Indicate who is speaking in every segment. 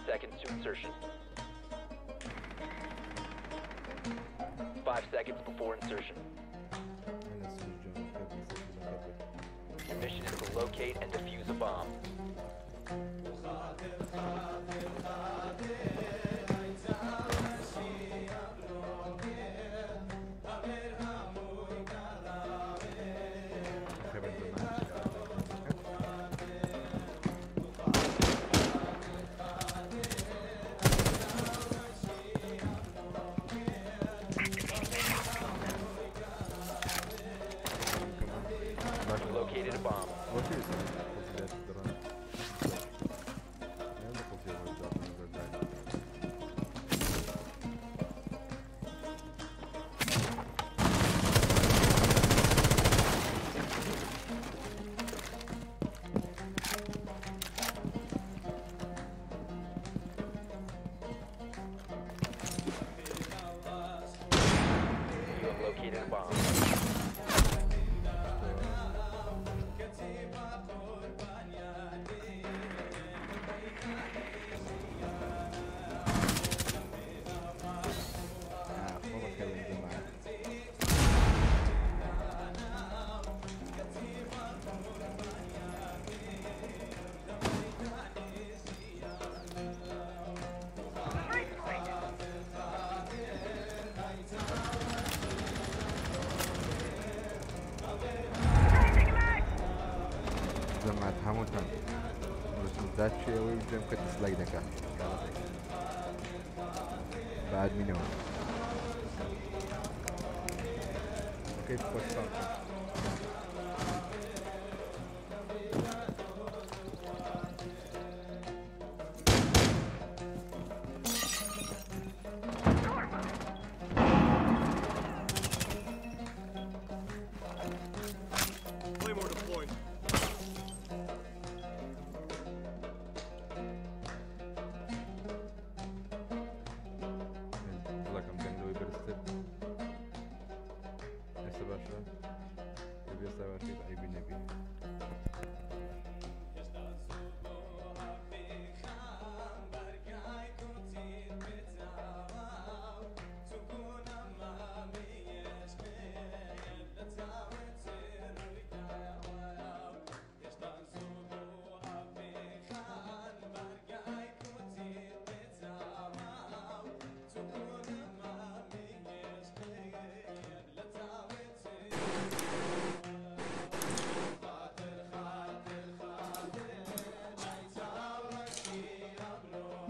Speaker 1: Seconds to insertion. 5 seconds before insertion. Your mission is to locate and defuse a bomb. Located a bomb. You have located a bomb.
Speaker 2: زەمات هەمووتان ڕسومزات چێەوەی جێم کە دیسلایک دەکات بە ئادمینەوە. ئۆکەی خۆشتان.
Speaker 3: Claymore deployed.
Speaker 2: دڵەکەم دەنگ لەوەی بەرزتر. ئێستا باشە؟ دەبێ ئێستا باشێت عەیبی نەبێ.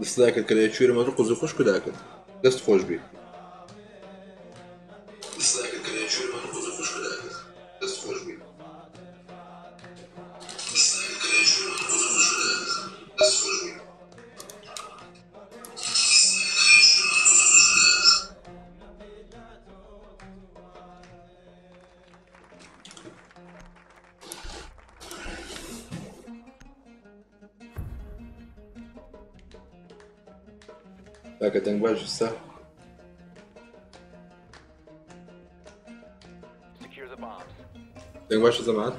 Speaker 4: دسلاکت کە لە کوێرە مەدر قوز خوش کوداکرد دەست خۆش بی. کاکە دەنگ باش ئێستا.
Speaker 1: Secure the bombs.
Speaker 4: دەنگ باشە زەمان.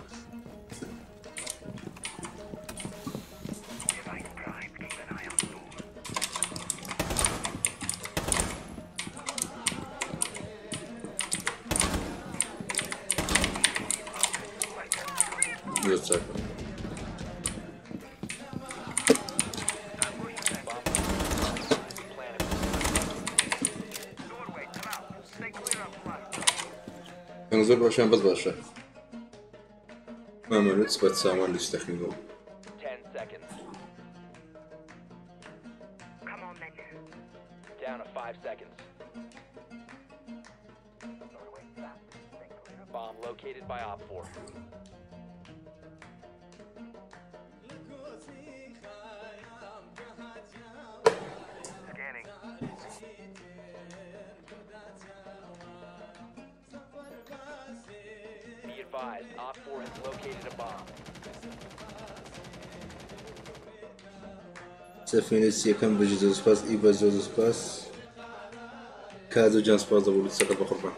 Speaker 4: زۆر چاکە.
Speaker 1: Bomb planet.
Speaker 4: دەنگ زۆر باشیان بەس باشە. مامەنوت سپەت سامان لە تەخمینەوە.
Speaker 1: 10 seconds. Down to 5 seconds. Bomb located by Op 4. Be advised, Op 4 has located a bomb.
Speaker 4: سەفینەس یەکەم بژی زۆر سپاس، ئیبە زۆر سپاس، کازە گیان سپاس دەبوو سەکە بە قوربان.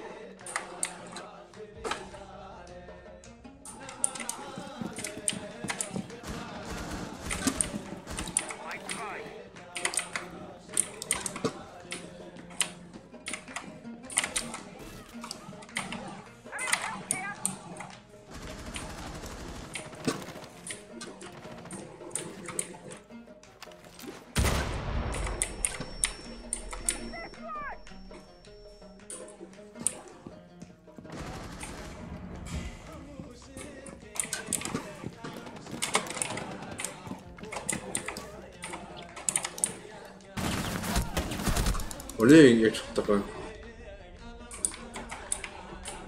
Speaker 4: وليه يك تقان؟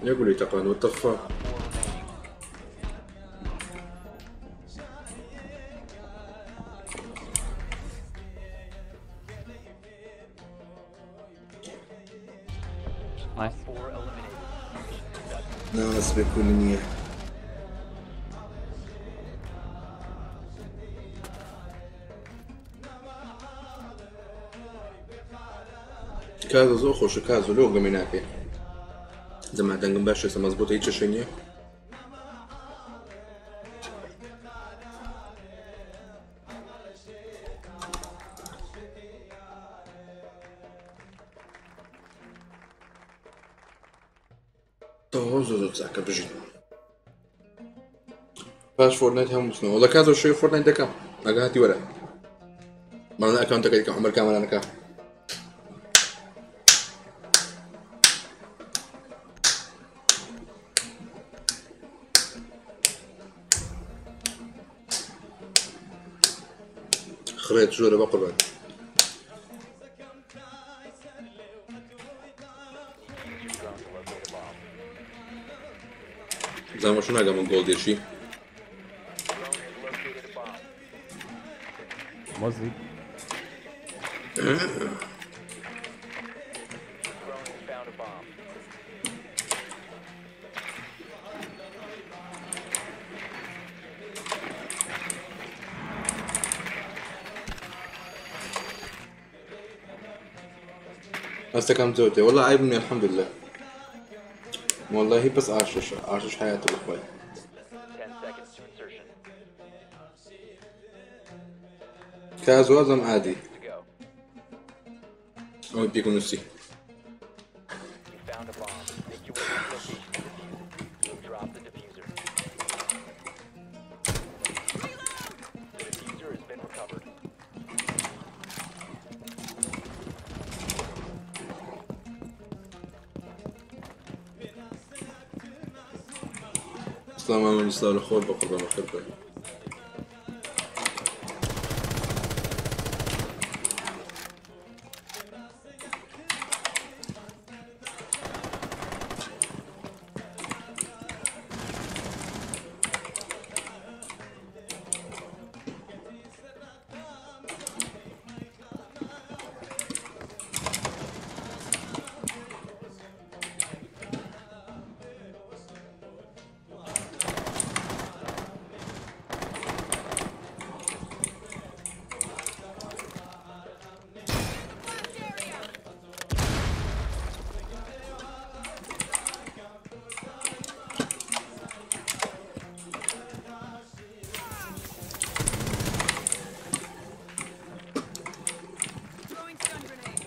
Speaker 4: يقول لي تقان what the fuck.
Speaker 3: Nice.
Speaker 1: 4 eliminated. Mission successful.
Speaker 4: ناس بكل نية. کازۆ زۆر خۆشە کازۆ لۆ گەمەی ناکەی. زەما دەنگم باشە ئێستا مەزبوطە هیچ کێشەی نییە. زۆر زۆر چاکە بژین. پاش فۆرتنایت هەموو بچنەوە. وەڵا کازۆ شەوی فۆرتنایت دەکەم. ئەگە هاتی وەرە. بەڵام ئەکاونتەکەی دەکەم عومەر کامەرانەکە. خريت جورة بقربان.
Speaker 1: Need to use your drone to locate a bomb.
Speaker 4: زانمە چۆن ناگەمە گۆڵ دێشی.
Speaker 1: Drone has located a bomb.
Speaker 2: مۆزیک.
Speaker 1: Drone has found a bomb.
Speaker 4: هەستەکەم زۆر والله عیب نییە الحمدلله. والله بس عاشش عاشش حياته بخوي.
Speaker 1: 10 seconds to insertion.
Speaker 4: كازو عادي.
Speaker 1: To go.
Speaker 4: ئەوەی پێکم نووسی.
Speaker 1: You found a bomb. Make your way to the location and defuse it. You have dropped the diffuser. The diffuser has been recovered.
Speaker 4: سلام ئامنی سلاو لە خۆت بە قوربان بەخێر بێ.
Speaker 5: Throwing stun grenade.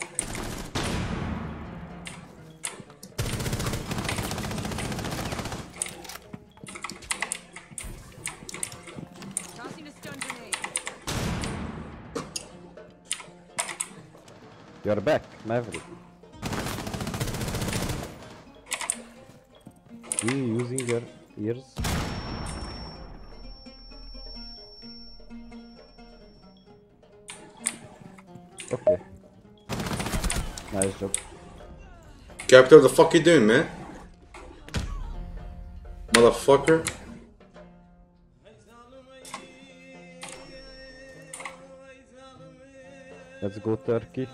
Speaker 5: Tossing a stun grenade.
Speaker 2: You're back, Maverick. You using your ears? Okay. Nice job.
Speaker 4: Capital, the fuck you doing, man? Motherfucker.
Speaker 2: Let's go Turkey.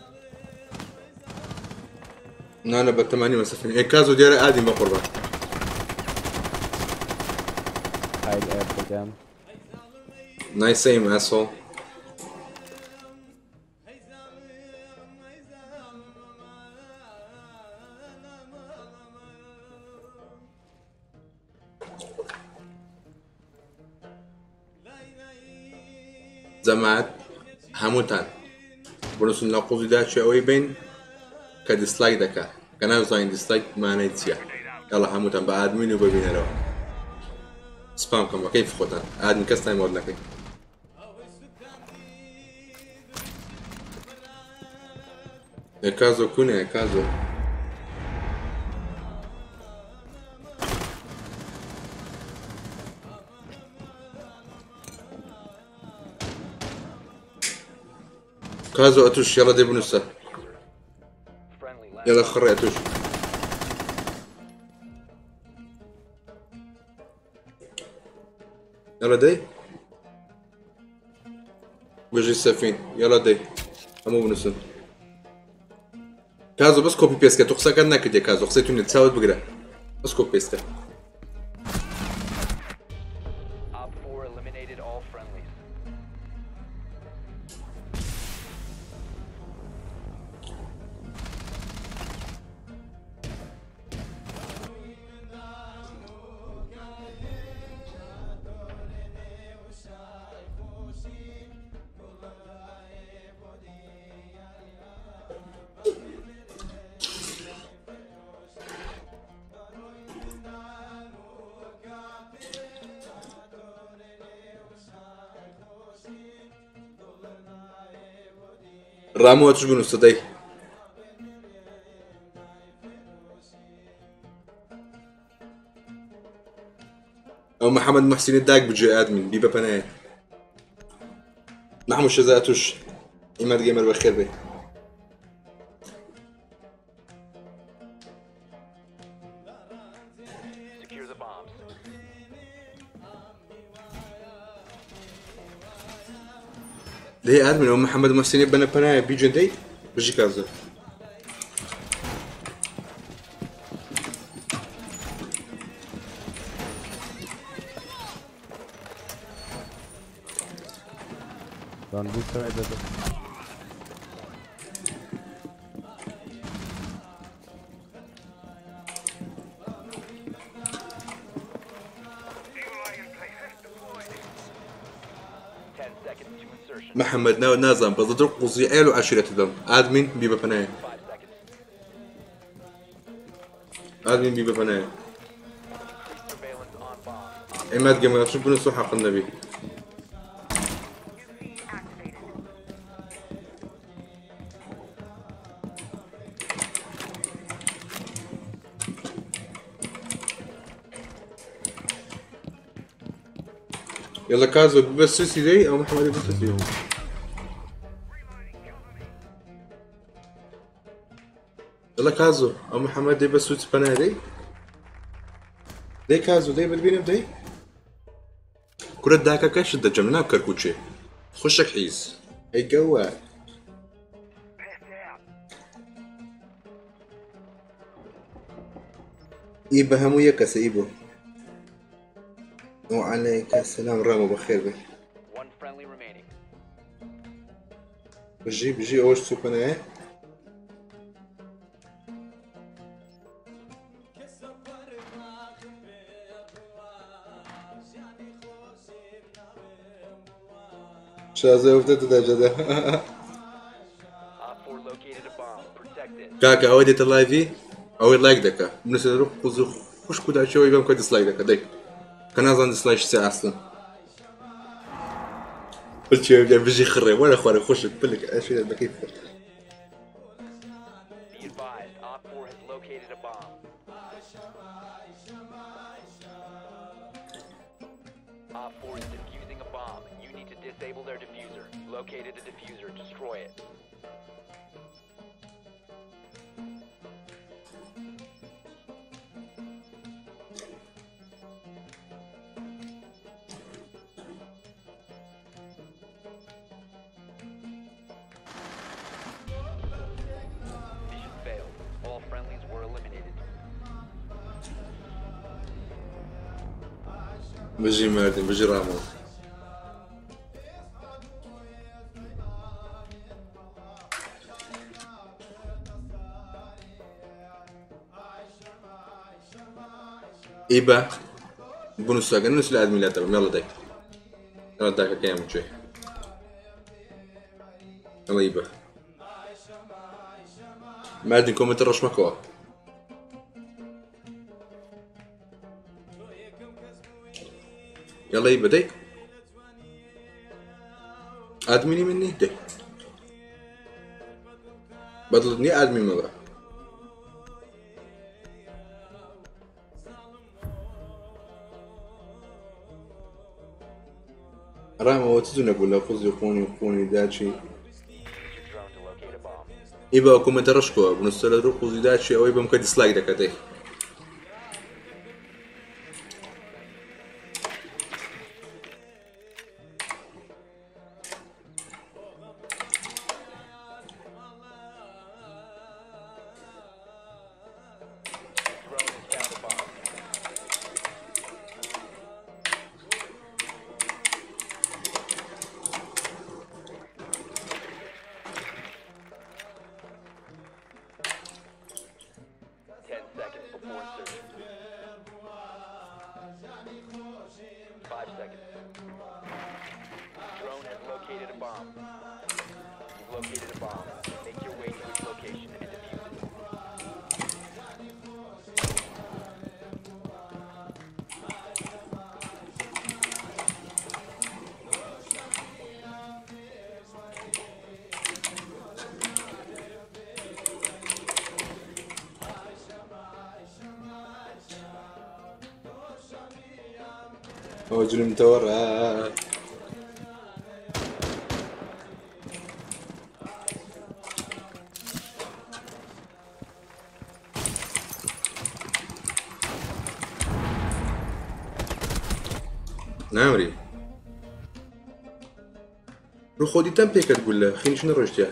Speaker 4: نا لا بە 80 مسافة. إيه كازو دیارە ئادیم بە قوربان.
Speaker 2: Heil Erdogan.
Speaker 4: Nice aim, asshole. جەماعەت هەمووتان بنووسن لە قوزی داچێ ئەوەی بین کە دیسلایک دەکا کە نازانین دیسلایک مانای چییە. یاڵا هەمووتان بە ئادمین و ببینەرەوە سپام کەم بە کەیف خۆتان ئادمین کەس تایم وەر نەکەی. کازۆ کونێ کازۆ. کازۆ ئەتوش یاڵا دێ بنووسە. يلا خريتوش. يلا دي بجي السفين. يلا دي همو بنسن كازو بس كوبي بيست تو قسا كان نكد يا كازو قسيتو نتساوت بقرا بس كوبي بيست.
Speaker 1: Op 4 eliminated all friendlies.
Speaker 4: رامو هاتش بنوسە دەی. ئەو محەممەد محسینی داک بجێ ئادمین بی بە پەنایە. محمود شەزاتوش ئیماد گەمەر بەخێر بێ.
Speaker 1: Secure the bombs.
Speaker 4: دەی ئادمین ئەو محەممەد محسینی بەنە پەنایە بیجێن دەی بژی کازە.
Speaker 2: On this side of the
Speaker 1: 10 seconds to insertion.
Speaker 4: محەممەد ناو نازان بەس دڵ قوزی ئێل و عشیرەت دەم. ئادمین بی بە پەنایە.
Speaker 1: 5 seconds.
Speaker 4: ئادمین بی بە پەنایە.
Speaker 1: Increase surveillance on bombs.
Speaker 4: عماد گەمەر چ بنووسە حەق النەبی. يلا كازو بس سوسي دي او محمد بس سوسي. يلا كازو او محمد دي بس سوسي بنا دي دي كازو دي بدبينه بدي كرة داكا كاش دجمنا بكركوتشي خشك حيز اي جوا إيبا همو يكس إيبو. وعليك السلام رامو بخير بك.
Speaker 1: One friendly remaining.
Speaker 4: بجي بجي أوش سوبنا. شازه افتاد دجاجة.
Speaker 1: Op 4 located a bomb. Protect it.
Speaker 4: كاكا أودي تلايفي أو لايك دكا بنسى روح قزو خوش كودا شوي بام كود ديسلايك دكا ديك كان أظن ديسلايك ساعة أصلا. قلت شوي بجي خري ولا خواري خوش بلك أشياء بكيف.
Speaker 1: Be advised, Op 4 has located a bomb. Op 4 is defusing a bomb. You need to disable their diffuser. Located a diffuser. Destroy it. Mission failed. All friendlies were eliminated.
Speaker 4: بجي ماردن بجي رامو. إيبا بونس نص الادمي لا تمام. يلا داك يلا داك كيام شوي. يلا إيبا ماردن كومنت رشمكوا. يلا يبا دي ادمني مني دي بدلني ادمي مبا. راه ما وتزو نقول لا قوزي قوني قوني داشي.
Speaker 1: Use your drone to locate a bomb.
Speaker 4: ئی بە کۆمێنتە ڕەشکەوە بنووسە لە ڕوو قوزی داچی ئەوەی بم کە دیسلایک دەکەتەی.
Speaker 1: Drone has found a bomb. 10 seconds before insertion. 5 seconds. Drone has located a bomb. You've located a bomb. Make your way to its location and defuse it.
Speaker 4: ئەوە جلم تەوەڕە. نامری ڕوو خۆ دیتەم پێکەت گولە خینش نەڕۆشتە.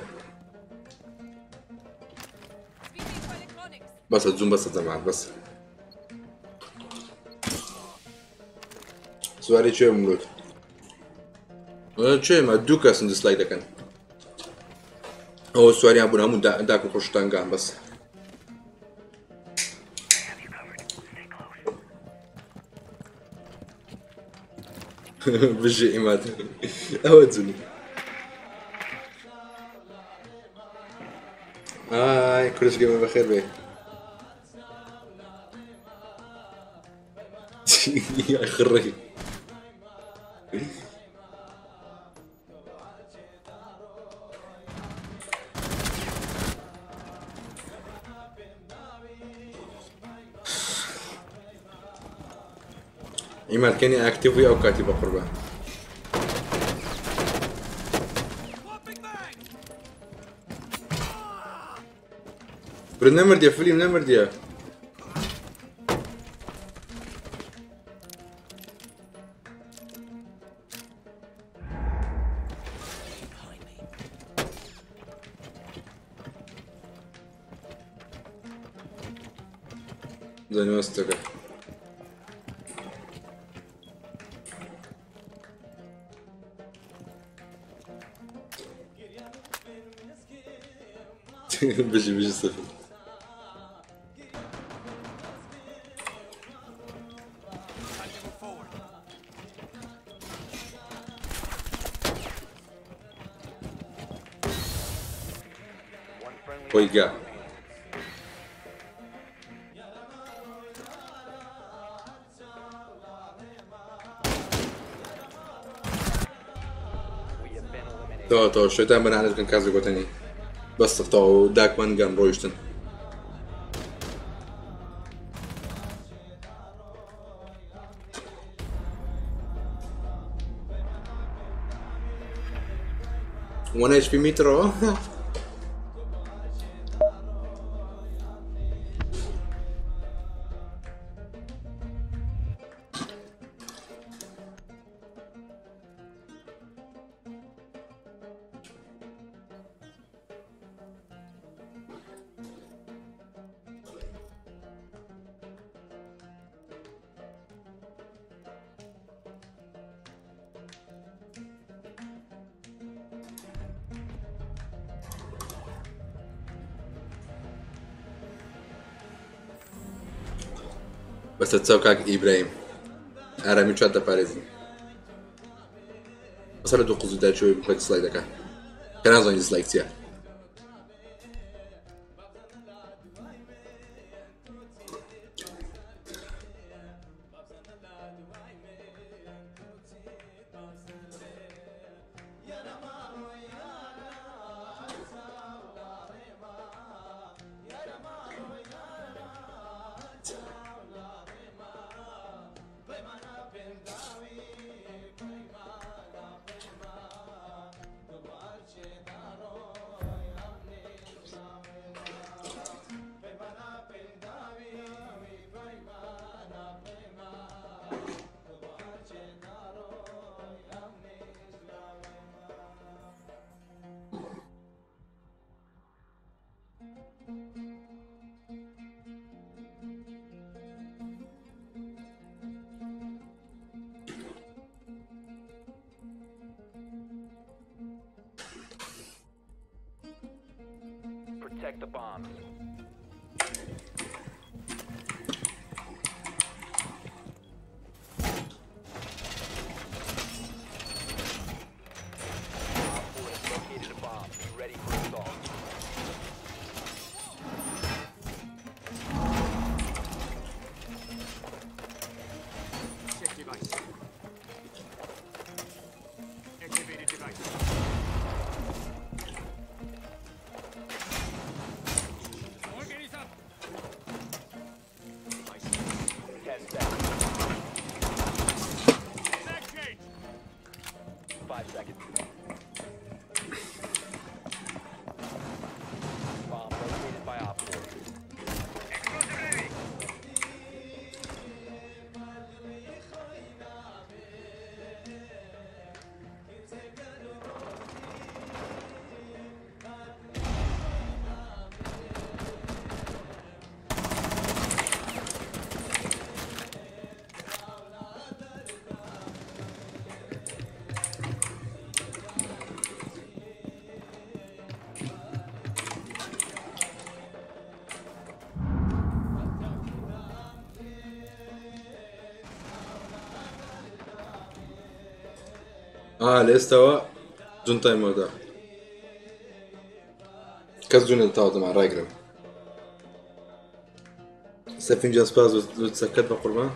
Speaker 5: Speaking for electronics.
Speaker 4: بەسە زوم بەسە جەماعەت بەس. سواری چێ بملوت چێمە دوو کەسن دیسلایک دەکەن ئەوە سواریان بوون هەموو داک و خۆشتانگان بەس. بژی ئیماد ئەوە جونی ئای کورش گەمە بەخێر بێ. خڕی ئیماد کەنی ئاکتیڤی ئەو کاتی بە قوربان. برو نەمردیە فلیم نەمردیە. زانیوەستەکە بژی بژی سفر.
Speaker 1: One friendly
Speaker 4: خۆی گا.
Speaker 1: We have been eliminated.
Speaker 4: تەوا تەوا شەیتان بەنانەت بکەن کازی گۆتەنی بەس تەواو داکمان گەن ڕۆیشتن. One HP میترۆ. بەسەر چاو کاک ئیبراهیم ئارامی چات دەپارێزین. بەسەر لە دوو قوزی داچەوەی بخۆی دیسلایک دەکا کە نازانی دیسلایک چییە.
Speaker 1: Protect the bombs. Op 4 has located a bomb. Be ready for assault.
Speaker 3: Check device. Activated device. Target is up.
Speaker 1: 10 seconds.
Speaker 3: Mag change.
Speaker 1: 5 seconds. Bomb located by Op 4.
Speaker 3: Explosive ready.
Speaker 4: ئا لە ئێستاوە جونتای مۆدا کەس جونە تاوتەمان ڕایگرم سەفین جا سپاس سەکەت بە قوربان.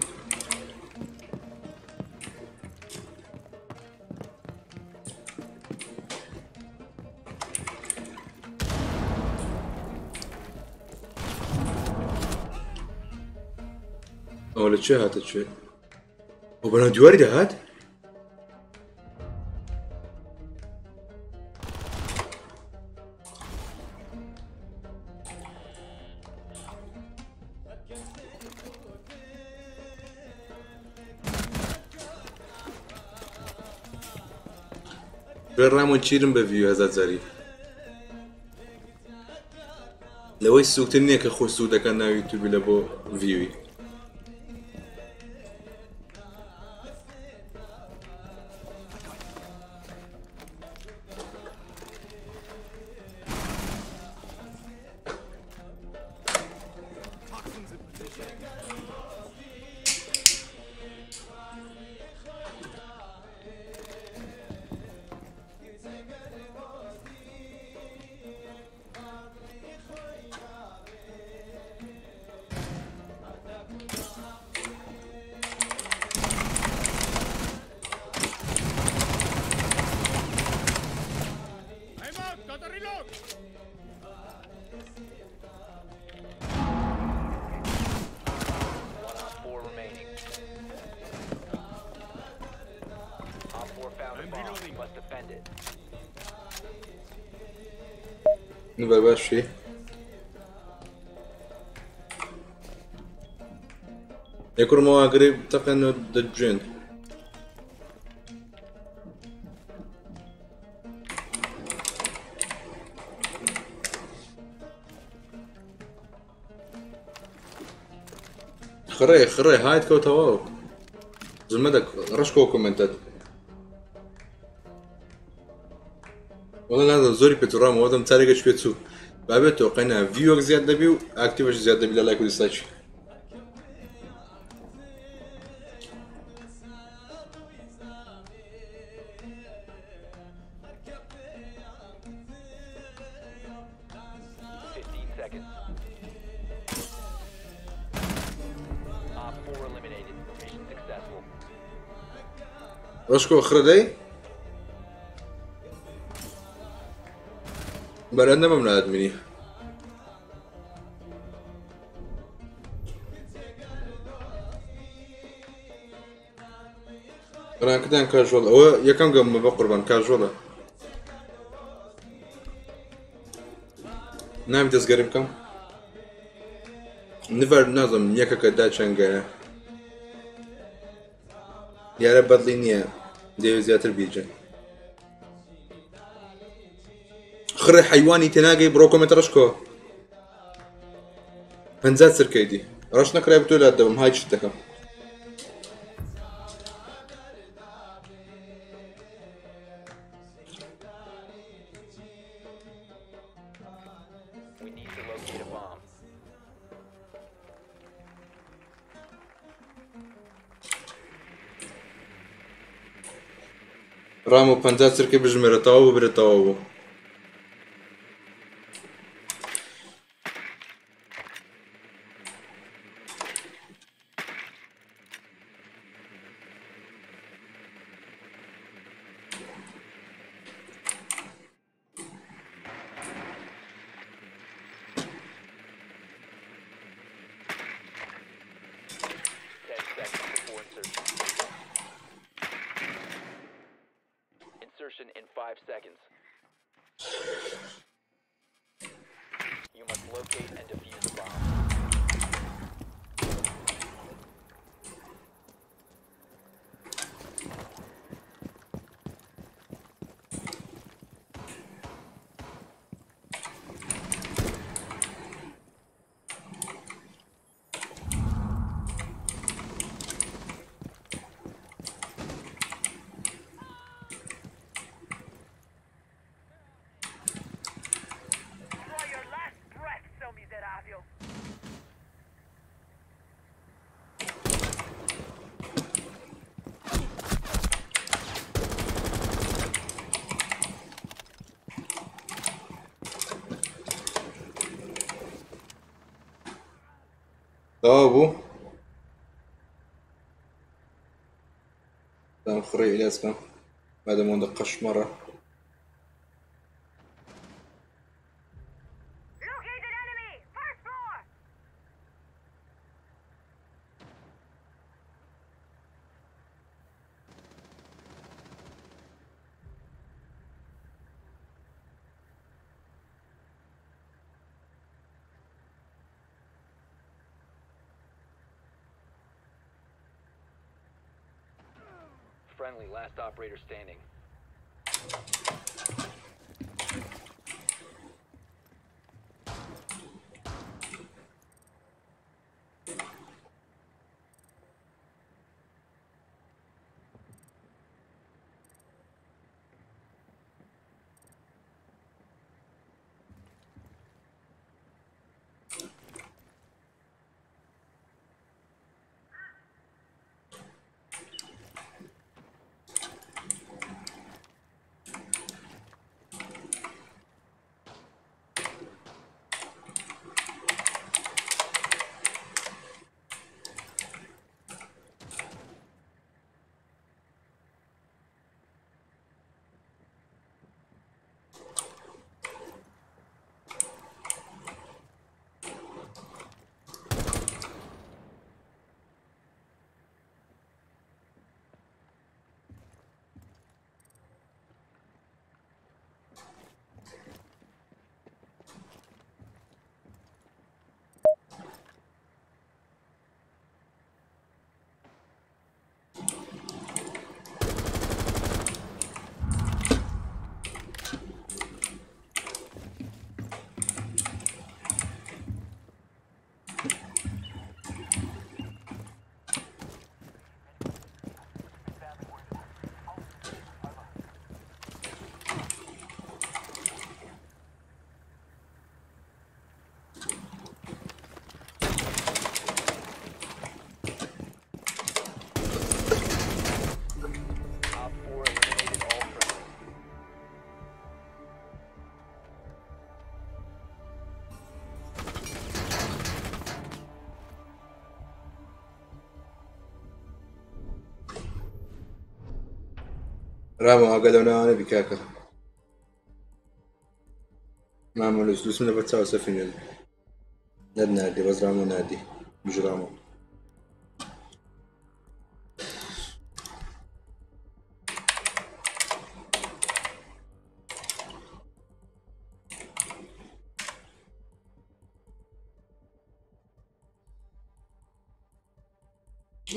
Speaker 4: ئەوە لە کوێ هاتە کوێ؟ ئەو بەناو دیواری دەهات؟ ڕامۆن چیرم بە ڤیو هەزار جاری لەوەی سووکتر نییە کە خۆی سوو دەکەن ناو یوتیوبی لە بۆ ڤیوی.
Speaker 3: Toxins in position. I'm out. Gotta reload.
Speaker 1: One Op 4 remaining. Op 4 found a
Speaker 3: I'm
Speaker 1: bomb.
Speaker 3: reloading.
Speaker 1: Must defend it.
Speaker 4: باشی یەکڕمەوە ئاگری تەقێنەوە دەجوێن. خڕێ خڕێ هایت کەوتەوە زمە دەک ڕەشکۆ کۆمنتت وەڵا نازانم زۆری پێتوڕامەوە دەم چارێکە پێ چوو بابێت تۆ قەینا ڤیوەک زیاد دەبی و ئاکتیڤش زیاد دەبی لە لایک و دیسلایک.
Speaker 1: 15 seconds. Op 4 eliminated. Mission successful.
Speaker 4: ڕەشکۆ خڕە دەی بەرە نەمەم لە ئەدمینی. ڕانکدان کاژۆڵ ئەوە یەکەم گەممە بە قوربان کاژۆڵە ناوی دەستگەرم بکەم نڤەر نازم یەکەکە دا چەنگەیە دیارە بەدڵی نییە دەیەوێت زیاتر بیجن. خڕێ حەیوانی تێناگەی بڕۆ کۆمێنت ڕەشکۆ 50 چرکەی دی ڕەش نەکرای بتۆ لات دەبم های چت دەکەم.
Speaker 1: We We need to locate a bomb.
Speaker 4: ڕامۆ 50 چرکەی بژمێرە تەواو ببرێ تەواو بوو.
Speaker 1: Ten seconds before insertion. Insertion in 5 seconds. You must locate and defuse a bomb.
Speaker 5: Draw your last breath, so miserável.
Speaker 4: تەواو بوو؟ دام خڕی ئیلاس بکەم مادەم ئەوەندە قەشمەڕە.
Speaker 5: Located enemy! First floor!
Speaker 1: Friendly, last operator standing. Op 4 eliminated all friendlies.
Speaker 4: ڕامۆ ئاگا لەو ناوانە بی کاکە. مامە لوس لوسم لەبەر چاو سەفینە نەت ناردی بەس ڕامۆ ناردی بژ ڕامۆ.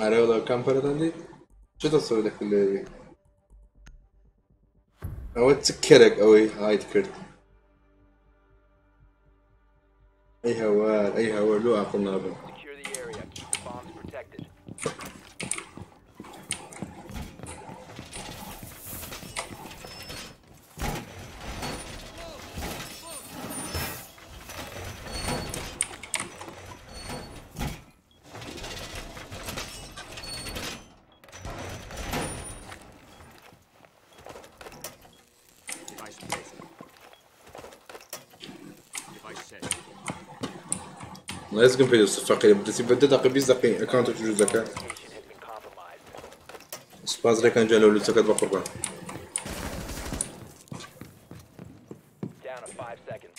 Speaker 4: ئەرێ وەڵا کام پەرەتان دیت؟ چ تەسەور دەکرد لێ؟ ئەوە چ کەرێک ئەوەی هایت کرد؟ ئەی هەوار ئەی هەوار لۆ عاقڵ نابن.
Speaker 1: Secure the area. Keep the bombs protected.
Speaker 4: ڕێزگم پێ دەست فەقیرە بدەستی بە 10 دقیقە 20 دقیقە ئەکاونتە دروست دەکات. سوپاس ڕێکان جان لەو لوچەکەت بە قوربان.
Speaker 1: Down to 5 seconds.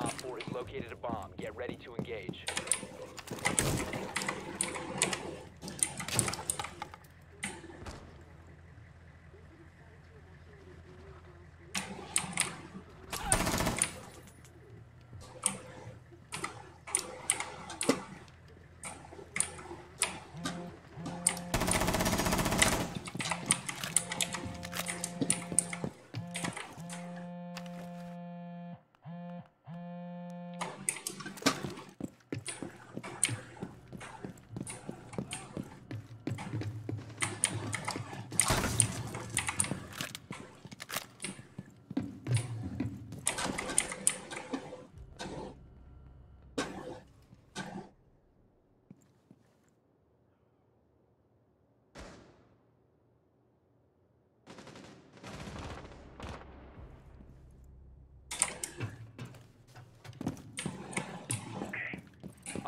Speaker 1: Op 4 has located a bomb. Get ready to engage.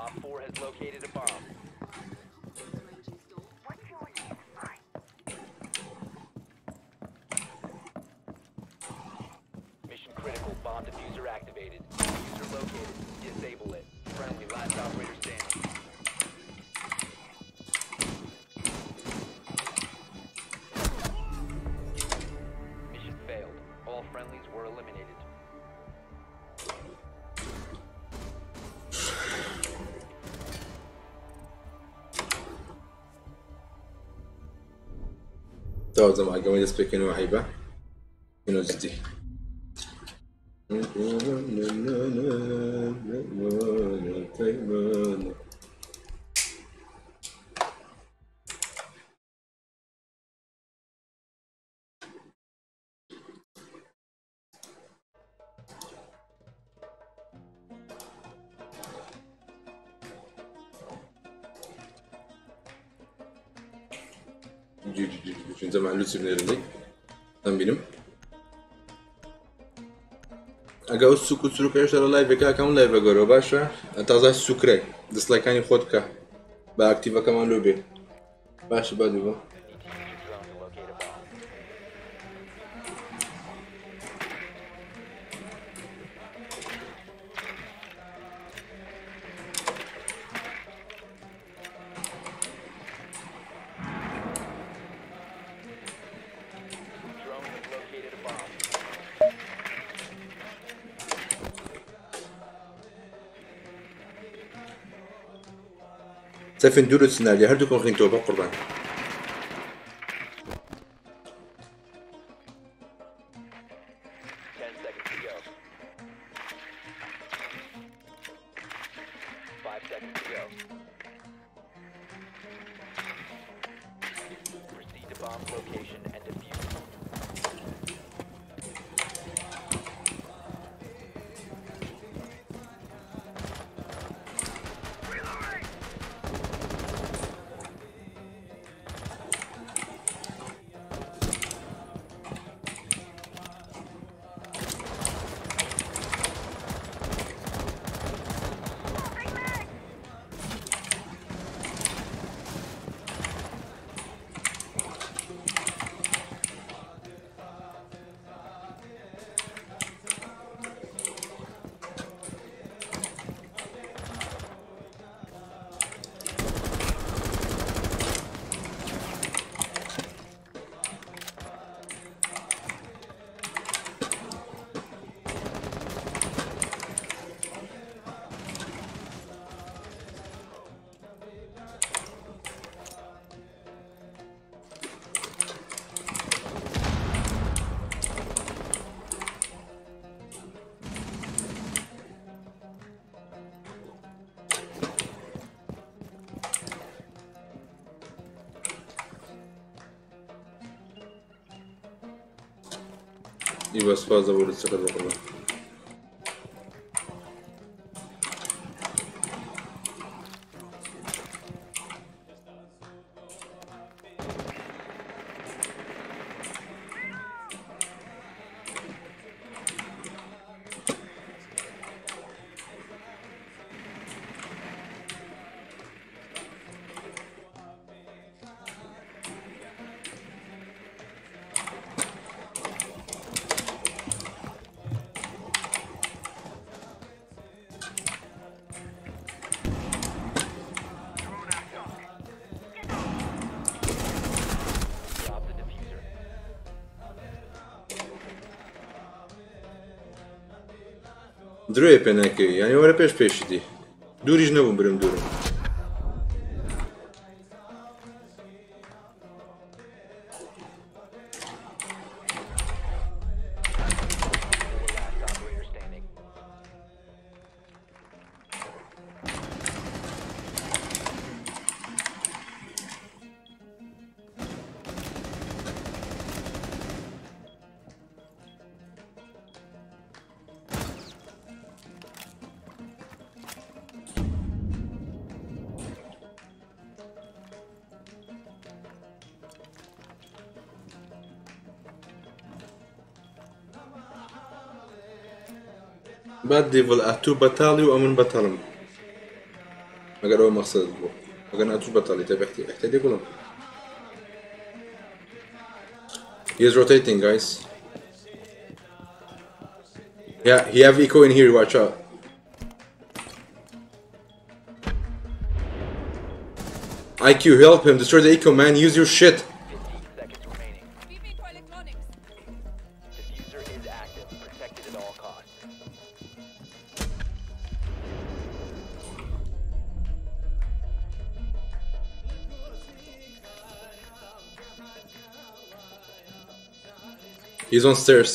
Speaker 1: Op 4 has located a bomb.
Speaker 5: What's yours is mine.
Speaker 1: Mission critical. Bomb diffuser activated. Diffuser located. Disable it. Friendly, last operator standing. Mission failed. All friendlies were eliminated.
Speaker 4: تەواو جەماعەت گەمەی دەست پێکەینەوە عەیبە اینۆ جدی. جەماعەت لوچی بنێرن دەی ئەم بینم ئەگە ئەو سوک و چروکە هێشتا لە لایڤەکە ئەکەم لایڤە گەورە باشە تازە سوکرای دەستلایکانی خۆت بکە بە ئەکتیڤەکەمان لۆ بێ باشە با دووبە.
Speaker 1: Need to use your drone to locate a bomb. Drone has located a bomb.
Speaker 4: سەفین دوور و سنالی هەردووکم خوێنتەوە بە قوربان.
Speaker 1: 10 seconds to go. 5 seconds to go. Proceed to bomb's location and defuse.
Speaker 4: ئیوە سوپاس دەبۆ لوچەکەت بە قوربان. درۆیە پێ ناکەوی یعنی وەرە پێش پێشیتی دووریش نەبووم برم دوورم.
Speaker 1: Last operator standing.
Speaker 4: باد دیڤڵ ئەتوو بەتاڵی و ئەمن بەتەڵم ئەگەر ئەوە مەقسەدت بوو ئەگەر ئەتوو بەتاڵی تە بەحتی احتدي گوڵم. He is rotating, guys. Yeah, he have eco in here, watch out. IQ, help him, destroy the eco, man, use your shit.
Speaker 1: 15 seconds remaining.
Speaker 5: Beeping for electronics.
Speaker 1: Diffuser is active. Protected at all costs.
Speaker 4: He's on stairs.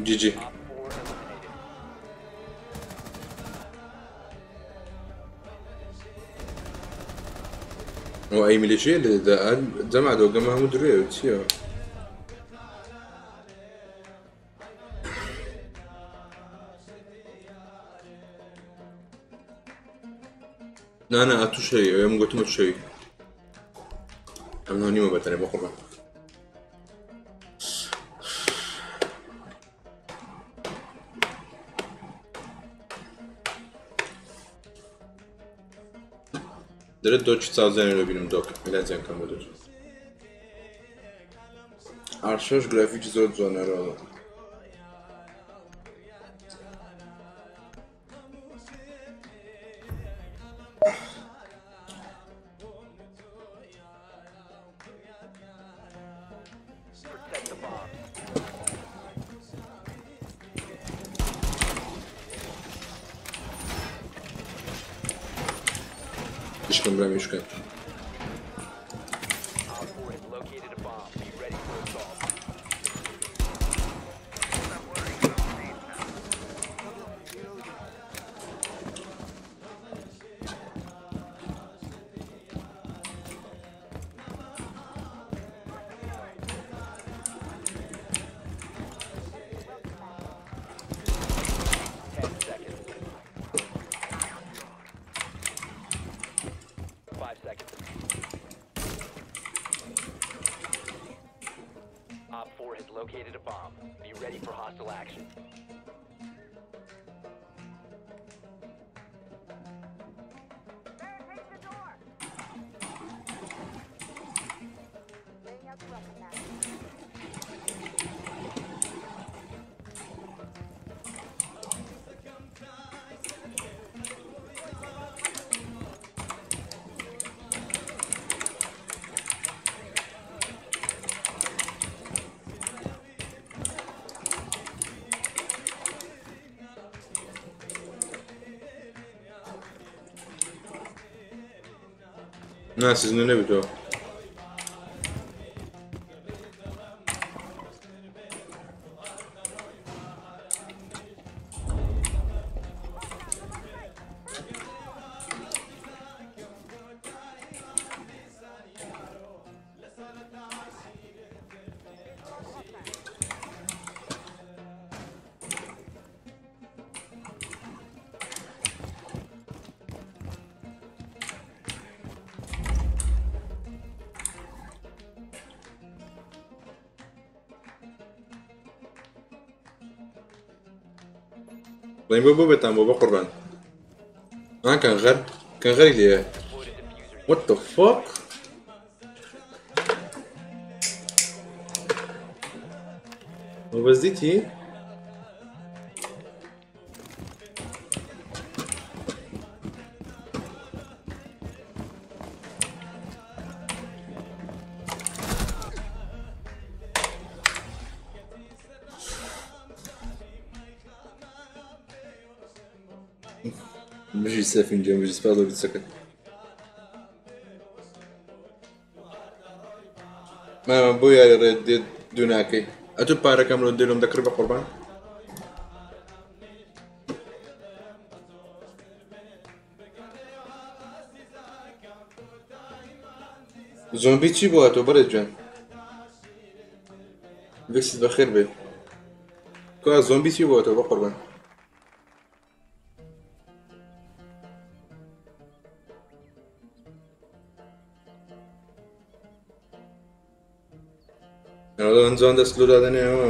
Speaker 4: GG.
Speaker 1: Op 4 eliminated.
Speaker 4: هو اي ميليشيا اللي ده جمع دو جمع مدري وتشيو. لا انا اتو شيء يوم قلت ما شيء انا هني ما بتني بقرا. درت دۆچ چاوزیانی لەبینم دۆک ملازیان کەم بۆ دۆچ ئارشەش گرافیکی زۆر جوانەرەوە.
Speaker 1: Protect the bombs.
Speaker 4: ئیشکم برام ئیشکن.
Speaker 1: Op 4 has located a bomb. Be ready for assault. Ten seconds. 5 seconds. Op 4 has located a bomb. Be ready for hostile action.
Speaker 5: Barricade the door. Laying out the welcome mat.
Speaker 4: نا سیزنە نەبێتەوە. بڵێن بۆ بۆ بێتان بۆ بە قوربان. ها کەنغەر کەنغەری لێیە.
Speaker 1: Deploy the diffuser.
Speaker 4: What the fuck? بەس دیتی؟ بژی سەفین گیان، بژی، سپاس بۆ بیتسەکەت. مامە بۆ یاری ڕێد دێت دوو ناکەی؟ ئەتو پارەکەم لۆ دێلۆم دەکڕی بە قوربان؟ زۆمبی چی بۆ هاتووە بەڕێز گیان؟ ڤکست بەخێر بێ. کوا زۆمبی چی بۆ هاتووە بە قوربان؟ ئەنجام دەست لۆ دادەنێەوە.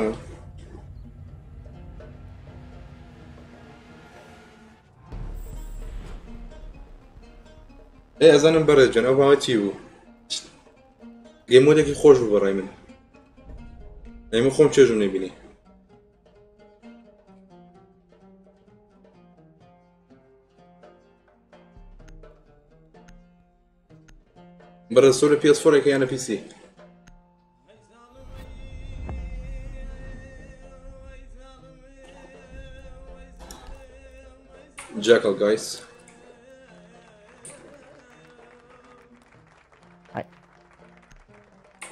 Speaker 4: ئێ ئەزانم بەڕێز گیان، ئەو باوە چی بوو؟ گەیم مۆدێکی خۆش بوو بەڕای من. ئەی من خۆم چێژم نەبینی. بەڕێز تۆ لە PS4 ێکە یان لە PC؟ Jackal, guys.
Speaker 6: Hi.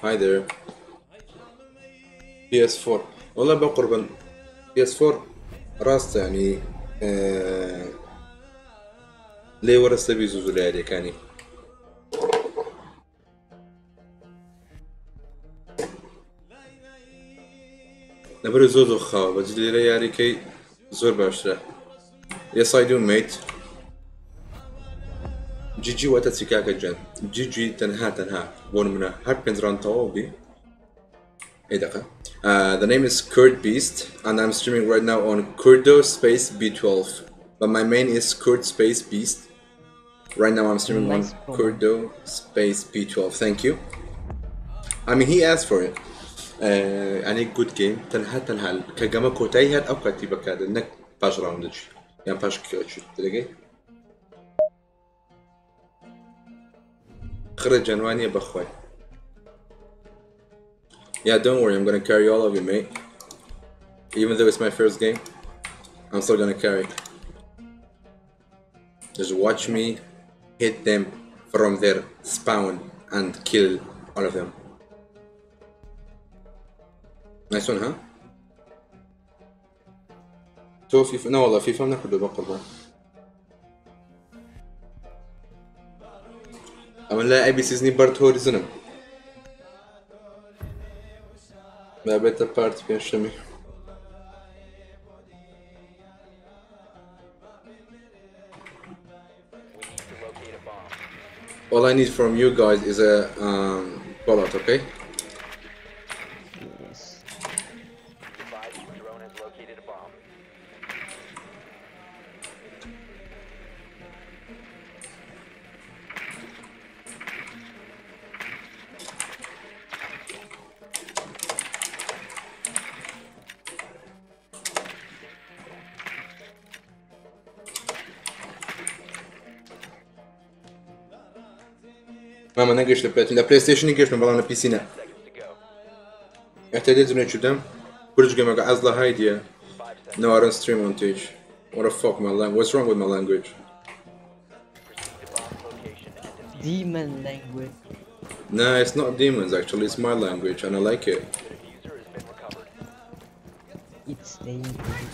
Speaker 4: Hi there. PS4 والله بقربا PS4 ڕاستە ینی لێ وەرەستە بی زوو زوو لە یاریەکانی. لەبەر زۆر زۆر خاوە، بە جدی لێرە یاریکەی زۆر باشترە. Yes I do mate. GG واتە چی کاکە گیان؟ GG تەنها تەنها بۆ نمونە هەر پێنج ڕاوند تەواو بی. ئەی دەقە. The name is Kurd Beast and I'm streaming right now on Kurdo Space B12, but my main is Kurd Space Beast. Right now I'm streaming on
Speaker 6: Nice promo.
Speaker 4: Kurdo Space B12. Thank you. I mean he asked for it. ئەنی good game تەنها تەنها کە گەمە کۆتایی هات ئەو کاتی بەکاردێت، نەک پاش ڕاوندێکی یان پاش کێچی دەگەی. خڕێ جەنوانیە بەخوای. Yeah, don't worry, I'm gonna carry all of you, mate. Even though it's my first game, I'm still gonna carry. Just watch me hit them from their spawn and kill all of them. Nice one, huh? تو فيفا؟ لا والله فيفا ناخذ بقربان. ئەمە لای ئەبی سیزنی بەرد هۆریزنم بابێتە پارتی پێنجشەمی.
Speaker 1: We need to locate a bomb.
Speaker 4: All I need from you guys is a call out, okay?
Speaker 6: Yes.
Speaker 1: Be advised your drone has located a bomb.
Speaker 4: ماما نەگەشت لە پلاتین، لە پلەیستەیشنی گەشتم بەڵام لە PC نا.
Speaker 1: Seconds to go.
Speaker 4: احتاجت انه دم برج جيمر عزلة هايديا.
Speaker 1: 5 seconds.
Speaker 4: No, I don't stream on Twitch. What the fuck, my language? What's wrong with my language?
Speaker 1: Proceed to bomb's location and defuse.
Speaker 6: Demon language.
Speaker 4: Nah, it's not demons actually, it's my language and I like it.
Speaker 1: The diffuser has been recovered.
Speaker 6: It's dangerous.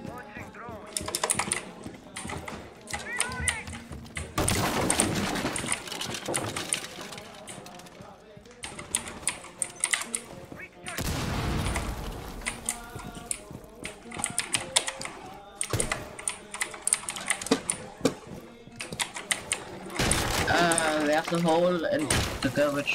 Speaker 5: Launching drone. Reach
Speaker 7: There's a hole in the garbage.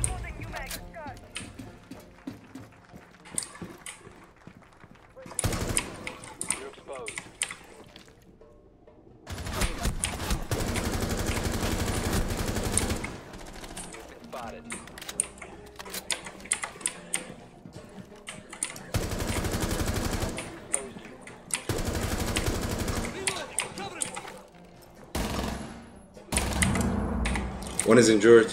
Speaker 5: Loading new mag. Gun.
Speaker 1: You're exposed. You've been spotted. Spotted. Exposed you.
Speaker 4: One is injured.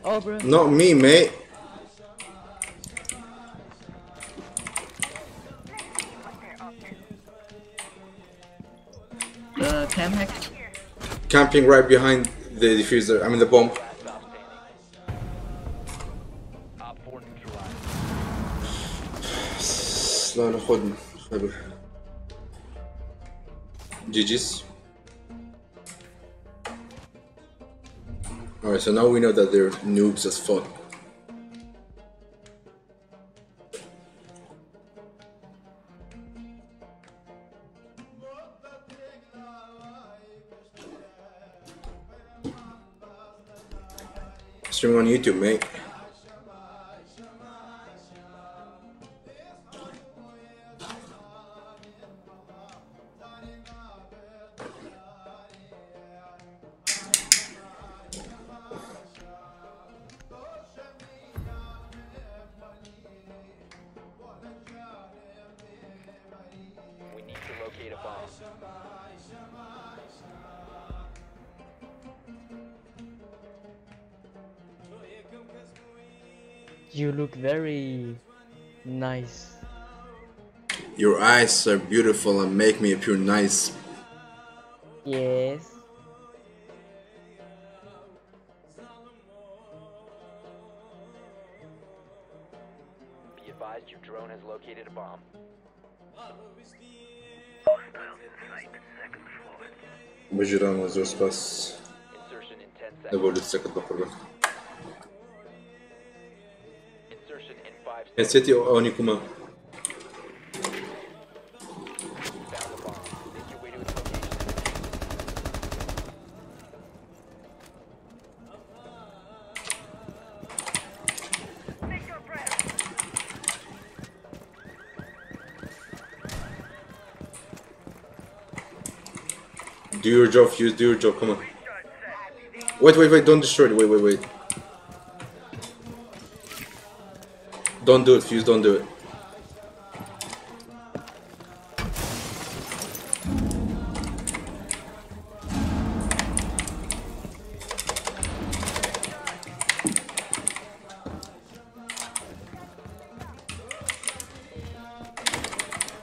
Speaker 6: Oh, bro.
Speaker 4: Not me, mate.
Speaker 7: Cam hacked.
Speaker 4: Camping right behind the diffuser. I mean the bomb.
Speaker 1: Last stop standing. Op 4 neutralized.
Speaker 4: لا لا خدنا خبر. GG's. Alright, so now we know that they're noobs as fuck. Stream on YouTube, mate.
Speaker 1: We need to locate a bomb.
Speaker 6: You look very nice.
Speaker 4: Your eyes are beautiful and make me appear nice.
Speaker 6: Yes.
Speaker 1: Be advised your drone has located a bomb.
Speaker 4: بجيران وزور سباس
Speaker 1: Insertion in 10 seconds.
Speaker 4: نبولد سكت بقربان.
Speaker 1: Insertion in 5 seconds.
Speaker 4: نسيتي أونيكوما.
Speaker 1: Found the bomb. Make your way to its location and defuse it.
Speaker 5: Make your breath.
Speaker 4: Do your job, Fuse. Do your job. Come on. Wait, wait, wait. Don't destroy it. Wait, wait, wait. Don't do it, Fuse. Don't do it.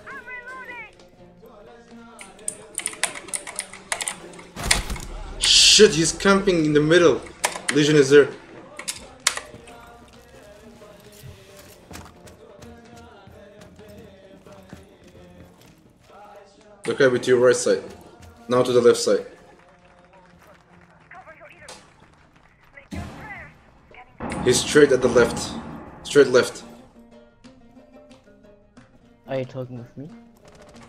Speaker 5: I'm reloading.
Speaker 4: Shit, he's camping in the middle. Lesion is there. Okay, with your right side. Now to the left side.
Speaker 5: Cover your ears. Make your prayers. Scanning.
Speaker 4: He's straight at the left. Straight left.
Speaker 6: Are you talking with me?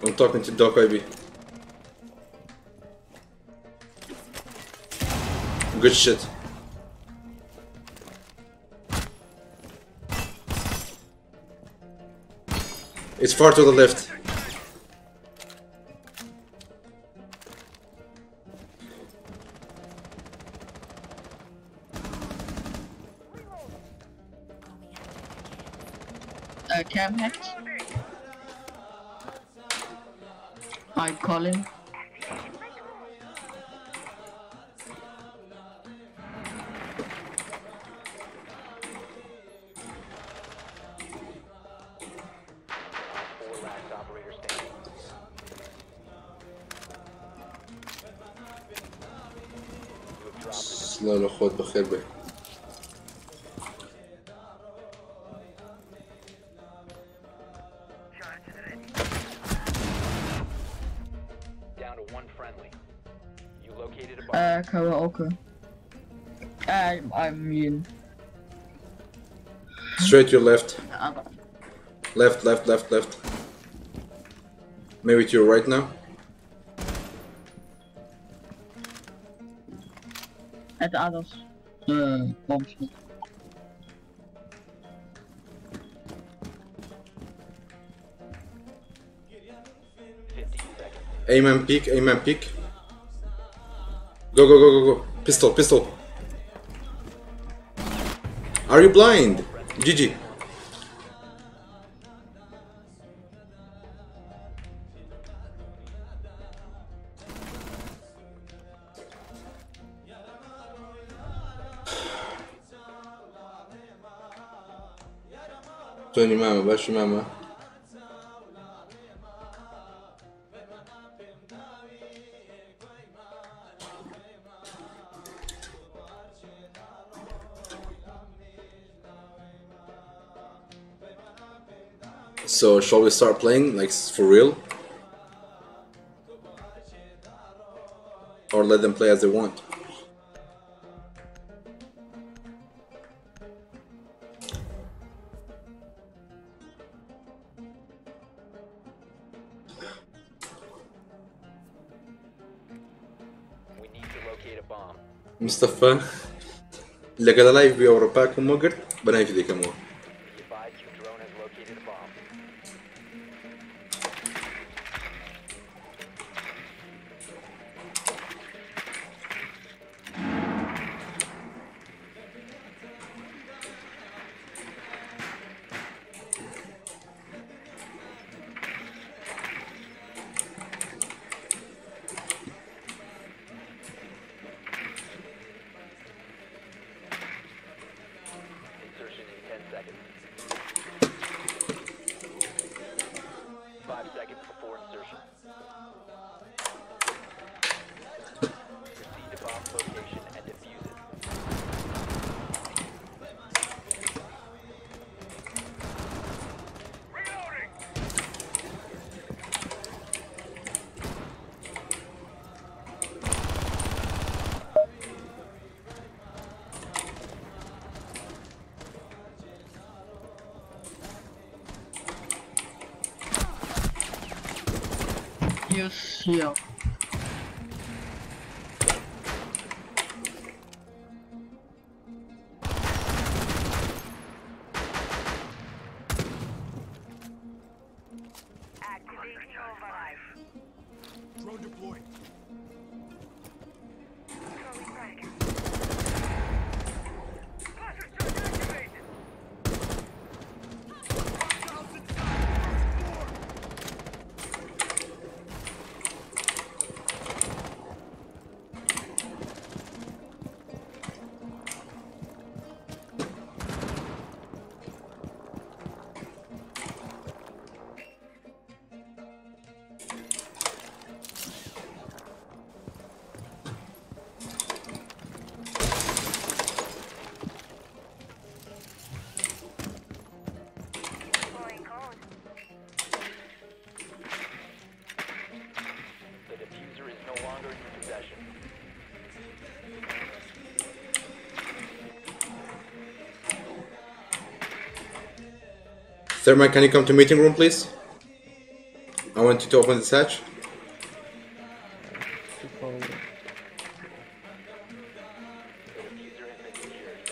Speaker 4: I'm talking to Doc Ivy. Good shit. It's far to the left.
Speaker 7: Cam hacked. Hi, Colin.
Speaker 1: Four last operator standing. You have dropped the
Speaker 4: لا لا خد بخير به.
Speaker 1: Down to one friendly. You located a bomb.
Speaker 7: Karaoke. I mean,
Speaker 4: Straight to your left.
Speaker 7: other.
Speaker 4: Left, left, left, left. Maybe to your right now.
Speaker 7: At the others. Bomb spot.
Speaker 4: Aim peek, aim and peek. Go, go, go, go, go. Pistol, pistol. Are you blind? GG. Tony mama, bashi mama. So shall we start playing, like for real? Or let them play as they want?
Speaker 1: We need to locate a bomb.
Speaker 4: Mustafa, لەگەڵ لایڤ بی ئەوروپاکم وەگرت بەنایفی دەکەمەوە.
Speaker 1: Be advised your drone has located a bomb. Insertion in 10 seconds. 5 seconds before insertion. Proceed to bomb location and defuse it.
Speaker 3: Reloading!
Speaker 7: Use here.
Speaker 5: Activating overdrive.
Speaker 3: Drone deployed.
Speaker 5: Throwing frag.
Speaker 3: Cluster charge activated! Hostiles inside! First floor!
Speaker 5: Deploying code.
Speaker 1: The diffuser is no longer in your possession.
Speaker 4: Thermite, can you come to meeting room, please? I want you to open this hatch.
Speaker 6: Too far away.
Speaker 1: The diffuser has been secured.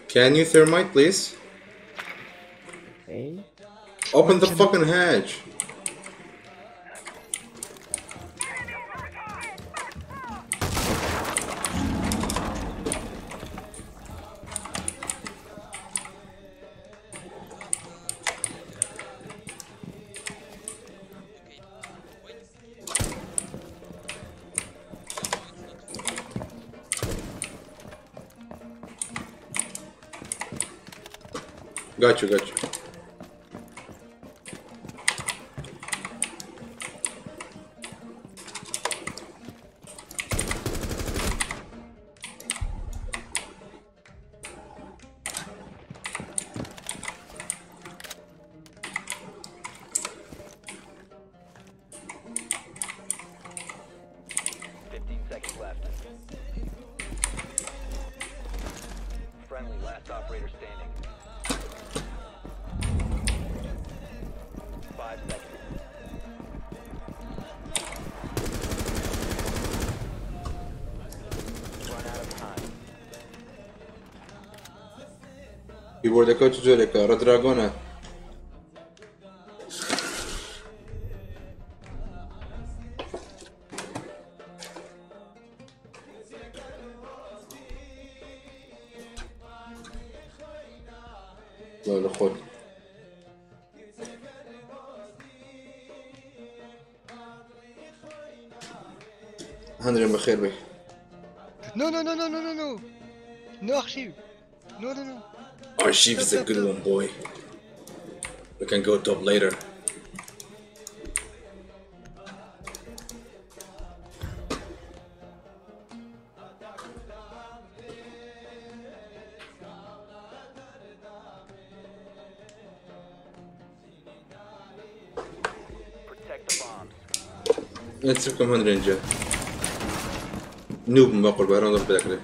Speaker 4: Can you, Thermite, please?
Speaker 6: Okay.
Speaker 4: Open the fucking hatch. Got you, got you.
Speaker 1: Seconds left. Friendly, last operator standing. 5 seconds.
Speaker 4: کیبۆردەکە چ جۆرێکە؟ ڕەدراگۆنە. لە خۆت. هەندرێن بەخێر بێ.
Speaker 8: No, no, no, no, no, no, no. No archive. No, no, no.
Speaker 4: Archive is a good one, boy. We can go top later.
Speaker 1: Protect the bombs.
Speaker 4: نتركم هندرين جا. نوب ما قرب أنا ضرب ذاك.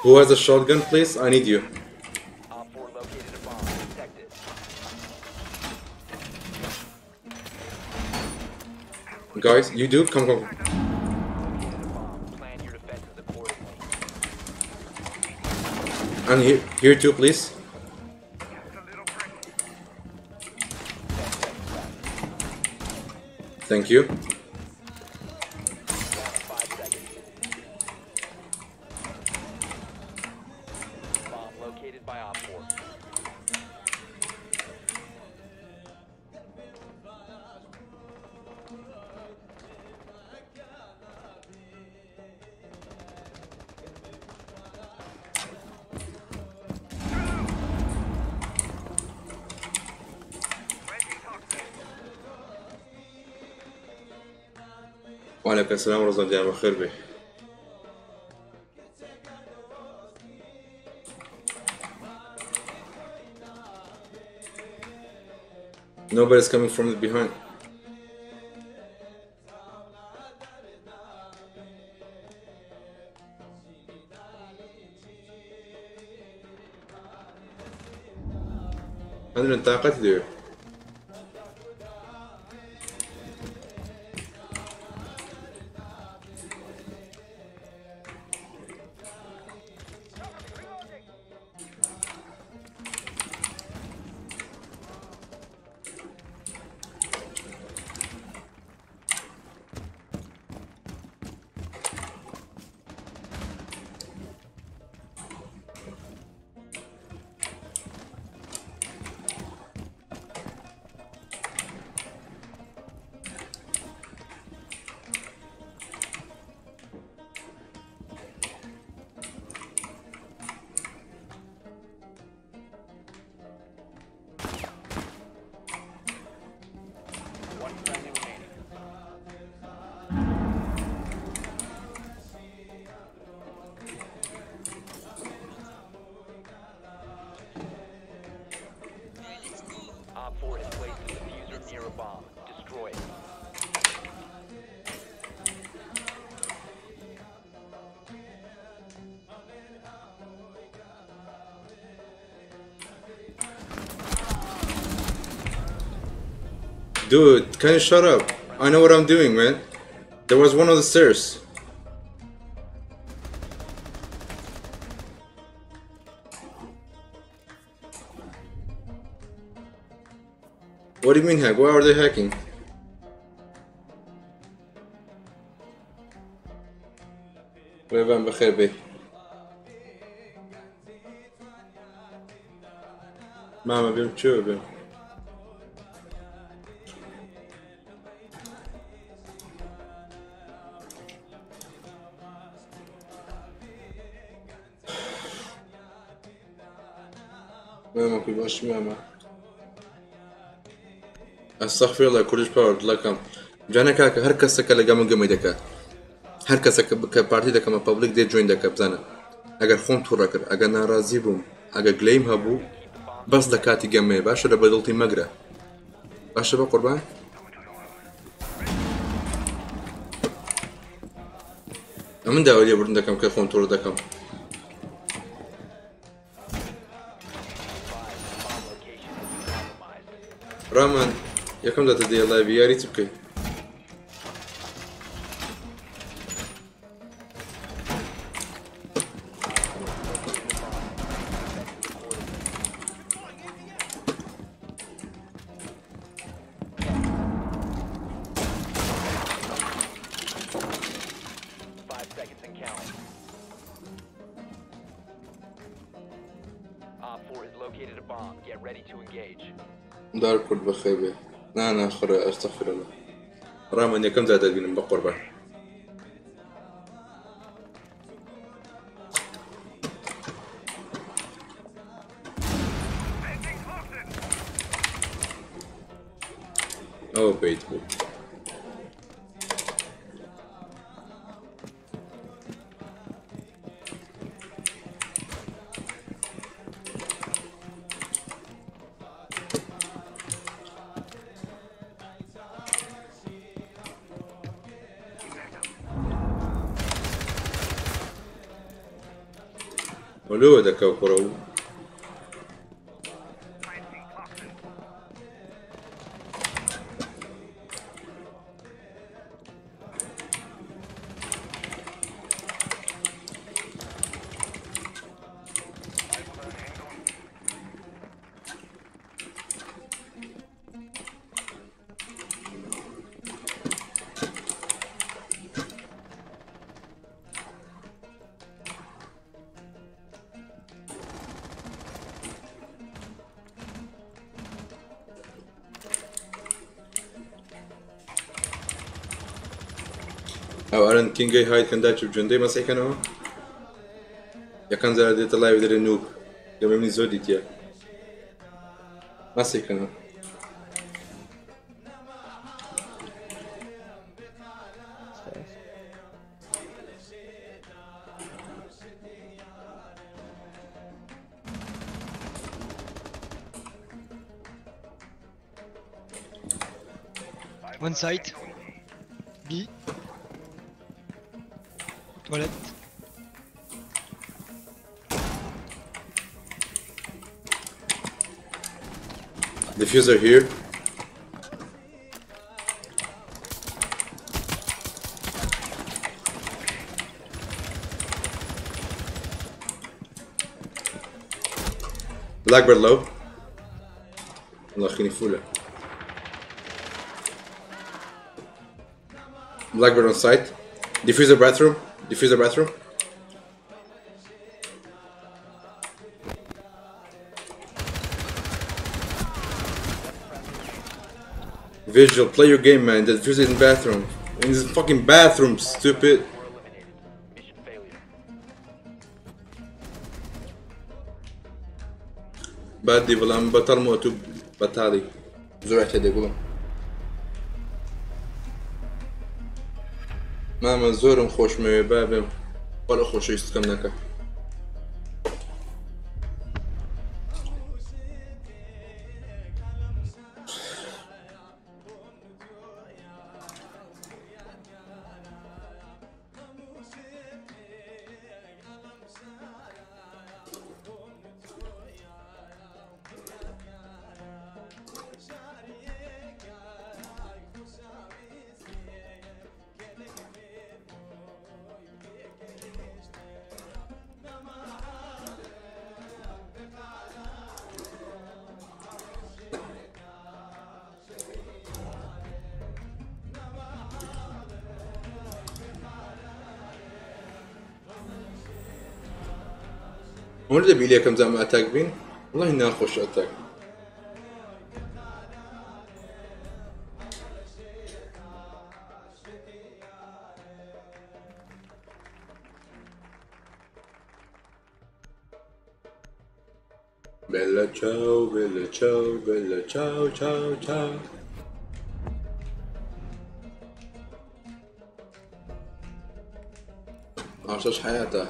Speaker 4: Who has a shotgun, please? I need you.
Speaker 1: Op 4 located a bomb. Protect it.
Speaker 4: Guys, you do? Come, come.
Speaker 1: Located a bomb. Plan your defenses accordingly.
Speaker 4: And here too, please. Thank you.
Speaker 1: 5 seconds. Bomb located by Op 4.
Speaker 4: وعليكم السلام ورحمة الله بخير به. Nobody's coming from the behind. عندنا طاقة دير.
Speaker 1: Bomb. Destroy it.
Speaker 4: Dude, can you shut up? I know what I'm doing, man. There was one on the stairs. What do you mean hack? Why are they hacking? ريفان بخير بي. ماما بيم شو بيم. ماما كل باش ماما. استغفر الله كلش باور لكم جانا كاكا هر کەسەکە لەگەڵ من گەمەی دەکات، هەر کەسەکە کە پارتی دەکەمە پەبلیک دێ جوین دەکە بزانە. ئەگەر خۆم تووڕە کرد، ئەگەر ناڕازی بووم، ئەگەر گلەیم هەبوو، بەس لە کاتی گەمەیە. باشە لە بەدڵتی مەگرە. باشە بە قوربان؟ ئەمن داوای لێبوردن دەکەم کە خۆم تووڕە دەکەم. ڕامان یەکەم داتە دێ لایڤی یاری چ بکەی؟
Speaker 1: bomb. Get ready to engage.
Speaker 4: دار کورد بەخێر بێ نا نا خڕێ ئەستەغفراللە ڕامان یەکەم جار دەتبینم بەقوربان. ئەوە بیت بوو. ولو دەکە کوڕە و ئەو ئەرن کینگەی هاید کەندا چ جوندەی مەسیکەنەوە یەکەم جار دێتە لای دەرێ نوب گەمە منی زۆر دیتیە مەسیکەنەوە.
Speaker 6: Stairs.
Speaker 8: One site. B. Toilette.
Speaker 4: Diffuser here. Blackbird low. الله خيني فولة. Blackbird on site. Diffuser bathroom. Diffuser bathroom. Visual, play your game, man. The diffuser in the bathroom. In this fucking bathroom, stupid.
Speaker 1: Were eliminated. Mission failure.
Speaker 4: بادي بەڵام بەتەڵمەوە تو بەتاڵی زۆر احتیاجی گوڵم مامە زۆرم خۆشمەوێ بابم وەڵە خۆشەویستەکەم نەکە. هون دەبی لێکەم زام ئەتاک بین وڵی ناخۆش ئەتاک. Bella ciao, bella ciao, bella ciao, ciao, ciao. عشاش حياتها.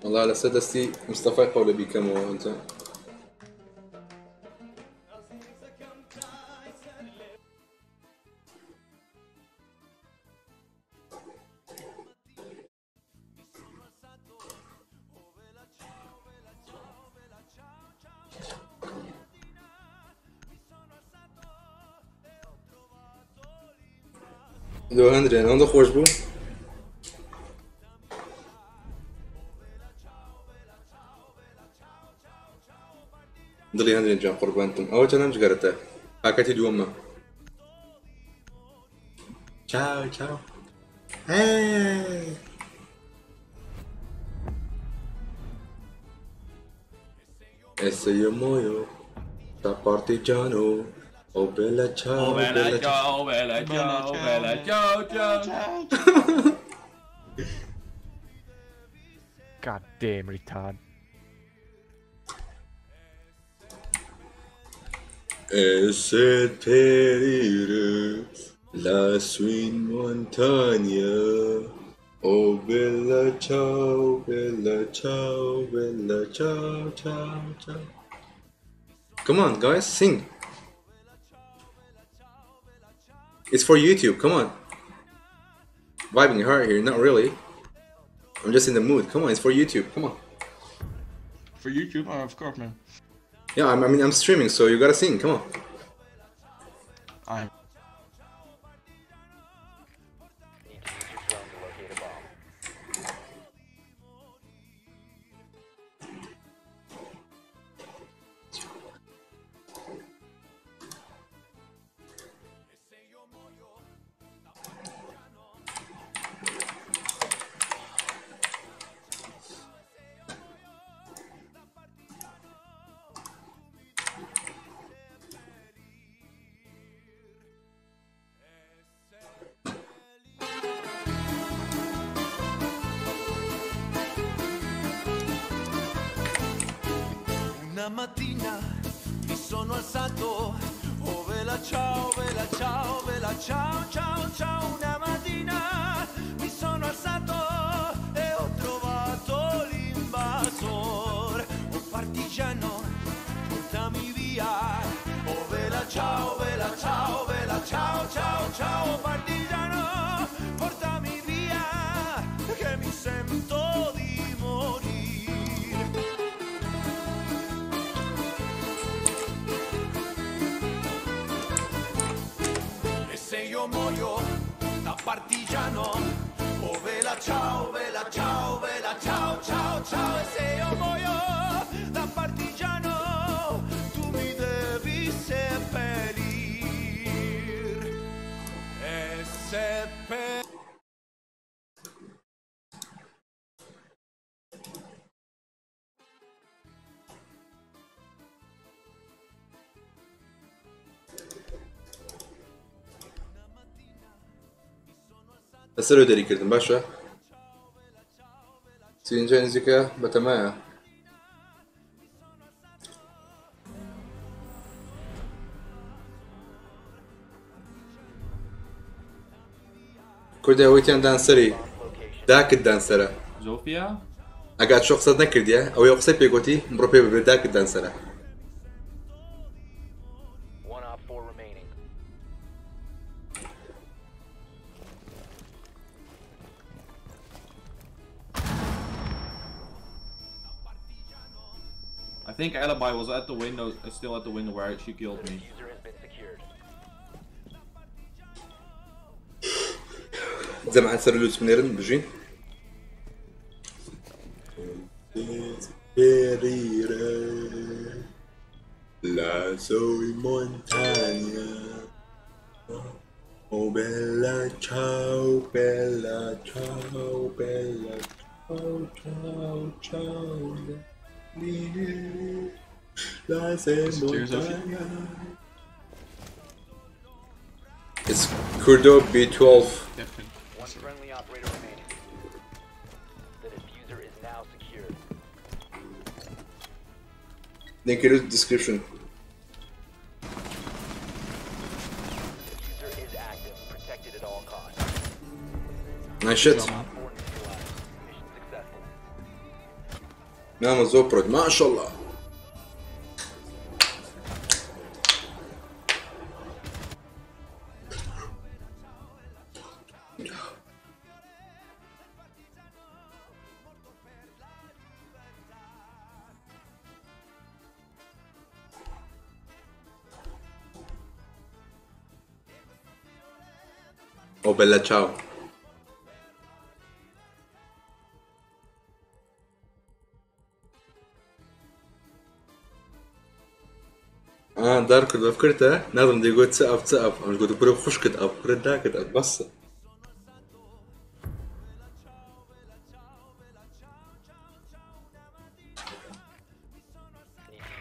Speaker 4: والله على سدستي مصطفى قولي بكم وانت لو هندري انا خوش بو. دڵی هەندێک جان قوربانتم ئەوە چەندەم جگەرەتە پاکەتی دووەمە. چاو چاو. هەی. E se io muoio da partigiano, oh bella ciao,
Speaker 9: Oh bella ciao, bella ciao, bella ciao, ciao.
Speaker 2: God damn retard.
Speaker 4: E se perire lassù in montagna, oh bella ciao, bella ciao, bella ciao, ciao, ciao. Come on, guys, sing. It's for YouTube, come on. Vibing hard here, not really. I'm just in the mood. Come on, it's for YouTube, come on.
Speaker 9: For YouTube? Oh, of course, man.
Speaker 4: Yeah, I mean, I'm streaming, so you gotta sing, come on.
Speaker 9: I'm.
Speaker 1: Need to use your drone to locate a bomb.
Speaker 3: Una mattina mi sono alzato, oh bella ciao, bella ciao, bella ciao, ciao, ciao. Una mattina mi sono alzato e ho trovato l'invasor. Oh partigiano, portami via. Oh bella ciao, bella ciao, bella ciao, ciao, ciao. Partigiano, portami via, che mi sento di morire. E se io muoio da partigiano, oh bella ciao, bella ciao, bella ciao, ciao, ciao. E se io muoio da partigiano, tu mi devi seppellir. E seppellir.
Speaker 4: لەسەر دەریکردم باشە سینجا نزیکە بەتەمایە کوردی ئەوەیتیان دانسەری داکت دانسەرە
Speaker 9: Zofia?
Speaker 4: ئەگات شۆ قسەت نەکردیە ئەوەی قسەی پێگوتی بڕۆ پێ ببێ داکت دانسەرە
Speaker 1: One op 4 remaining.
Speaker 9: I think Alibi was at the window, still at the window where she killed
Speaker 1: The
Speaker 9: me.
Speaker 1: diffuser has been secured.
Speaker 4: زەمعات سەر لوت بنێرن بژین Lassù in montagna. Oh bella ciao, bella ciao, bella ciao, ciao, ciao. Lassù in
Speaker 9: Is it yours, Sophie?
Speaker 4: montagna. It's Kurdo B12.
Speaker 9: Definitely.
Speaker 1: One friendly operator remaining. The diffuser is now secured.
Speaker 4: Link in the description.
Speaker 1: Diffuser is active. Protected at all costs.
Speaker 4: Nice shit.
Speaker 1: Op 4 neutralized. Mission successful.
Speaker 4: نعم زوبرد ما شاء الله. Oh bella ciao. آه دارك فكرتها نظم دي قلت سقف سقف مش قلت برو خشكت اب برو داكت اب بس
Speaker 1: Need to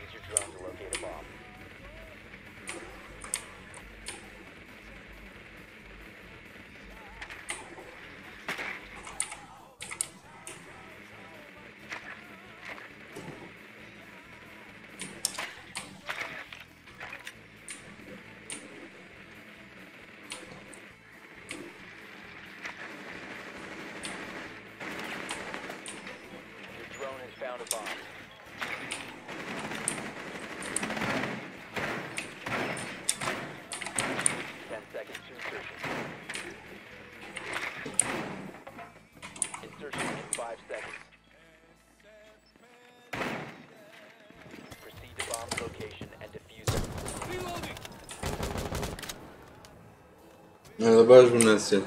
Speaker 1: Found a bomb. 10 seconds to insertion. Insertion in 5 seconds. Proceed to bomb's location and defuse it.
Speaker 9: Reloading.
Speaker 4: هذا باش بننسل.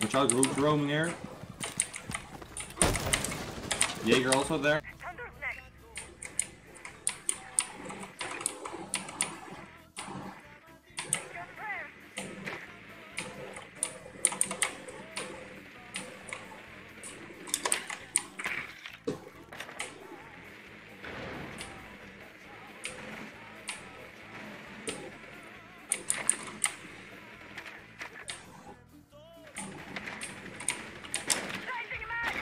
Speaker 9: Watch out, group roaming here. Jaeger also there.
Speaker 5: Thunder's next. Think your prayers. Changing mag!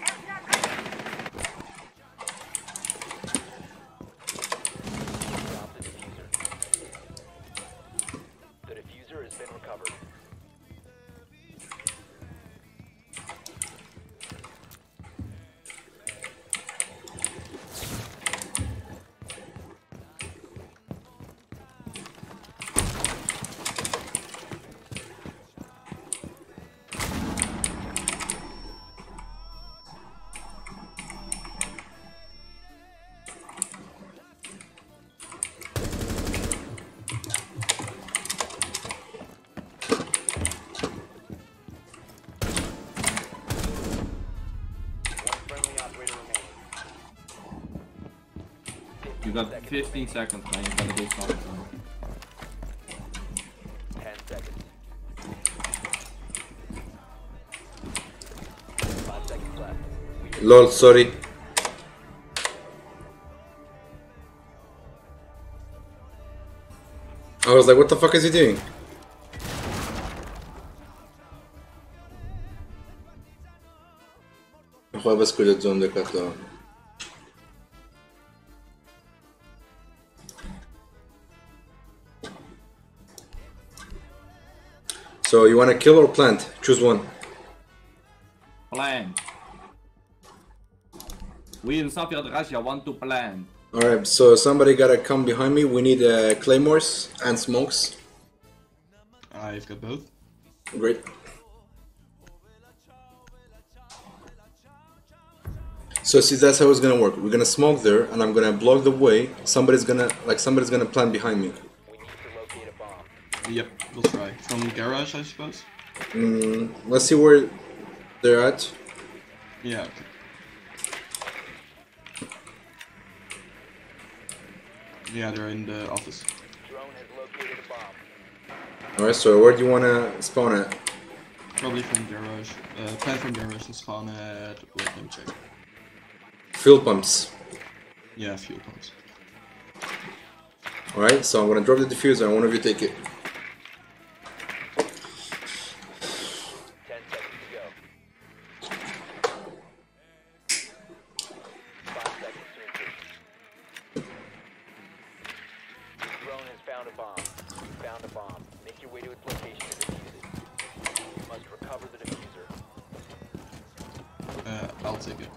Speaker 5: Airstrike ready.
Speaker 1: Drop the diffuser. The diffuser has been recovered. One friendly operator remaining.
Speaker 9: You got 15 seconds, man. You gotta do something.
Speaker 1: 10 seconds. 5 seconds left. We
Speaker 4: Lol, sorry. I was like, what the fuck is he doing? أخويا بس كل زون دكاتلون. So you wanna kill or plant? Choose one.
Speaker 9: Plant. We in Soviet Russia want to plant.
Speaker 4: Alright, so somebody gotta come behind me. We need claymores and smokes.
Speaker 10: I've got both.
Speaker 4: Great. So see, that's how it's gonna work. We're gonna smoke there, and I'm gonna block the way. Somebody's gonna plant behind me.
Speaker 1: We need to locate a bomb.
Speaker 10: Yep, we'll try. From garage, I suppose?
Speaker 4: Let's see where they're at.
Speaker 10: Yeah, okay. Yeah, they're in the office.
Speaker 1: Drone has located a bomb.
Speaker 4: Alright, so where do you wanna spawn at?
Speaker 10: Probably from garage. Plant from garage and spawn at... Wait, let me check.
Speaker 4: Fuel pumps.
Speaker 10: Yeah, fuel pumps.
Speaker 4: Alright, so I'm gonna drop the diffuser and one of you take it.
Speaker 1: 10 seconds to go. 5 seconds to insertion. Your drone has found a bomb. You found a bomb. Make your way to its location and defuse it. You must recover the diffuser.
Speaker 10: I'll take it.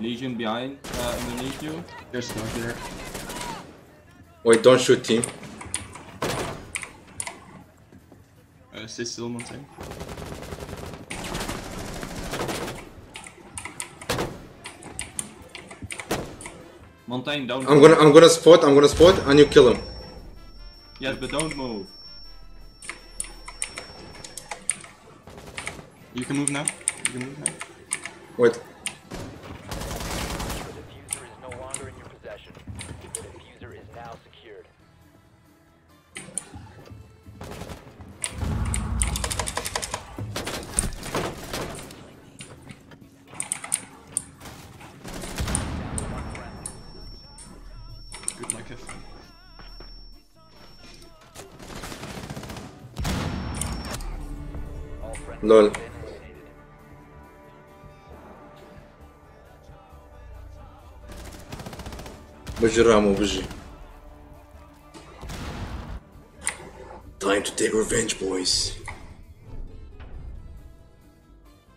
Speaker 9: Legion behind, underneath you.
Speaker 10: There's smoke there.
Speaker 4: Wait, don't shoot team.
Speaker 10: Stay still, Montaigne.
Speaker 9: Montaigne, don't.
Speaker 4: I'm gonna spot. I'm gonna spot, and you kill him.
Speaker 9: Yes, but don't move.
Speaker 10: You can move now. You can move now.
Speaker 4: Wait.
Speaker 1: The diffuser is no longer in your possession. The diffuser is now secured.
Speaker 10: Good luck, have fun.
Speaker 1: All friendlies
Speaker 4: Lol.
Speaker 1: have been eliminated.
Speaker 4: بجي رامو بجي. Time to take revenge, boys.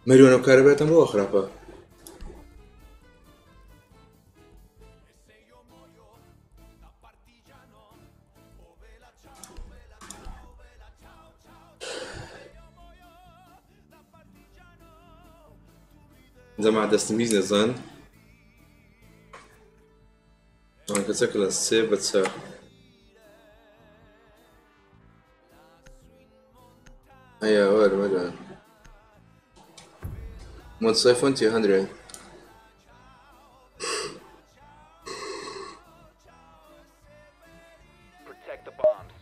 Speaker 4: مریۆنە و کارەبێتم بۆ خراپە. جەما دەستم هیچ نەزان. کەچەکە لە سێ بە چار. ئەیا وەرە وەرە. مۆتسایفۆن تێ هەندرێ.
Speaker 1: Protect the bombs.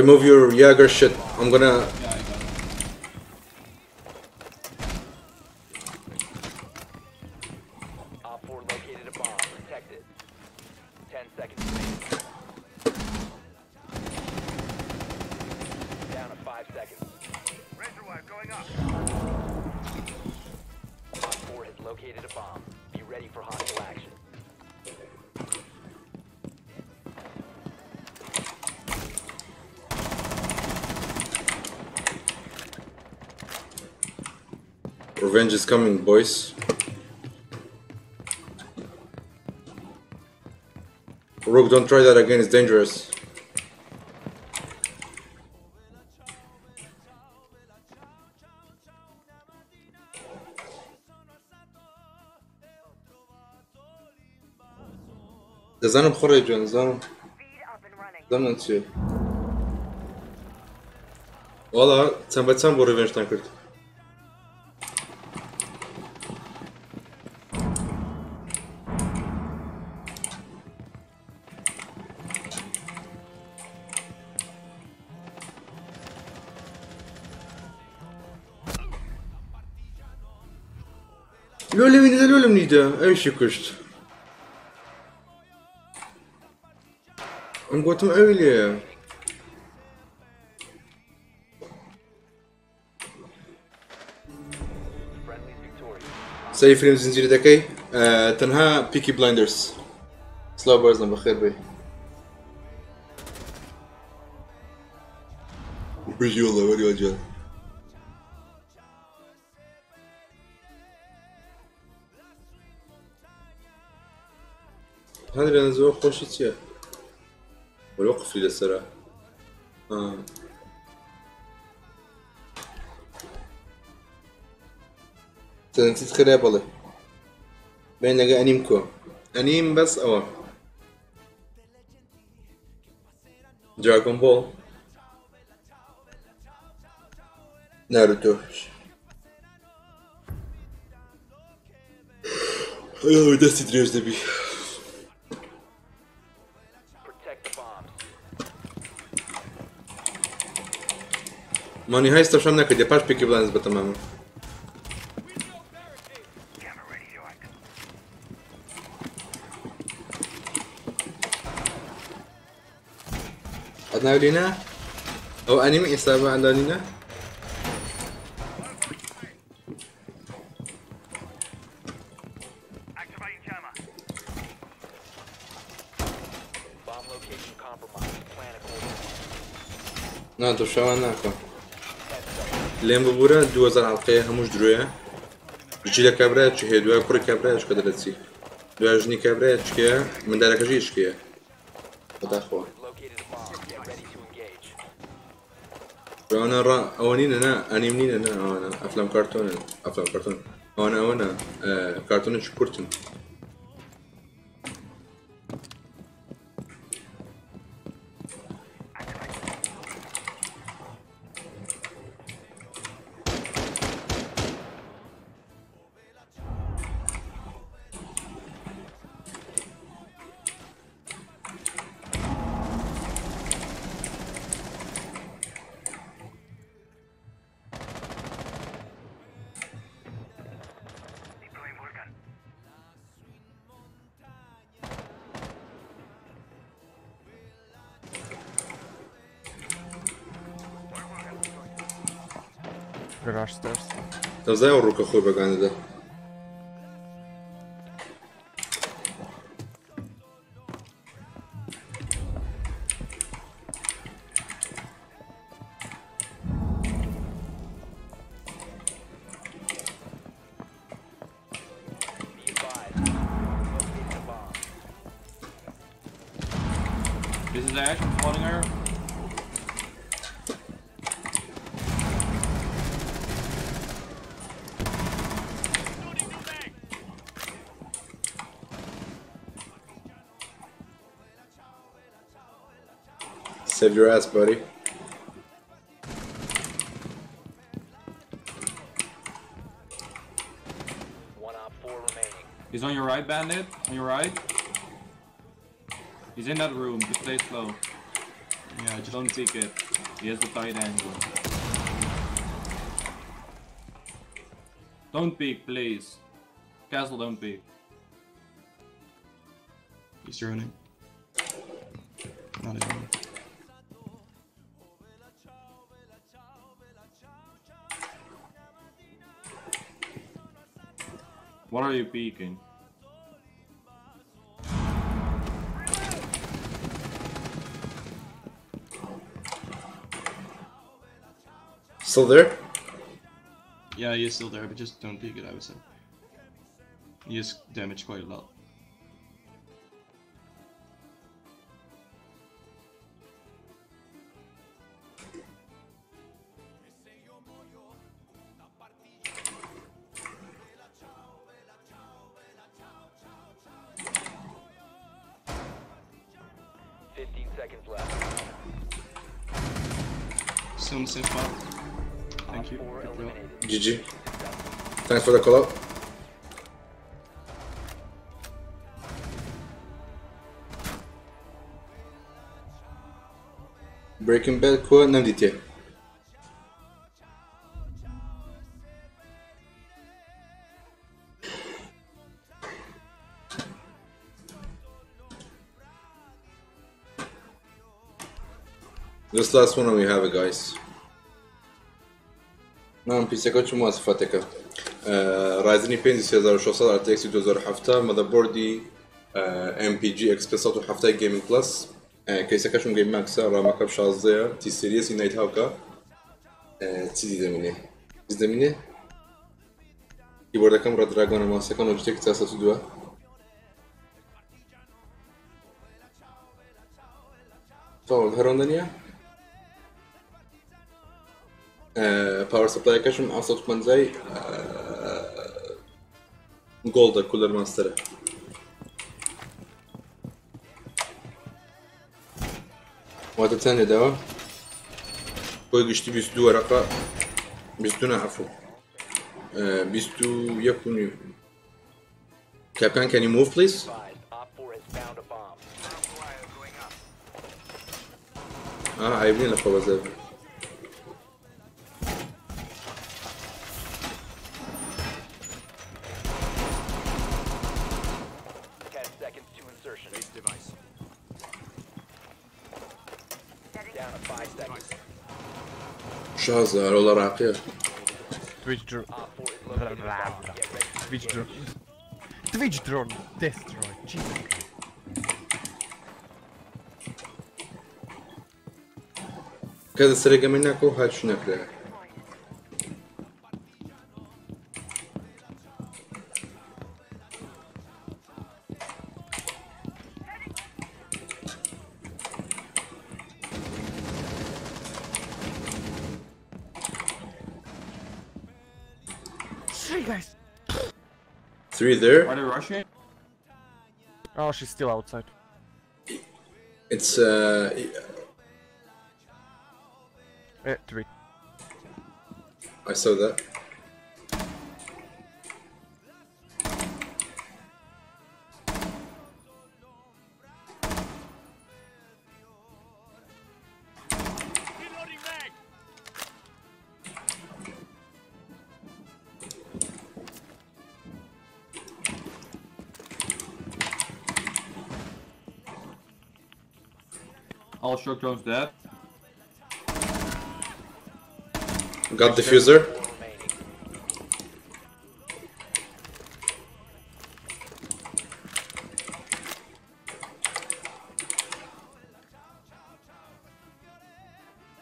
Speaker 4: Remove your Jaeger shit. I'm gonna.
Speaker 10: Yeah, I got it.
Speaker 1: Op 4 located a bomb. Protect it. 10 seconds remaining. Down to 5 seconds.
Speaker 5: Razor wire going up.
Speaker 1: Op 4 has located a bomb. Be ready for hostile action.
Speaker 4: Revenge is coming, boys. Rook, don't try that again, it's dangerous. دەزانم خڕێ جوان دەزانم
Speaker 5: Feed up and running.
Speaker 4: دەزانم چییە وەڵا چەند بە چەند بۆ ڕێڤێنجتان کرد. لۆ لەوی نیدە لۆ لەم نیدە ئەویشی کوشت. ئەم گوتم ئەوی لێیە.
Speaker 1: Friendly's victorious.
Speaker 4: سەری فیلم زنجیرە دەکەی تەنها پیکی بلایندرز. سلاو بەرزم بەخێر بێ. بژی وەڵا وەری وەجان. هەندێک زۆر خۆشی چییە؟ وەرە قفلی لەسەرە. تەنتیت خێرا بەڵێ. بێن لەگە ئەنیم کۆ. ئەنیم بەس ئەوە. دراگۆن بۆڵ. ناروتۆ. ئەوە دەستی درێژ دەبی.
Speaker 1: Protect the bombs.
Speaker 4: مانی هایستەشم نەکردی پاش پیکی بلایندز بەتەمامە.
Speaker 5: Camera ready to act.
Speaker 4: ئەت ناوی لێ نا؟ ئەو ئەنیمی ئێستا بە ئەندانینە؟ نا تۆ شەوان ناکەم. لێم ببوورە 2000 ئەڵقەیە هەمووش درۆیە. ژی لە کابرایە چ هەیە، دوای کوڕی کابرایە چکە دەرەچی، دوای ژنی کابرایە چکەیە، مندارەکەشی چکەیە. بەداخەوە. ئەوانە ڕا ئەوە نینە نا ئەنیم نینە نا ئەوانە ئەفلام کارتۆنن ئەفلام کارتۆن ئەوانە ئەوەنە کارتۆنێکی کورتن.
Speaker 2: Garage stairs.
Speaker 4: دەزای ڕووکە خۆی بەگانەدا.
Speaker 1: Be advised. Located a bomb.
Speaker 9: This is Ash, I'm spawning her.
Speaker 4: Save your ass, buddy.
Speaker 1: One op 4 remaining.
Speaker 9: He's on your right, Bandit. On your right. He's in that room. Just play slow.
Speaker 10: Yeah, just
Speaker 9: don't peek it. He has the tight angle. Don't peek, please. Castle, don't peek.
Speaker 10: He's running. Not even.
Speaker 9: What are you peeking?
Speaker 4: Still there?
Speaker 10: Yeah, he is still there, but just don't peek it, I would say. He is damaged quite a lot.
Speaker 1: Seconds left.
Speaker 10: Still in the same spot. Thank you.
Speaker 4: GG. Thanks for the call out. Breaking Bad کووە نەمدیتێ. This last one we have it, guys. نعم پیسەکە چ مواصفاتێکە؟ ڕایزنی 5600 RTX 2070 مەدەبۆردی MPG XP 170 Gaming Plus کەیسەکەشم Game Max ڕامەکە 16 تی سیریەسی نایت هاوکە چی دەمینێ؟ دەمینێ کیبۆردەکەم ڕێدراگۆنە ماسەکەم Logitech 402 تەواو هەرۆندە نییە؟ پاوەر سەپلایەکەشم 750 گۆڵدە کولەر ماستەرە. واتە چەند لێداوە؟ بۆی گشتی 22 وەرەقە 22 نا عەفو 21 و نیو. Captain, can you move please? عیب نییە لە خۆ بەزێ.
Speaker 1: Insertion. Device. Down to 5 seconds.
Speaker 4: شازە ئەرۆڵە ڕاقیە.
Speaker 2: Twitch drone. Twitch drone. Twitch drone destroyed. Jesus Christ.
Speaker 4: کە سەرەکەمە ناکە و هاچ نەکرێ.
Speaker 2: Three guys.
Speaker 4: Three there.
Speaker 9: Are they rushing?
Speaker 2: Oh, she's still outside.
Speaker 4: It's
Speaker 2: Three.
Speaker 4: I saw that.
Speaker 9: All shock drones dead.
Speaker 4: Got diffuser.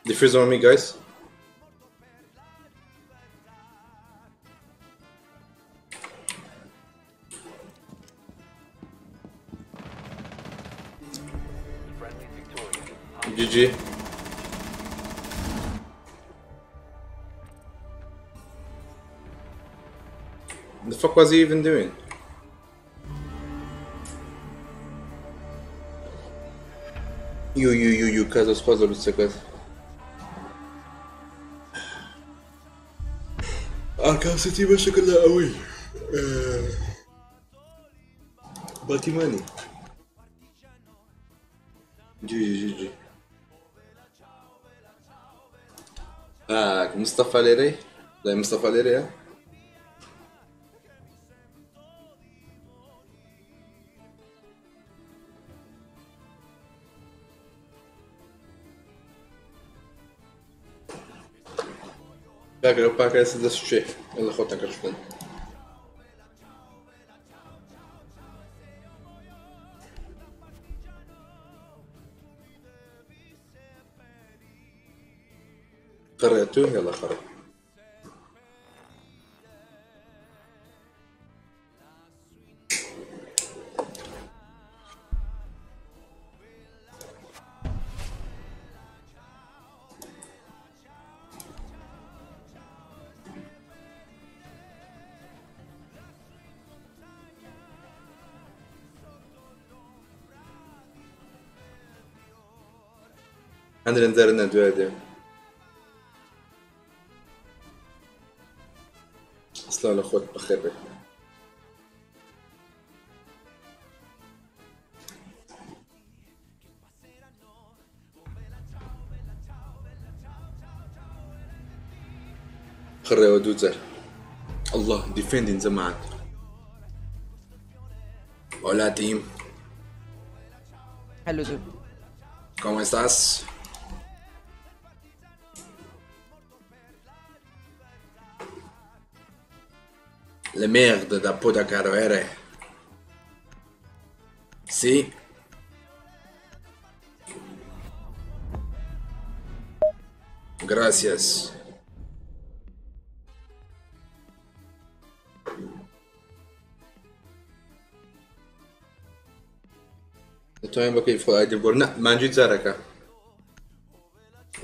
Speaker 4: Diffuser on me, guys. GG. The fuck was he even doing? You, you, you, you, كذا سخوزة بالسكت. أركام سيتي ماشي كلها قوي. باتيماني. جي جي جي جي. مصطفى ليري. لا مصطفى ليري ها. باكر باكر سدس شيء يلا خوتنا كرشتن. قرأته يلا قرأ. عندنا نزارنا دوادي اصلا اخوت بخير. خري ودوزر الله ديفندين زمان. Hola team.
Speaker 6: Hello dude.
Speaker 4: ¿Cómo estás? Le merde da puta caro ere. Sí. Gracias. دەتوانین بەکەی خۆ ئایدی بگۆڕ. نا، مانجی جارەکە.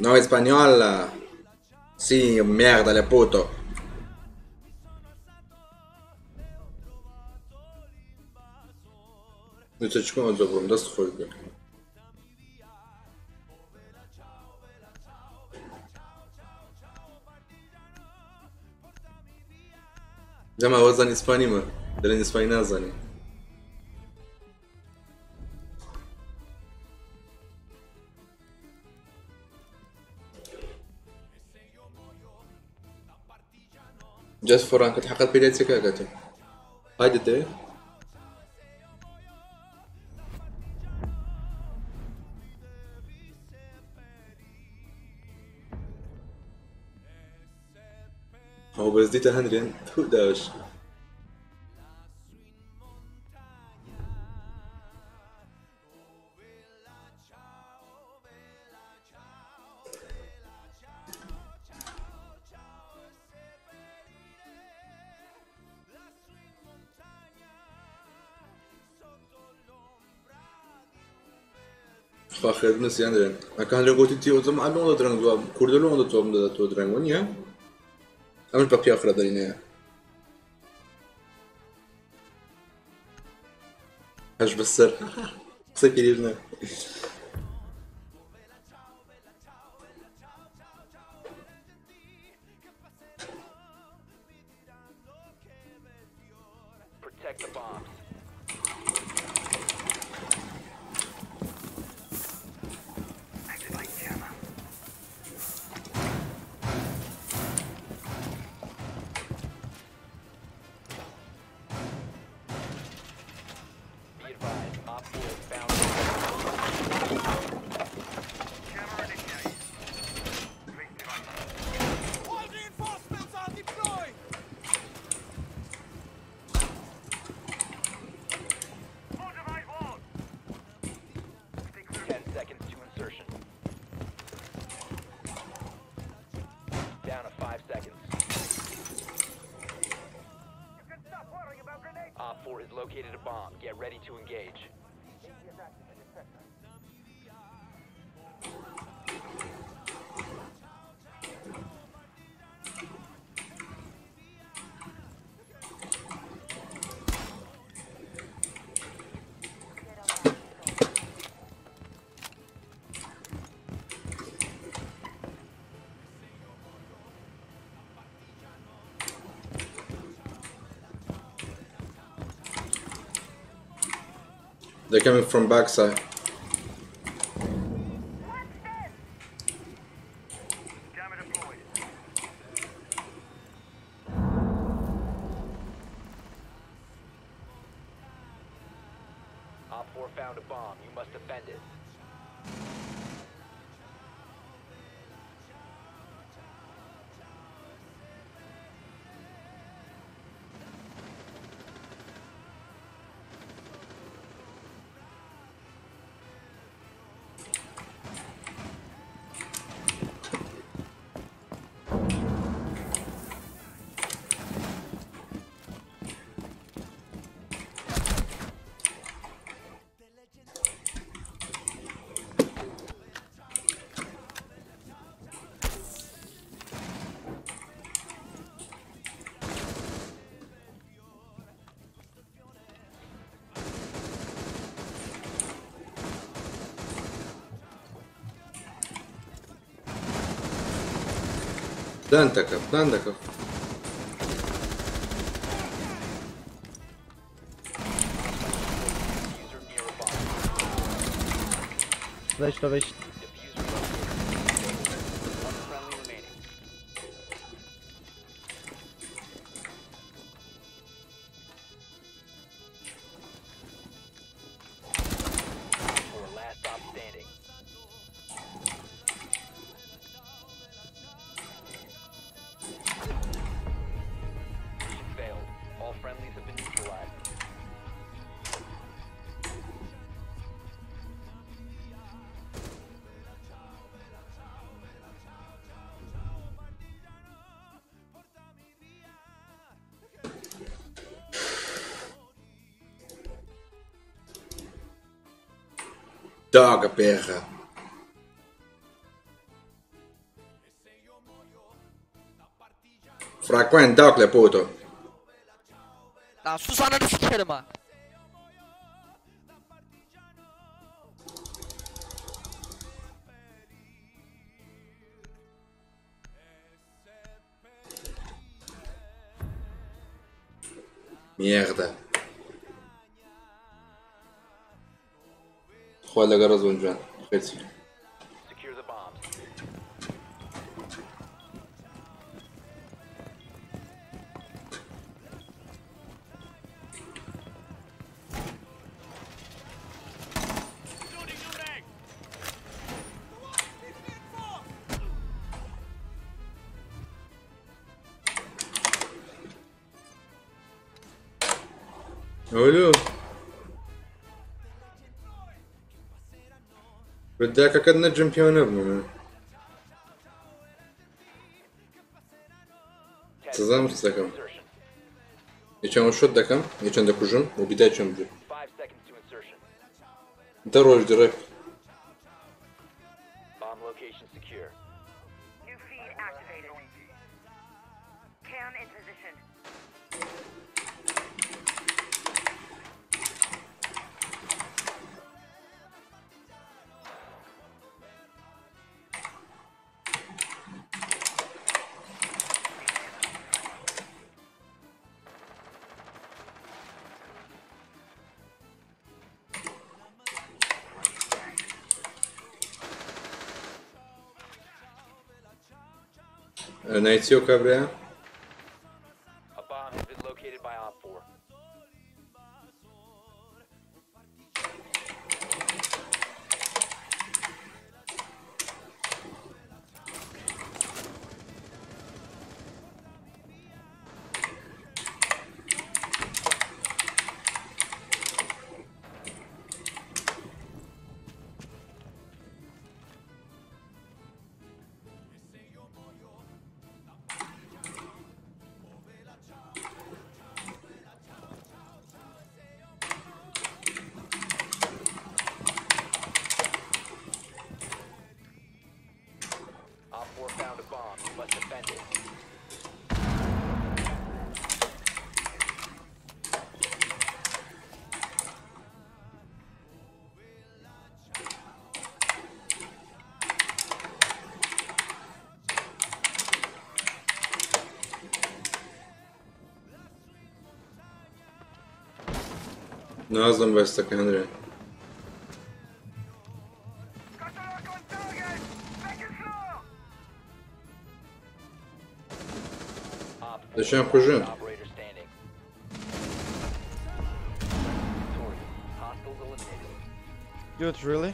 Speaker 4: No español. Sí, mierda, le puto. چکۆ زۆ بڕۆم دەست خۆش بێ. جەما وەزان ئیسپانیمە دەرێن ئیسپانی نازانی. Just for rank حقت بداية كاكاتو. هاي دي ئەو بەس دیتە هەندرێن تو داش. خوا خێر بنووسی هەندرێن ئەکان لە گوتی تی ئۆزم ئەلۆ درەنگ دووە کوردە لۆ ئەوەندە جوابم دەدا تۆ درەنگ وە نییە ئەمش بە پیاو خرا دەرینەیە هەش بەسەر قسە پیریش نە.
Speaker 1: Protect the bombs. Be advised, Op 4 has found
Speaker 3: All reinforcements are deployed!
Speaker 1: Ten seconds to insertion. Down to 5 seconds. Op 4 has located a bomb. Get ready to engage.
Speaker 4: They're coming from backside.
Speaker 1: Op 4 found a bomb. You must defend it.
Speaker 4: Plant دەکەم پلان دەکەم.
Speaker 1: Diffuser near a bomb.
Speaker 6: Weź to, weź.
Speaker 1: Diffuser located. Disable it. One friendly remaining. Op 4 last stop standing. Mission failed. All friendlies have been neutralized.
Speaker 4: Daga perra. Frequent dog le puto.
Speaker 11: Lan sus ananı sikerim ha.
Speaker 4: Mierda. خوا لەگە ڕزبن جوان خێرچی.
Speaker 1: Secure the bombs.
Speaker 4: ئەولو بە داکەکەت نەجم پێوە نەبوو من.
Speaker 1: 10
Speaker 4: سزام
Speaker 1: seconds to
Speaker 4: دەکەم.
Speaker 1: insertion.
Speaker 4: یەکیان شۆت دەکەم، یەکیان دەکوژم و بیدایکیان بژێ.
Speaker 1: 5 seconds to insertion.
Speaker 4: دە ڕۆژ دڕێک.
Speaker 1: Bomb location secure.
Speaker 5: New feed activated. Cam in position.
Speaker 4: نایچیەوە کابرایە؟
Speaker 1: A bomb has been located by Op 4. Op 4 found a bomb. You must defend it.
Speaker 4: نازم بەستەکە هەندرێ.
Speaker 5: Got the lock on target! Second floor!
Speaker 1: Op 4
Speaker 4: دەشیان
Speaker 1: last
Speaker 4: کوژن.
Speaker 1: operator standing. Victorious. Hostiles eliminated.
Speaker 10: Dude, really?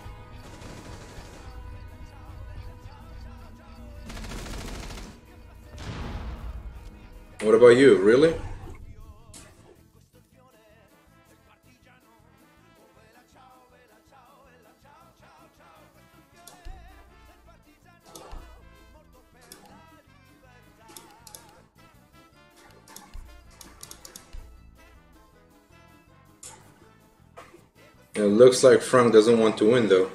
Speaker 4: What about you? Really? It looks like Frank doesn't want to win though.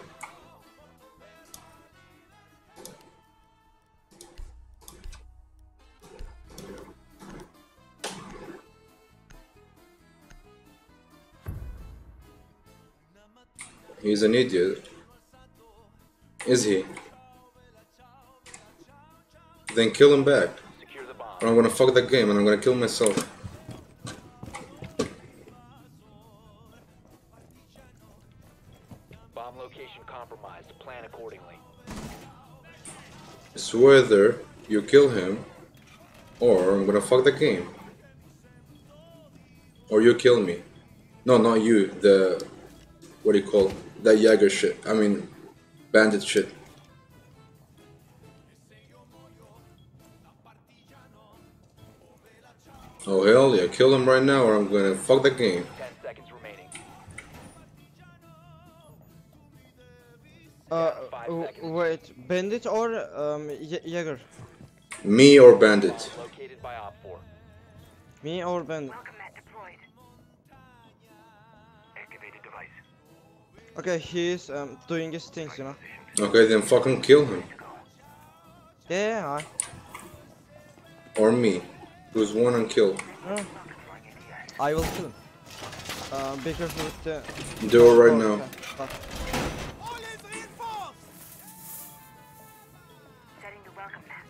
Speaker 4: He's an idiot. Is he? Then kill him back.
Speaker 1: Secure the bomb.
Speaker 4: Or I'm gonna fuck the game and I'm gonna kill myself.
Speaker 1: Bomb location compromised. Plan accordingly.
Speaker 4: It's whether you kill him or I'm gonna fuck the game. Or you kill me. No, not you. The what do you call that Jaeger shit? I mean, bandit shit. Oh hell yeah, kill him right now or I'm gonna fuck the game.
Speaker 1: 10 seconds remaining.
Speaker 6: Wait, bandit or Jaeger?
Speaker 4: Me or bandit?
Speaker 1: Bomb located by Op 4.
Speaker 6: Me or bandit?
Speaker 5: Welcome mat deployed. Activated device.
Speaker 6: Okay, he's doing his things, you know.
Speaker 4: Okay, then fucking kill him.
Speaker 6: Yeah, I.
Speaker 4: Or me. Who's one and kill.
Speaker 6: I will kill him. Be careful with the.
Speaker 4: Do it right now.
Speaker 6: Okay.
Speaker 5: Setting the welcome mat.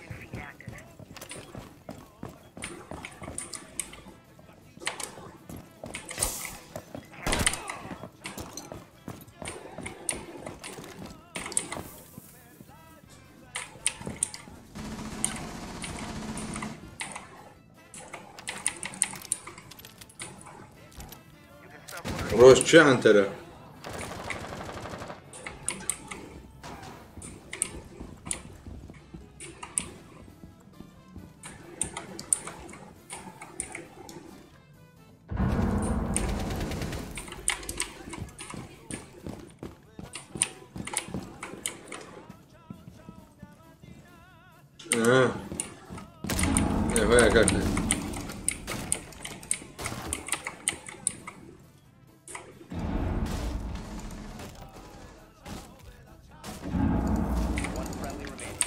Speaker 5: New feed active.
Speaker 4: ڕۆژ چێ عەنتەرە؟ ئێ کاکە.
Speaker 1: One friendly remaining.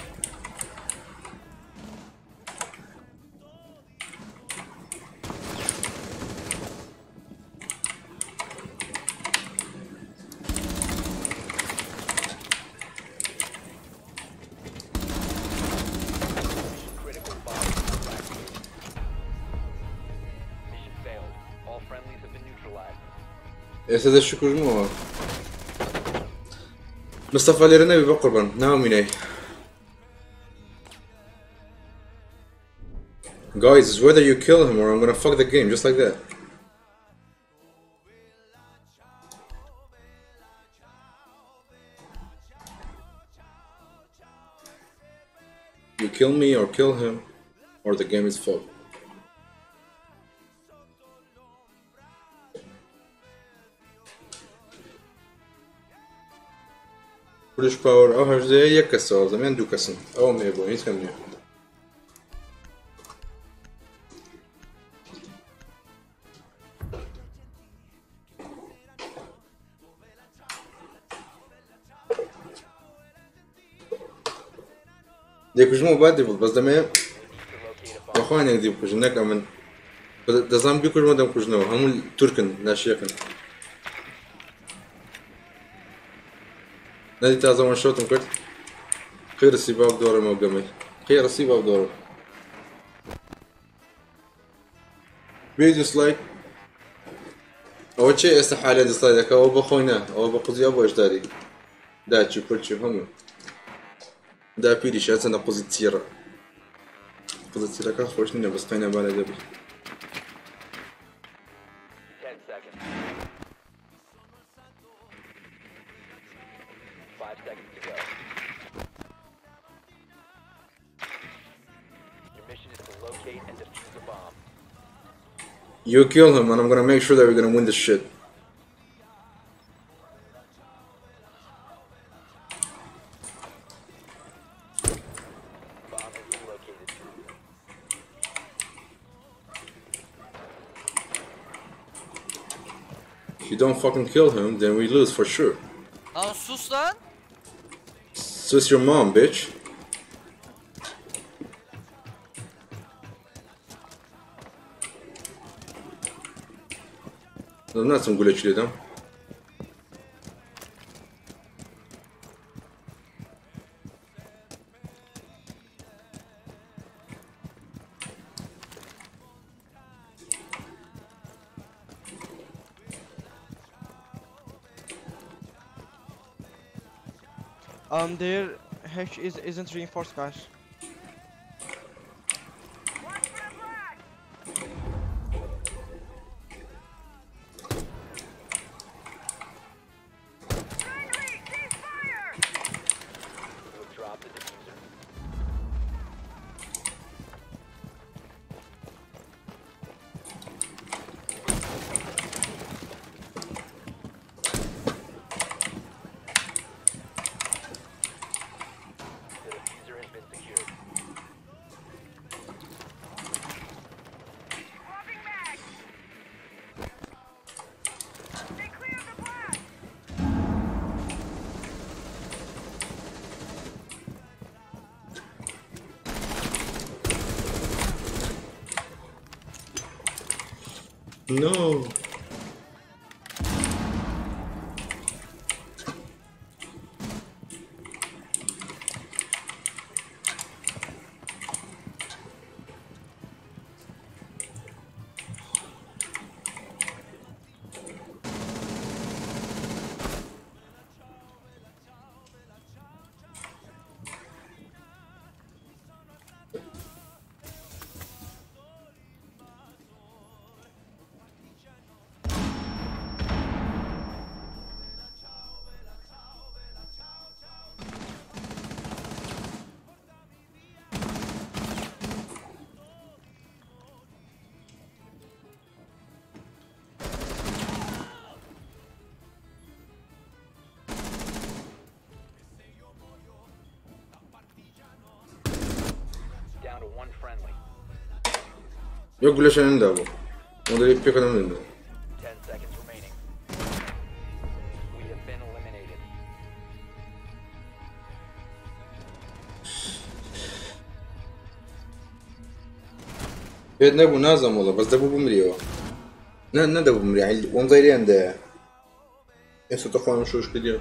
Speaker 1: Mission critical. Bomb activated. Mission failed. All friendlies have been neutralized.
Speaker 4: ئێستا دەشی کوژمەوە. مستەفا لێرە نەبی بەقوربان ناومینای. Guys, it's whether you kill him or I'm gonna fuck the game, just like that. You kill me or kill him, or the game is fucked. British Power ئەو هەژدەیە یەک کەسەوە زەمان دوو کەسن ئەوە مێ بۆ هیچ کەم نییە. دەیکوژمەوە با دیبڵ بەس دەمەوێ
Speaker 1: You need to locate a bomb.
Speaker 4: بەخۆیان یەک دیبکوژن نەک ئەمن دەزانم بیکوژمەوە دەمکوژنەوە هەموو تورکن ناشیەکن نەدی تازە وان شۆتم کرد قیرسی باو دۆڕمەوە گەمەی قیرسی باو دۆڕم بێ دیسلایک ئەوە چێ ئێستا حالە دیسلایک دەکا ئەوە بە خۆی نا ئەوە بە قوزی ئەو بەشداری داچی پرچی هەموو داپیریش هەرچەندە قوزی تیڕە قوزە تیرەکان خۆش نینە بەس قەینا بالە دەبی.
Speaker 1: 10 seconds. 5 seconds to go. Your mission is to locate and defuse a bomb.
Speaker 4: You kill him and I'm gonna make sure that we're gonna win this shit.
Speaker 1: Bomb has been located.
Speaker 4: If you don't fucking kill him, then we lose for sure.
Speaker 11: Lan sus lan.
Speaker 4: Sus your mom, bitch. ناچم گولەکی لێدەم.
Speaker 6: Their hash isn't reinforced, guys.
Speaker 5: Watch for the blast! Friendly, cease fire!
Speaker 1: You have dropped the diffuser. The diffuser has been secured.
Speaker 5: Swapping mag! Stay clear of the blast!
Speaker 4: No. یەک گولەشیان نەدابوو مۆدێلی پێکەوە نەدەدا.
Speaker 1: 10 seconds remaining. We have been eliminated.
Speaker 4: پێت نەبوو نازانم وەڵا بەس دەبوو بمریەوە نە نەدەبوو بمری یانی وەمزای لێیان دایە ئێستا تەخوا من شۆش کردیە.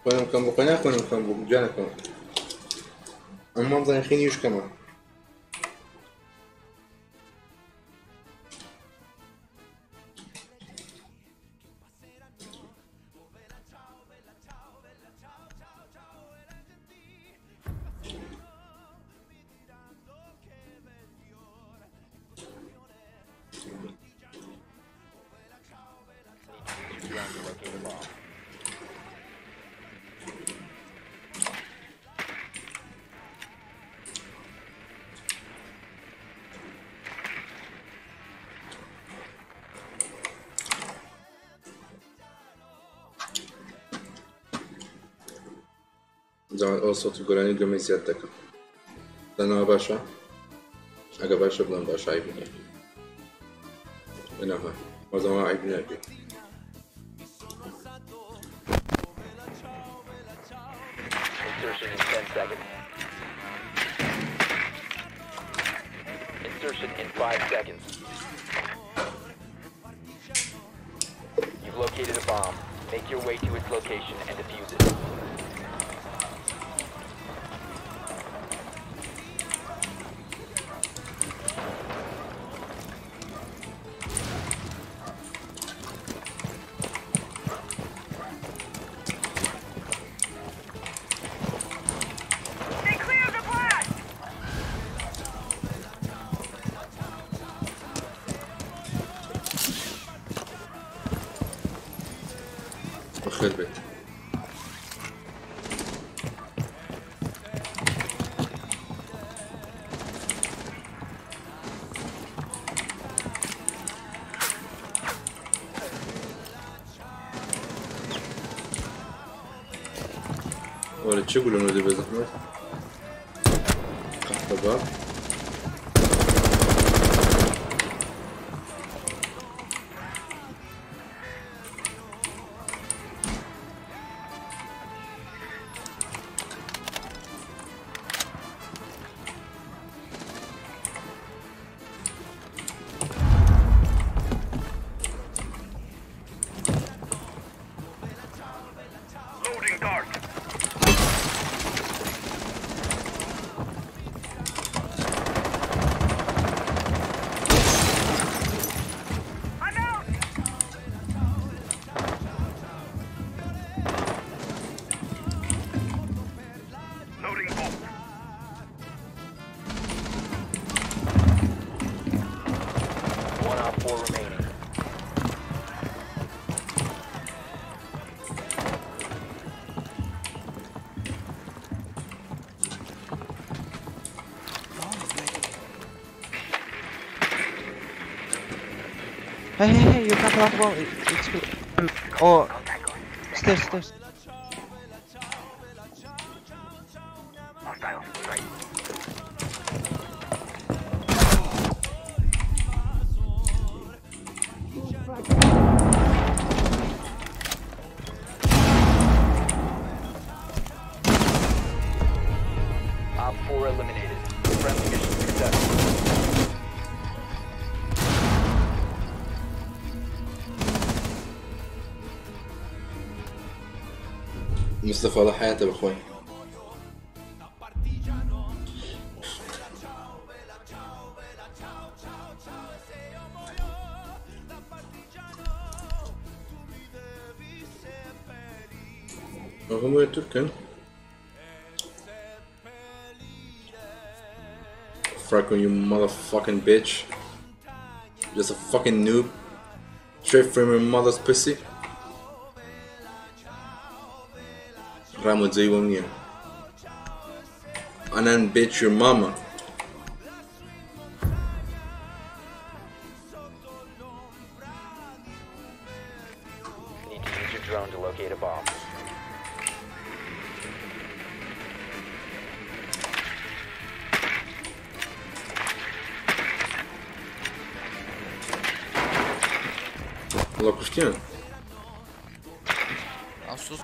Speaker 4: خۆنم کەم بوو خۆ ناخۆنم کەم بوو گیانەکەم ئەم مامزانی خینیش کەمە. زەمەت ئەو سەوتی گۆرانی گەمەی زیاد دەکەم دەنەوە باشە ئەگە باشە بڵێم باشە عیب نییە ئەنەها وەزەوە عیب نابێ.
Speaker 1: Insertion in 10 seconds. Insertion in 5 seconds. You've located a bomb. Make your way to its location and defuse it.
Speaker 5: Stay clear of the blast!
Speaker 4: بەخێر بێت. وەرە چ گولە نۆدی بێزەحمەت قەحپە باب.
Speaker 5: Loading dart. I'm out! Loading bolt.
Speaker 1: One op 4 remaining.
Speaker 6: Hey, hey, hey, you can't plant bomb. It's good. Oh, stairs, stairs.
Speaker 5: Hostile, right.
Speaker 1: Op 4 eliminated. Friendly mission successful.
Speaker 4: مستەفا لە حیاتە بەخۆی. ئەو هەمووی تورکن. Fuck you motherfucking bitch. Just a fucking noob. Straight from your mother's pussy. ڕامۆ جێی وەم نییە. ئەنان bitch your mama.
Speaker 1: your drone to locate a bomb.
Speaker 4: وەڵا کوشتیان.
Speaker 11: Lan sus.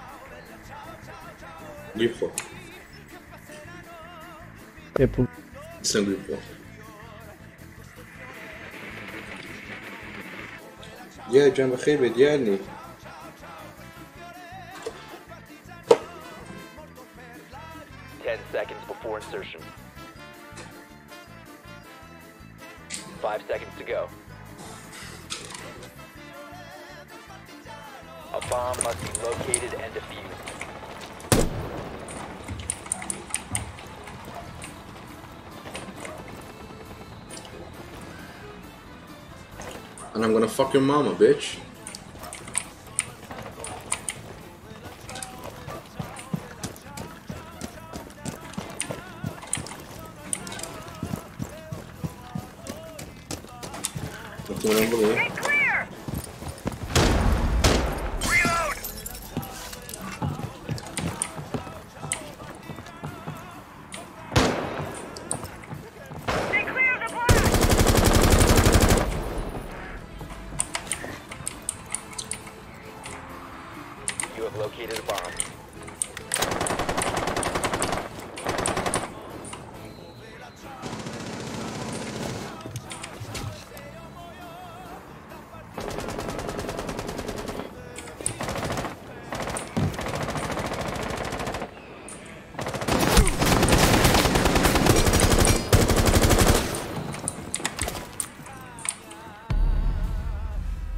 Speaker 4: گوی بخۆ.
Speaker 12: Apple.
Speaker 4: دیسان گوی بخۆ. دیار گیان بەخێر بێ دیار نی.
Speaker 1: 10 seconds before insertion. 5 seconds to go. A bomb must be located and defused.
Speaker 4: And I'm gonna fuck your mama, bitch. What's going on over there?
Speaker 5: Clear! Reload! Stay clear of the blast!
Speaker 1: You have located a bomb.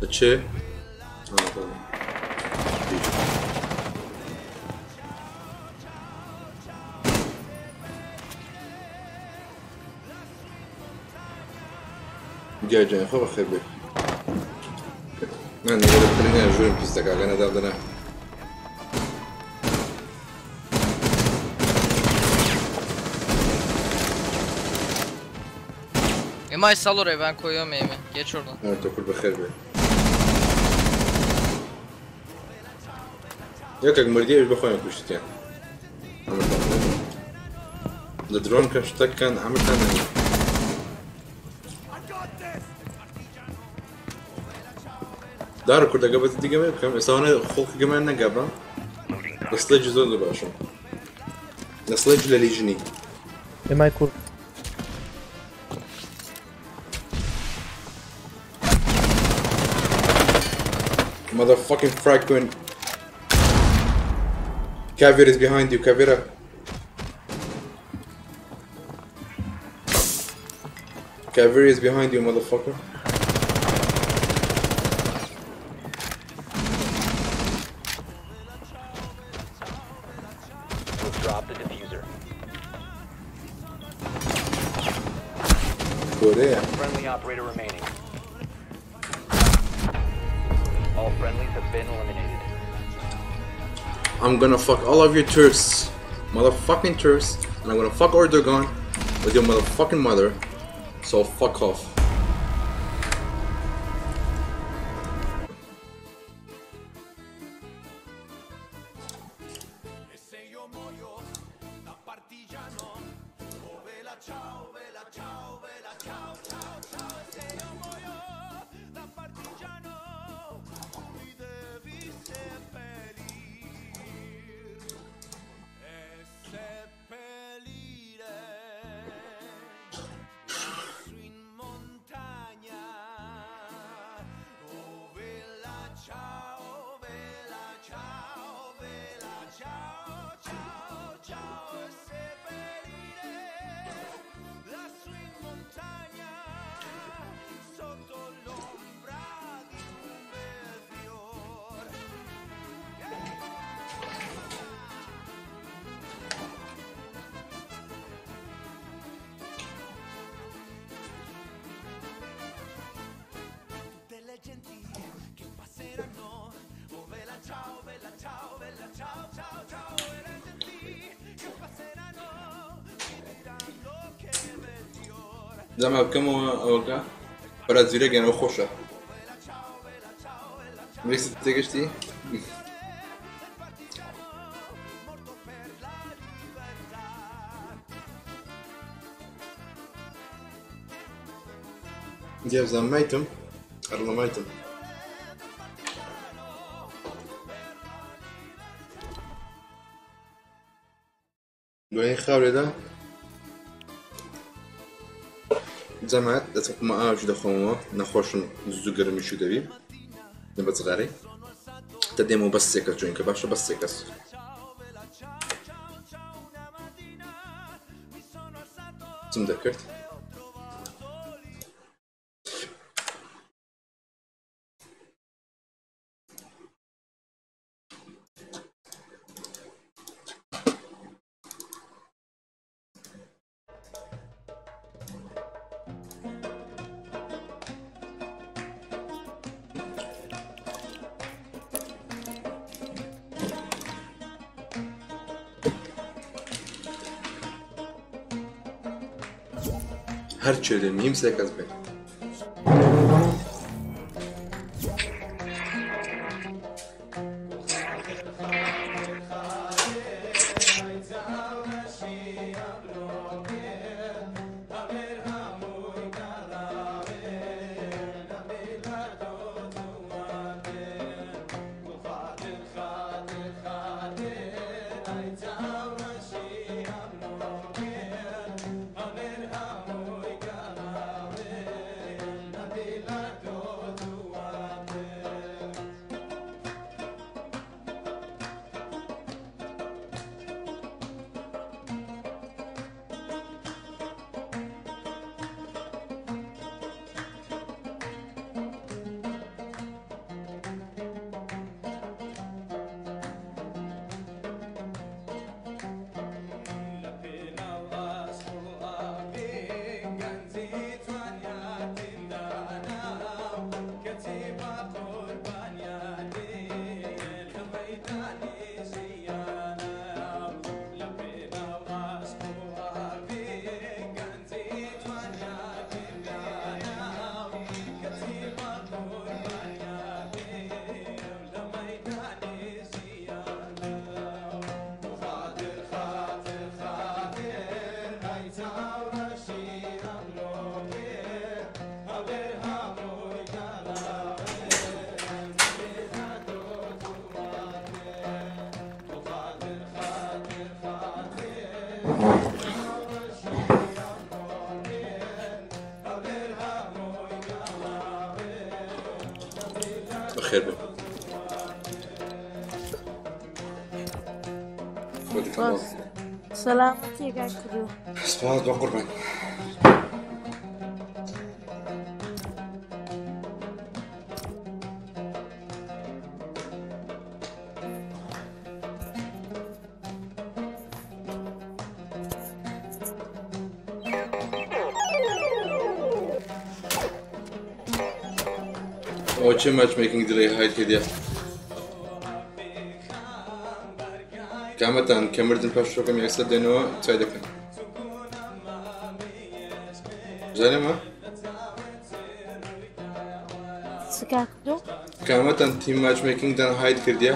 Speaker 4: The chair? Oh, tamam. دیار گیان خۆ بەخێر بێ. نا نێوە بخرینە ژوورم پیس دەکا گەنە دابدەنا.
Speaker 11: Emay sal orayı ben koyuyorum aim'i. Geç oradan.
Speaker 4: Evet okul بەخێر بێ. یەکێک مردیەویش بە خۆیان کوشتیان. ئەمرتان لە درۆن کە شتەکان ئەمرتان نەنی. دار کوردەکە بەس دیگەمێ بکەم ئێستا خۆڵکی گەمان نەگا بە لە سلێج زۆر زۆر باشم لە سلێج لە لیژنی.
Speaker 12: ئێمای کورد.
Speaker 4: Motherfucking frag queen. Caviar is behind you, Caveira. Caveira is behind you, motherfucker.
Speaker 1: We'll drop the diffuser.
Speaker 4: Go there.
Speaker 1: Friendly operator remaining. All friendlies have been eliminated.
Speaker 4: I'm gonna fuck all of you Turks, motherfucking Turks, and I'm gonna fuck Erdogan with your motherfucking mother. So fuck off. زەما بکەمەوە ئەوەکە بەرا زیرەگەنەوە خۆشە. ویست تێگەشتی؟ دیابزانم مایتم ئەڕڵە مایتم. دوایین خاولێدا جەماعەت دەچم ئاوش دەخۆمەوە، نەخۆشم زوو گەرمیشو دەبی بە جغارەی تە دێمەوە. بەس سێ کەس جوین کە باشە، بەس سێ کەس. چم دەکرد؟ هەر چێ دێ میم سێ کەس بێت. بەخێر بێن.
Speaker 13: سەلامەتی کاک کردو.
Speaker 4: سپاس بە قوربان. ئەوە چه matchmaking delay hide کردیە؟ کامەتان کە مردن پاش شۆکەم یەکسەر دێنەوە چای دەکەن؟ زانێمە
Speaker 13: چ کاک کردو؟
Speaker 4: کامەتان team matchmaking دان hide کردیە؟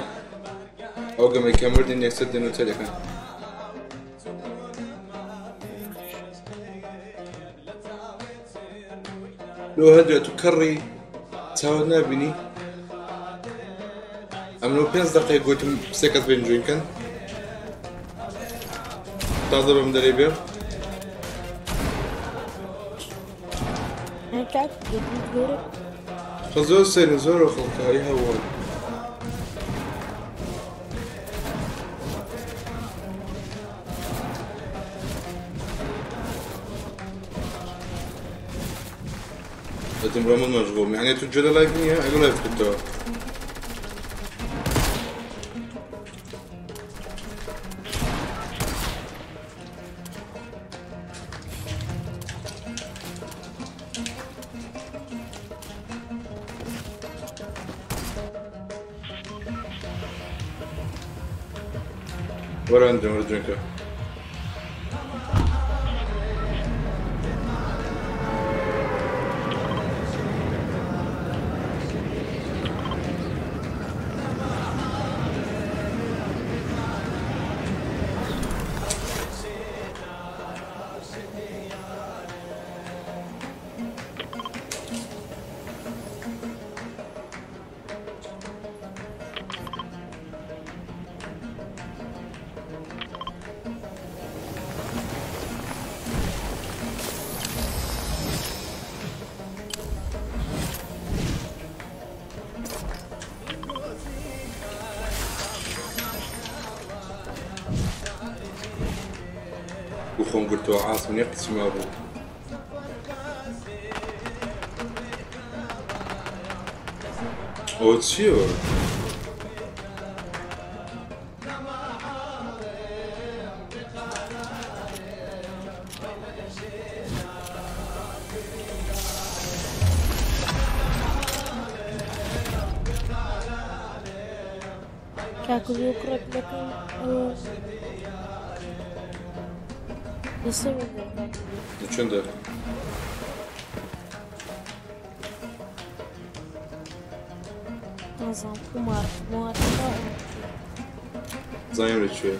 Speaker 4: ئەو گەمەی کە مردن یەکسەر دێنەوە چای دەکەن. لۆ هەدرێت و کەڕی چاوت نابینی؟ ئەمنەوە 5 دقیقە گوتم سێ کەس بێن join کەن، تازە بەم دەرێ بێ.
Speaker 13: کاک جدید گەورە.
Speaker 4: خە زۆر سەیرن، زۆر خەڵکاری هەوڵ. لازم رامون مشغول، يعني تو جدا live نییە؟ ئەگە live کردەوە. وەرە ئەندرێم، وەرە join کە. خۆم گرتووە عاسم یەک قسم مابوو. ئەوە چییە؟
Speaker 13: کاکولی و کوڕێک دەکەم لەسەر
Speaker 4: چەندە؟
Speaker 13: نازانم قومار مواردەکە
Speaker 4: زانیم لەکوێ.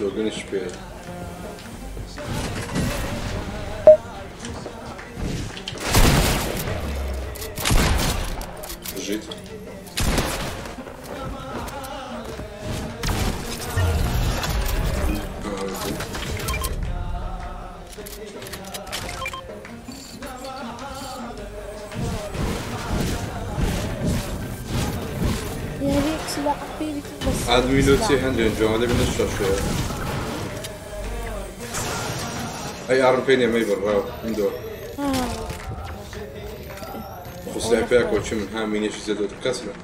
Speaker 4: شۆگەنیش پێ بژیت. ئادمینۆ چی هەندێک جوان دەبێت شەشەیە. ئەی ئارم پێ نیە مەی بڕاو هەندۆ خسلای پێ کۆچی من ها مینێکی زێدۆت کەسرە.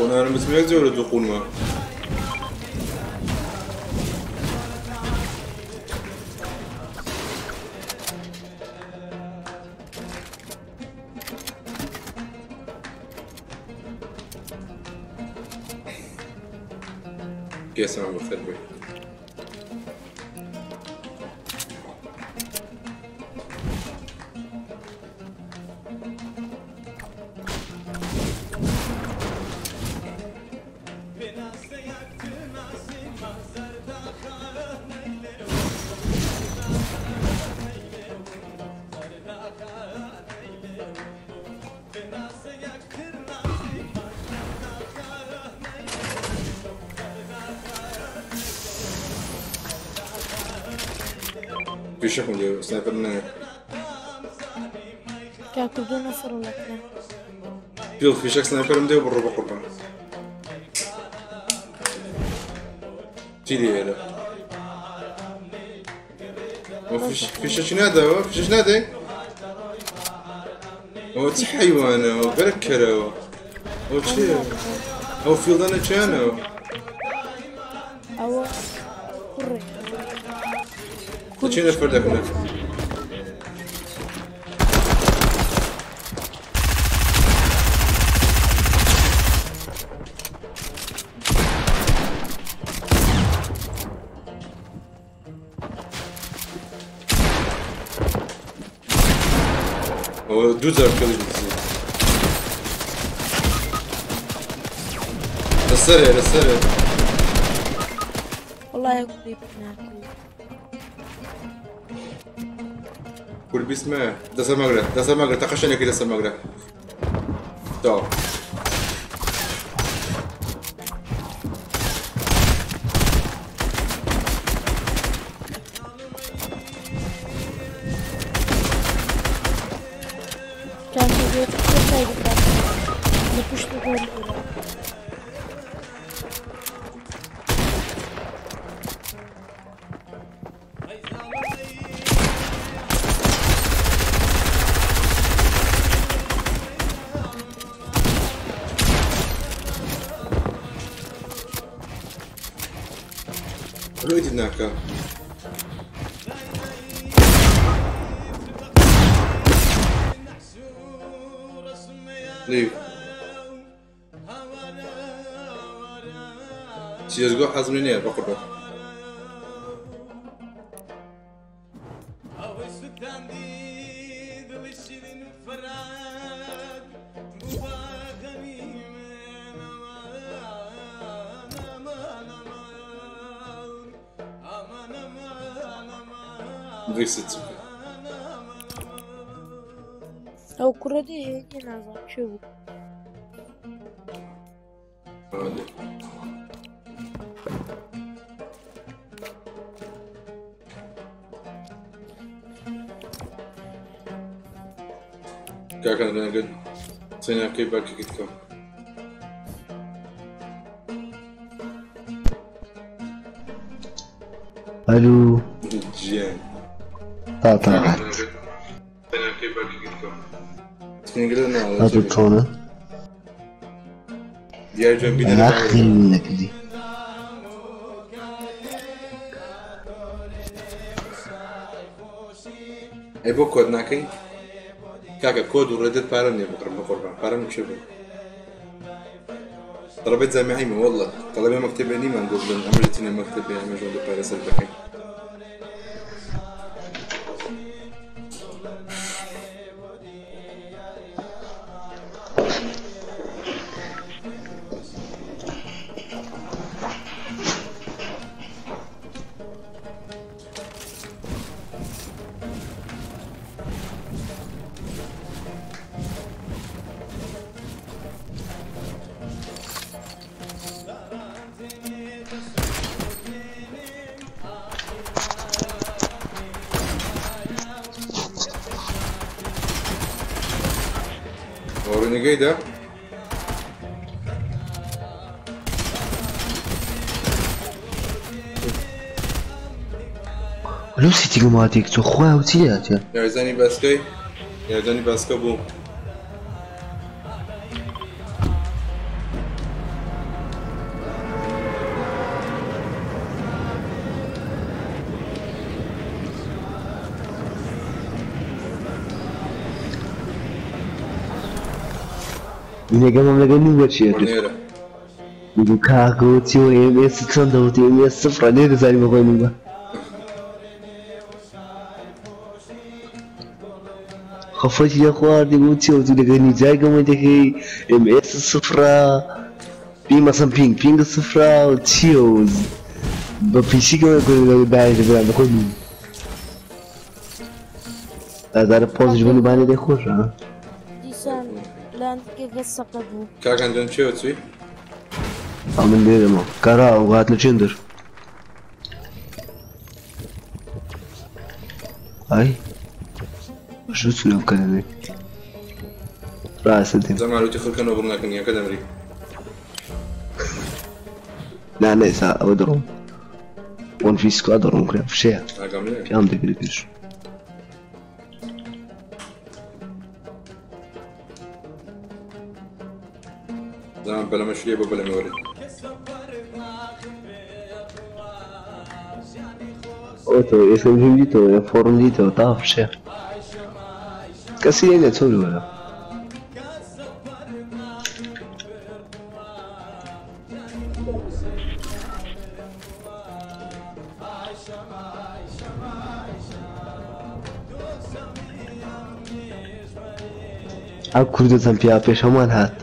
Speaker 4: أنا مسميك ولا دخول ما؟ كيس أنا بخير بي. فيشك مدير سنايبر نه.
Speaker 13: كاكو نفر ولا كلا.
Speaker 4: بيل فيشك سنايبر مدير بالربع قربان. تيلي هذا. فيش نادى فيش نادى. هو حيوان هو بركة هو شيء هو فيلدنا كان
Speaker 13: هو كرة.
Speaker 4: چه نفر دکنه؟ او دو ضرب کردی بیسی. لسره لسره.
Speaker 13: والله يقضي بناكل.
Speaker 4: كل بسمة دسم مغرى دسم مغرى تخشني كده دسم مغرى. تا.
Speaker 13: كان في بيت كل شيء.
Speaker 4: ڕووی ناکە. Leave. CSGO حەزم لێ نییە بەقوربان. Reset.
Speaker 13: ئەو کوڕە دێ هێدی نازانم کێ بوو.
Speaker 4: کاکە نەگەت سێناکەی باکێکت کەم.
Speaker 12: ئەلو.
Speaker 4: گیان.
Speaker 12: تا تاقەت.
Speaker 4: سێناکەی باکێکت کەم.
Speaker 12: هاتوو چۆنە؟
Speaker 4: دیار جوان بینەرە.
Speaker 12: ئاخی نەکردی.
Speaker 4: ئەی بۆ کۆد ناکەی؟ کاکە کۆد و ڕێدت پارەم نییە بکڕم بەقوربان پارەم چێ بوو. طلبة جامعية والله طلبة مكتبة نيمان قبل أمرتنا مكتبة أمرتنا پارە سەر دەکەین. Renegade.
Speaker 12: لەو سیتیگەماتێک چۆ خۆیان و چی لێهاتیە؟
Speaker 4: یارزانی باسکەی یارزانی باسکە بوو.
Speaker 12: وینەگەمم لەگەڵ نوو چیە
Speaker 4: وەرنێرە.
Speaker 12: بگو کاکە چی و ئێم ئێس چۆن دەوتی ئێم ئێس سفرە نێدەزانی بەخۆی نووە. خەفەتی لە خواردی بوو چی وتی لەگەڵ نیجای گەمە دەکەی ئێم ئێس سفرە پینگ مەسەن پینگ پینگ سفرە و چیە و بە پیسی گەمە لەگەڵ دایە برام بەخۆی نوو. ئازارە پۆزش بوون بانێ دێ خۆشە.
Speaker 13: دیسان لاندێکە سەقەت بوو.
Speaker 4: کاکان جان چێ چی؟
Speaker 12: ئەمن لێرەمە کارا و هات لە چێندر. ئای شو چونم کەنەوێ ڕاستە دێم.
Speaker 4: زەمالوتی خەڵکەنەوە بڕ ناکەن یاکە دەمری.
Speaker 12: نا نا ئێستا ئەوە دەڕۆم وەن فی سکوا دەڕۆم کرا فشەیە.
Speaker 4: ئاگام لێیە.
Speaker 12: پیام دەگرێت پێش.
Speaker 4: زەمان بەلەمە شلێ بۆ بەلەمە وەرێ.
Speaker 12: ئەوە ئێستا دیتەوە فۆڕم دیتەوە تا فشەیە. کەسی لێ نییە چۆن وەرە. ئەو کوردە چەند پیا پێش هەمان هات.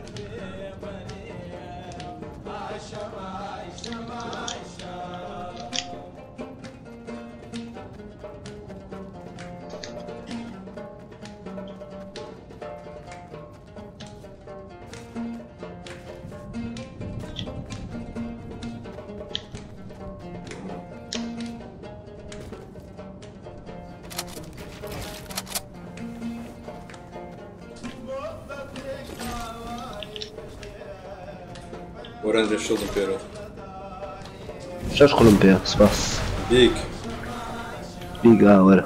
Speaker 4: وەرەندرێ شڵدم پێرۆ.
Speaker 12: شەش خوڵم پێ سپاس.
Speaker 4: بیگ.
Speaker 12: بیگ ئا وەرە.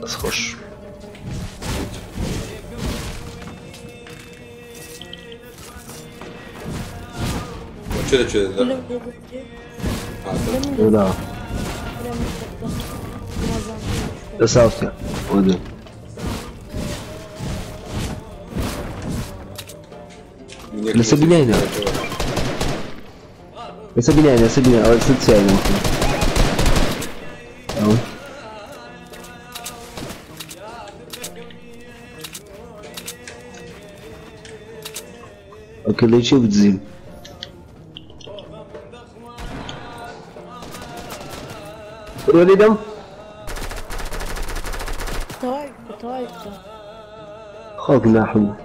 Speaker 12: دەست خۆش.
Speaker 4: چێ دەچێت
Speaker 12: لا لە ساوسە وەدە. لەسەر بیناینا لەسەر بیناینا لەسەر بینای ئەوە لەسەر چیاینا ئەوە ئۆکەی لەی چێ بدزیم؟ وەرە لێدەم.
Speaker 13: تەواوی بکە.
Speaker 12: خوا گوناحم بوو.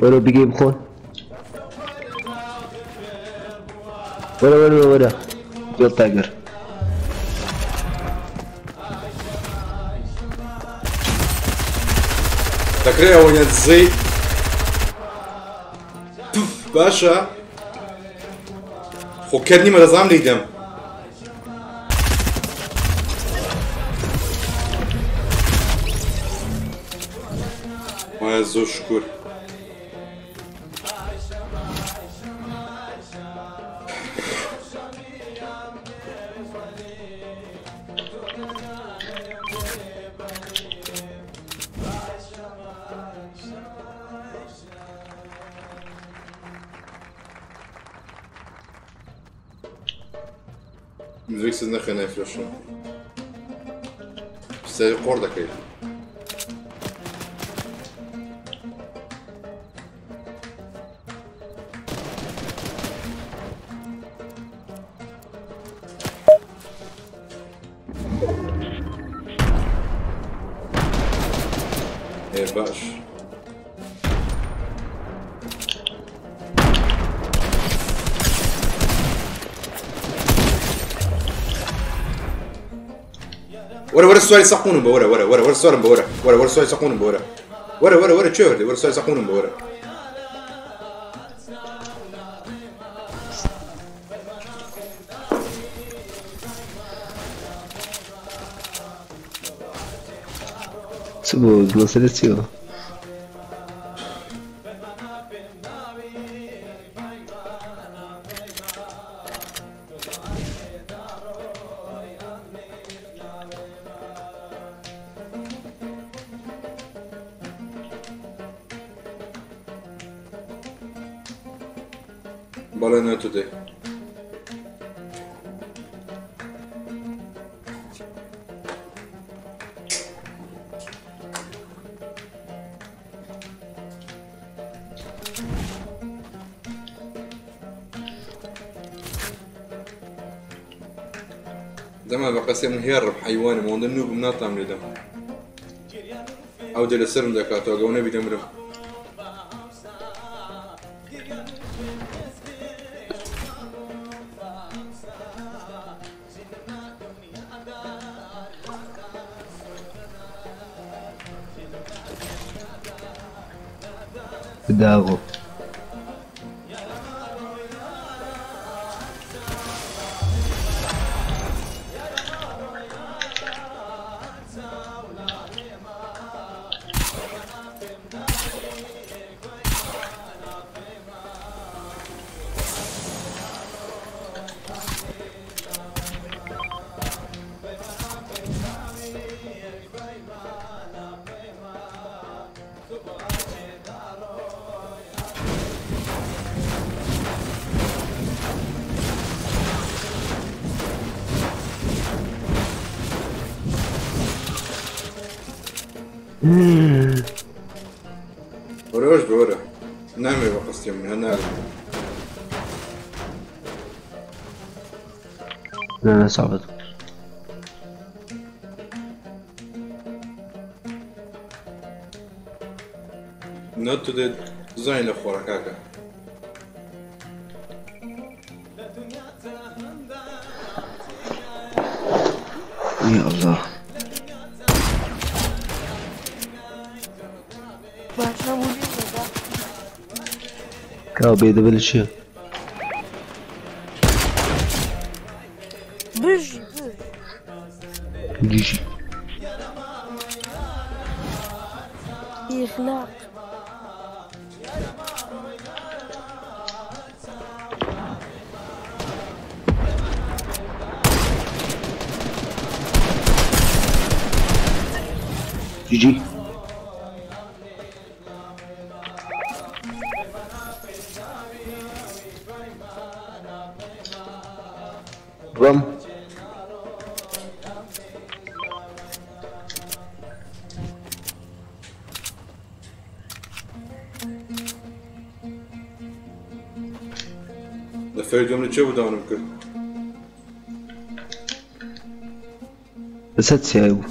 Speaker 12: وەرە بیگەی بخۆن. وەرە وەرە وەرە بێڵ تاگەر.
Speaker 4: دەکرێت ئەوە دزەی باشە خۆ کەر نیمە دەزانم لێی دەم. وایە زۆر شکر. میوزیکس نەخێ نایفرۆشم سەری قۆڕ دەکەی. ئێ باش. وەرە وەرە سواری سەقونم بە وەرە وەرە وەرە وەرە سوارم بە وەرە وەرە وەرە سواری سەقونم بە وەرە وەرە وەرە وەرە کوێ وەردی وەرە سواری سەقونم بە وەرە.
Speaker 12: چ بوو مەسەلە چییە؟
Speaker 4: بەڵێ نە تۆ دێ. دەما بە قەسێ من هێڕم حەیوانم ئەوەندە نوبم ناتام لێدەم ئەو دێ لەسەرم دەکاتەوە گەو نەبی دەمرم.
Speaker 12: داغۆ.
Speaker 4: وەرەوەش بە وەرە نامەوێ بە قەستی من هەر نارم.
Speaker 12: لا لا صعبة.
Speaker 4: Not to the زین لە خۆرە کاکە.
Speaker 12: يا الله.
Speaker 13: باشە بوو لێدا.
Speaker 12: کاو بێدە بە چییە؟
Speaker 13: بژی بژ.
Speaker 12: جیجی.
Speaker 13: ئیخلاق.
Speaker 12: جیجی. بڕۆم.
Speaker 4: لە فەری دوم لە چێ بوو داونم کرد؟
Speaker 12: لەسەر چیای بوو.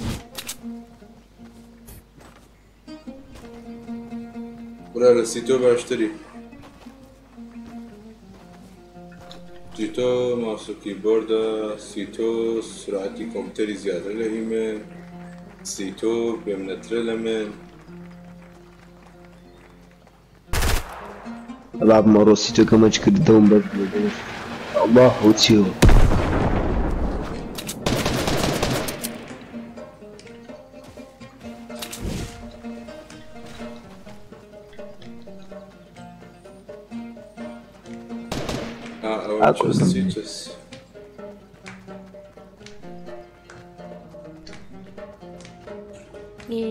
Speaker 4: برا لە سیتۆ باشتری. سیتۆ ماوس و کیبۆردە، سیتۆ سرعەتی کۆمپیوتەری زیاترە لە هی من، سیتۆ بێمنەترە لە من.
Speaker 12: باب مەڕۆ سیتۆکە مەچ کرد دەوم بەس بوو. الله هو چیەوە؟
Speaker 4: ئەوە
Speaker 12: ئاکۆ.
Speaker 4: چەس چی چەس.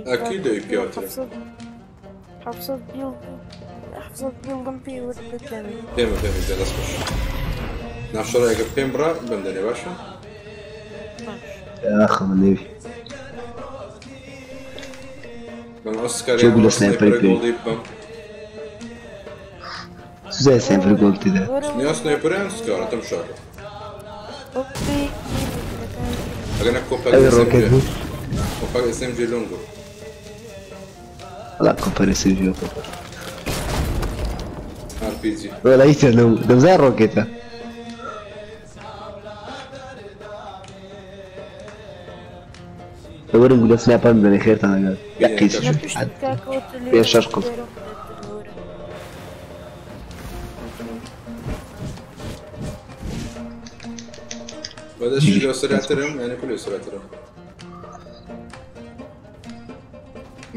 Speaker 4: ئەکید ئەوی پیاوترە.
Speaker 13: حەفسەد بیڵ حەفسەد بیڵدم پێ وەربدەمێ.
Speaker 4: پێمە پێمە جا دەست خۆش. ناشەڕە ئەگەر پێم بڕا بمدەنێ باشە؟
Speaker 13: باش.
Speaker 12: ئاخە من نەوی.
Speaker 4: بەڵام ئەو
Speaker 12: چێ
Speaker 4: سکاریان
Speaker 12: بوو لە
Speaker 4: ئەو
Speaker 12: سنایپەری
Speaker 4: سنایپەرە
Speaker 12: پێ.
Speaker 4: گۆڵی ببەم.
Speaker 12: سوزای سنایپەر گۆڵ تێدا.
Speaker 13: وەرە
Speaker 4: یا سنایپەرە یان سکارە تەمشاکە.
Speaker 13: ئۆپی
Speaker 4: ئەگەر نە کۆپەک
Speaker 12: ئەوی
Speaker 4: SMG.
Speaker 12: ڕۆکێت بوو.
Speaker 4: کۆپەک SMG لۆنگۆ.
Speaker 12: وەڵا کۆپەری سێژیۆ کۆپەر.
Speaker 4: RPG.
Speaker 12: وەڵا هیچ نەبوو. دەمزای ڕۆکێتە. وەرم گولە سنایپەر بدەنێ خێرتان ئەگات.
Speaker 4: بینە
Speaker 12: یەقیس
Speaker 4: کاکە.
Speaker 13: لە پشت کاکەوە
Speaker 12: پێ شەش قڵ.
Speaker 4: بەدەستی لەو سرعترم یعنی كله سرعترم.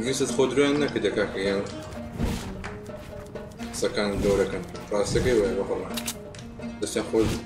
Speaker 4: ویست خۆ درۆیان نەکردە کاکە یان قسەکان گەورەکەن. ڕاستەکەی وایە بەخۆمان. دەستیان خۆش بوو.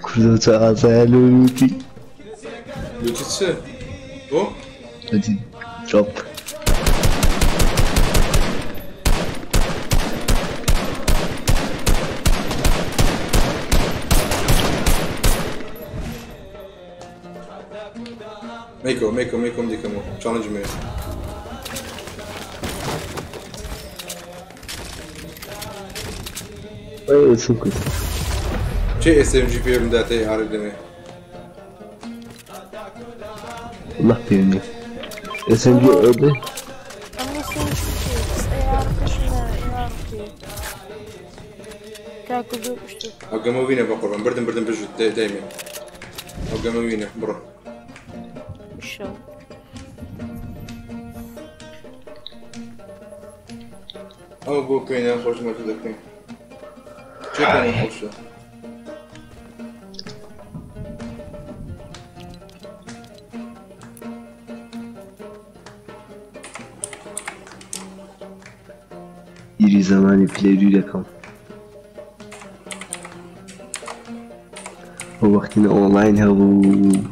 Speaker 12: کوردۆ چە ئازایە لۆ لوتی.
Speaker 4: لوتی چ؟ بۆ؟
Speaker 12: لوتی درۆپ.
Speaker 4: مەیکۆ مەیکۆ مەیکۆم دیکەمەوە چاڵنج مێ.
Speaker 12: ئەی چون کرد.
Speaker 4: چێ SMG پێ بمداتە ئارە دەمێ؟
Speaker 12: والله پێم نییە. SMG ئەودێ؟
Speaker 13: ئەمنی سێ ئێارکەشنە ئێارکێ کاکە زۆر پشت.
Speaker 4: ئەو گەمە وینە بە قوربان بردم بردم بژ دایمێ. ئەو گەمە وینە بڕۆ.
Speaker 13: شەو.
Speaker 4: ئەو بۆ پێیان خۆش مەکە دەکەین. چێ پێیان خۆشە؟
Speaker 12: بیری زەمانی پلەی دووی دەکەم. ئەو وەختی نە ئۆنلاین هەبوو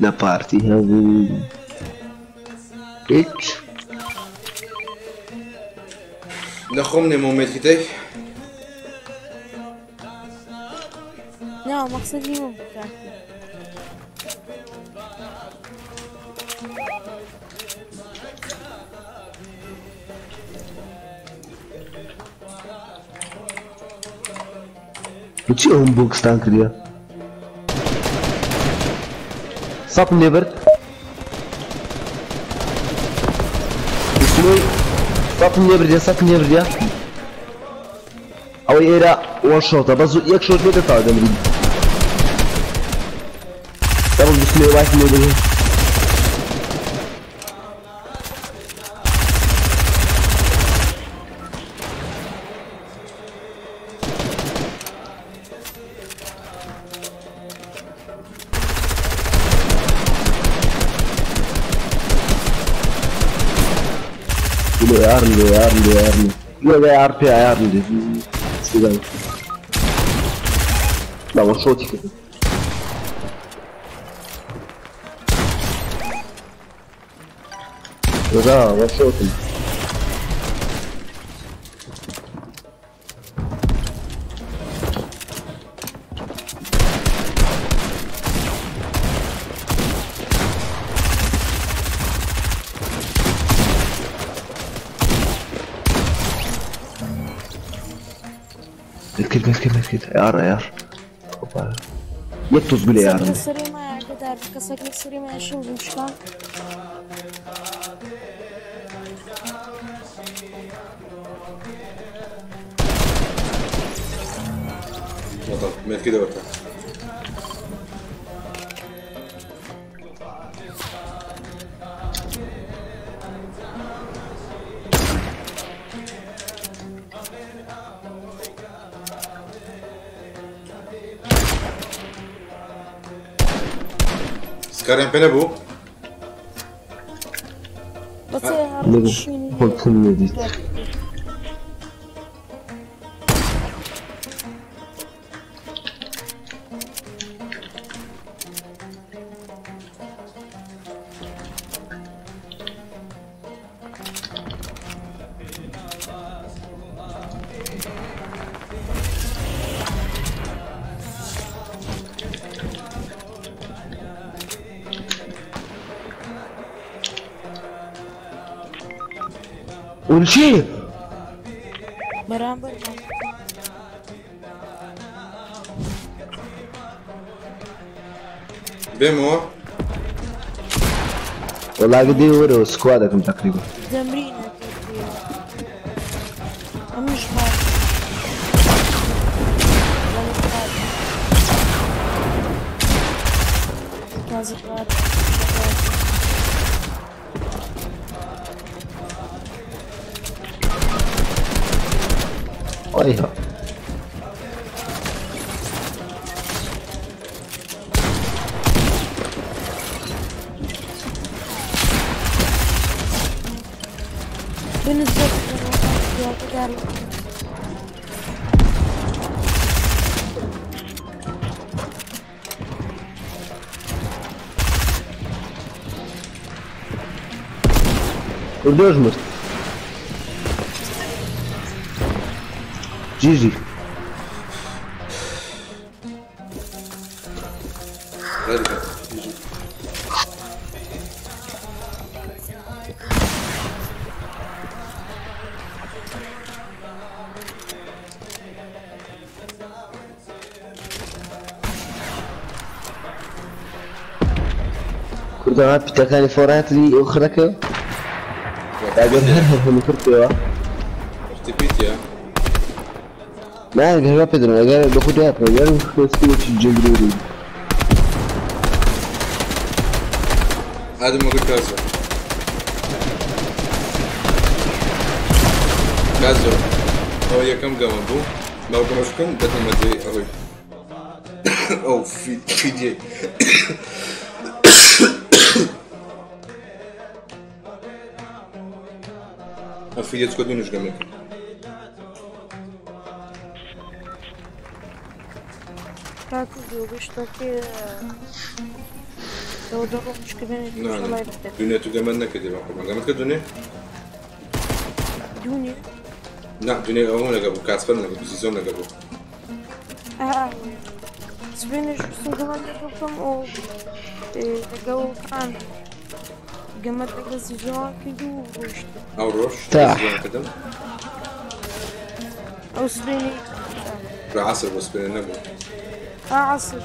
Speaker 12: نە پارتی هەبوو هیچ.
Speaker 4: لە خۆم نێمەوە مێتکیتێک.
Speaker 13: نا مەقسەدی من بوو کاکی.
Speaker 12: بۆچی ئەوم بۆکستان کردیە؟ سەتم لێ برد. سنۆی سەتم لێ بردیە سەتم لێ بردیە. ئەوەی ئێرە وەن شۆتە بەس یەک شۆت لێ دەتاوە دەمری. دەبڵ بسنۆی وایتم لێ دەگەی. لێ ئار لێ ئار لێ لێ لێ ئار پێ ئار لێ سیدان لا وان شۆتی کرد. لا وان شۆتم. مێتکت مێتکت مێتکت ئار ئار. یەک تۆز گولێ ئار.
Speaker 13: کەسەک لەسەری مایە ئاگادار بە کەسەک لەسەری مایە شڵ شکان.
Speaker 4: بەڵام مێتکی دەوەتە. سکاریان پێ نەبوو؟
Speaker 13: بەچێ
Speaker 12: نەبوو.
Speaker 13: شوێنی
Speaker 12: خۆتم نەدیت. ولشي
Speaker 13: بەرامبەر بە.
Speaker 4: بێمەوە؟
Speaker 12: والله قدي ورا سكوادكم تقريبا.
Speaker 13: دەمرین ئەگەر ئەمش هات. تازە هات.
Speaker 12: أيها
Speaker 13: بالنسبة لي
Speaker 12: وردوش مرت جي جي.
Speaker 4: ڕێدەکەم.
Speaker 12: کوردە پیتەکانی فۆراتری ئەو خرەکە ئەگەر هەر هەر هەموو کرد پێوە.
Speaker 4: وەختی پیتیە؟
Speaker 12: نا ئەگەر وا پێدرم ئەگەر بە خودی هاتم ئەگەر خۆستی جنگری.
Speaker 4: ئادم وەگەر کازۆ. کازۆ ئەوە یەکەم گەمە بوو باوکەمەش بکەم دەتەمە جێی ئەوەی ئەو فیدیەی. ئەو فیدیە چکۆ دوو نوشگەمێکم.
Speaker 13: کاک گشتەکە لەوە دەڕۆم شکردنی
Speaker 4: دنیا تو گەمەت نەکردی بە قوربان گەمەت کرد دنیا؟
Speaker 13: دونێ؟
Speaker 4: نا دنیا ئەوەم لەگە بوو کاسپەر لەگە بوو زیزۆم لەگە بوو
Speaker 13: سبێنێش ویستم گەمەت لەگە بکەم ئەو لەگەڵ کان گەمەت لەگە زیزۆوان کرد و ڕۆیشت
Speaker 4: ئەو ڕۆژ زیزۆم کردم
Speaker 13: ئەو سبێنێ
Speaker 4: بە عەسر بۆ سبێنێ نەبوو
Speaker 13: عەسر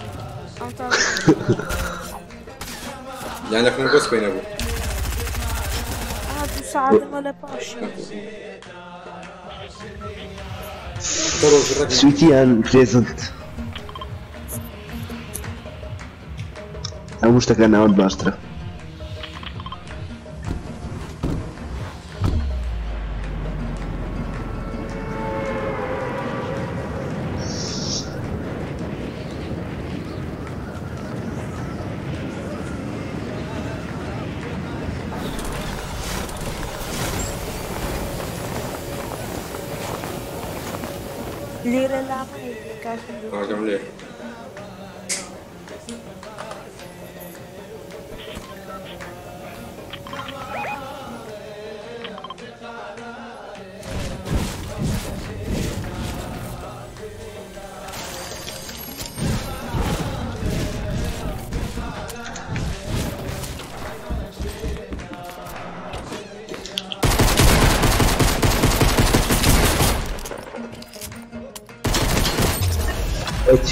Speaker 4: یان لەخنم بۆ سبەینە بوو
Speaker 13: دوو سەعاتەمە لە پاشی
Speaker 12: سویتیان پرێزنت هەموو شتەکان ناوەند باشترە.
Speaker 13: لێرە لامە کاک
Speaker 4: ئاگام لێ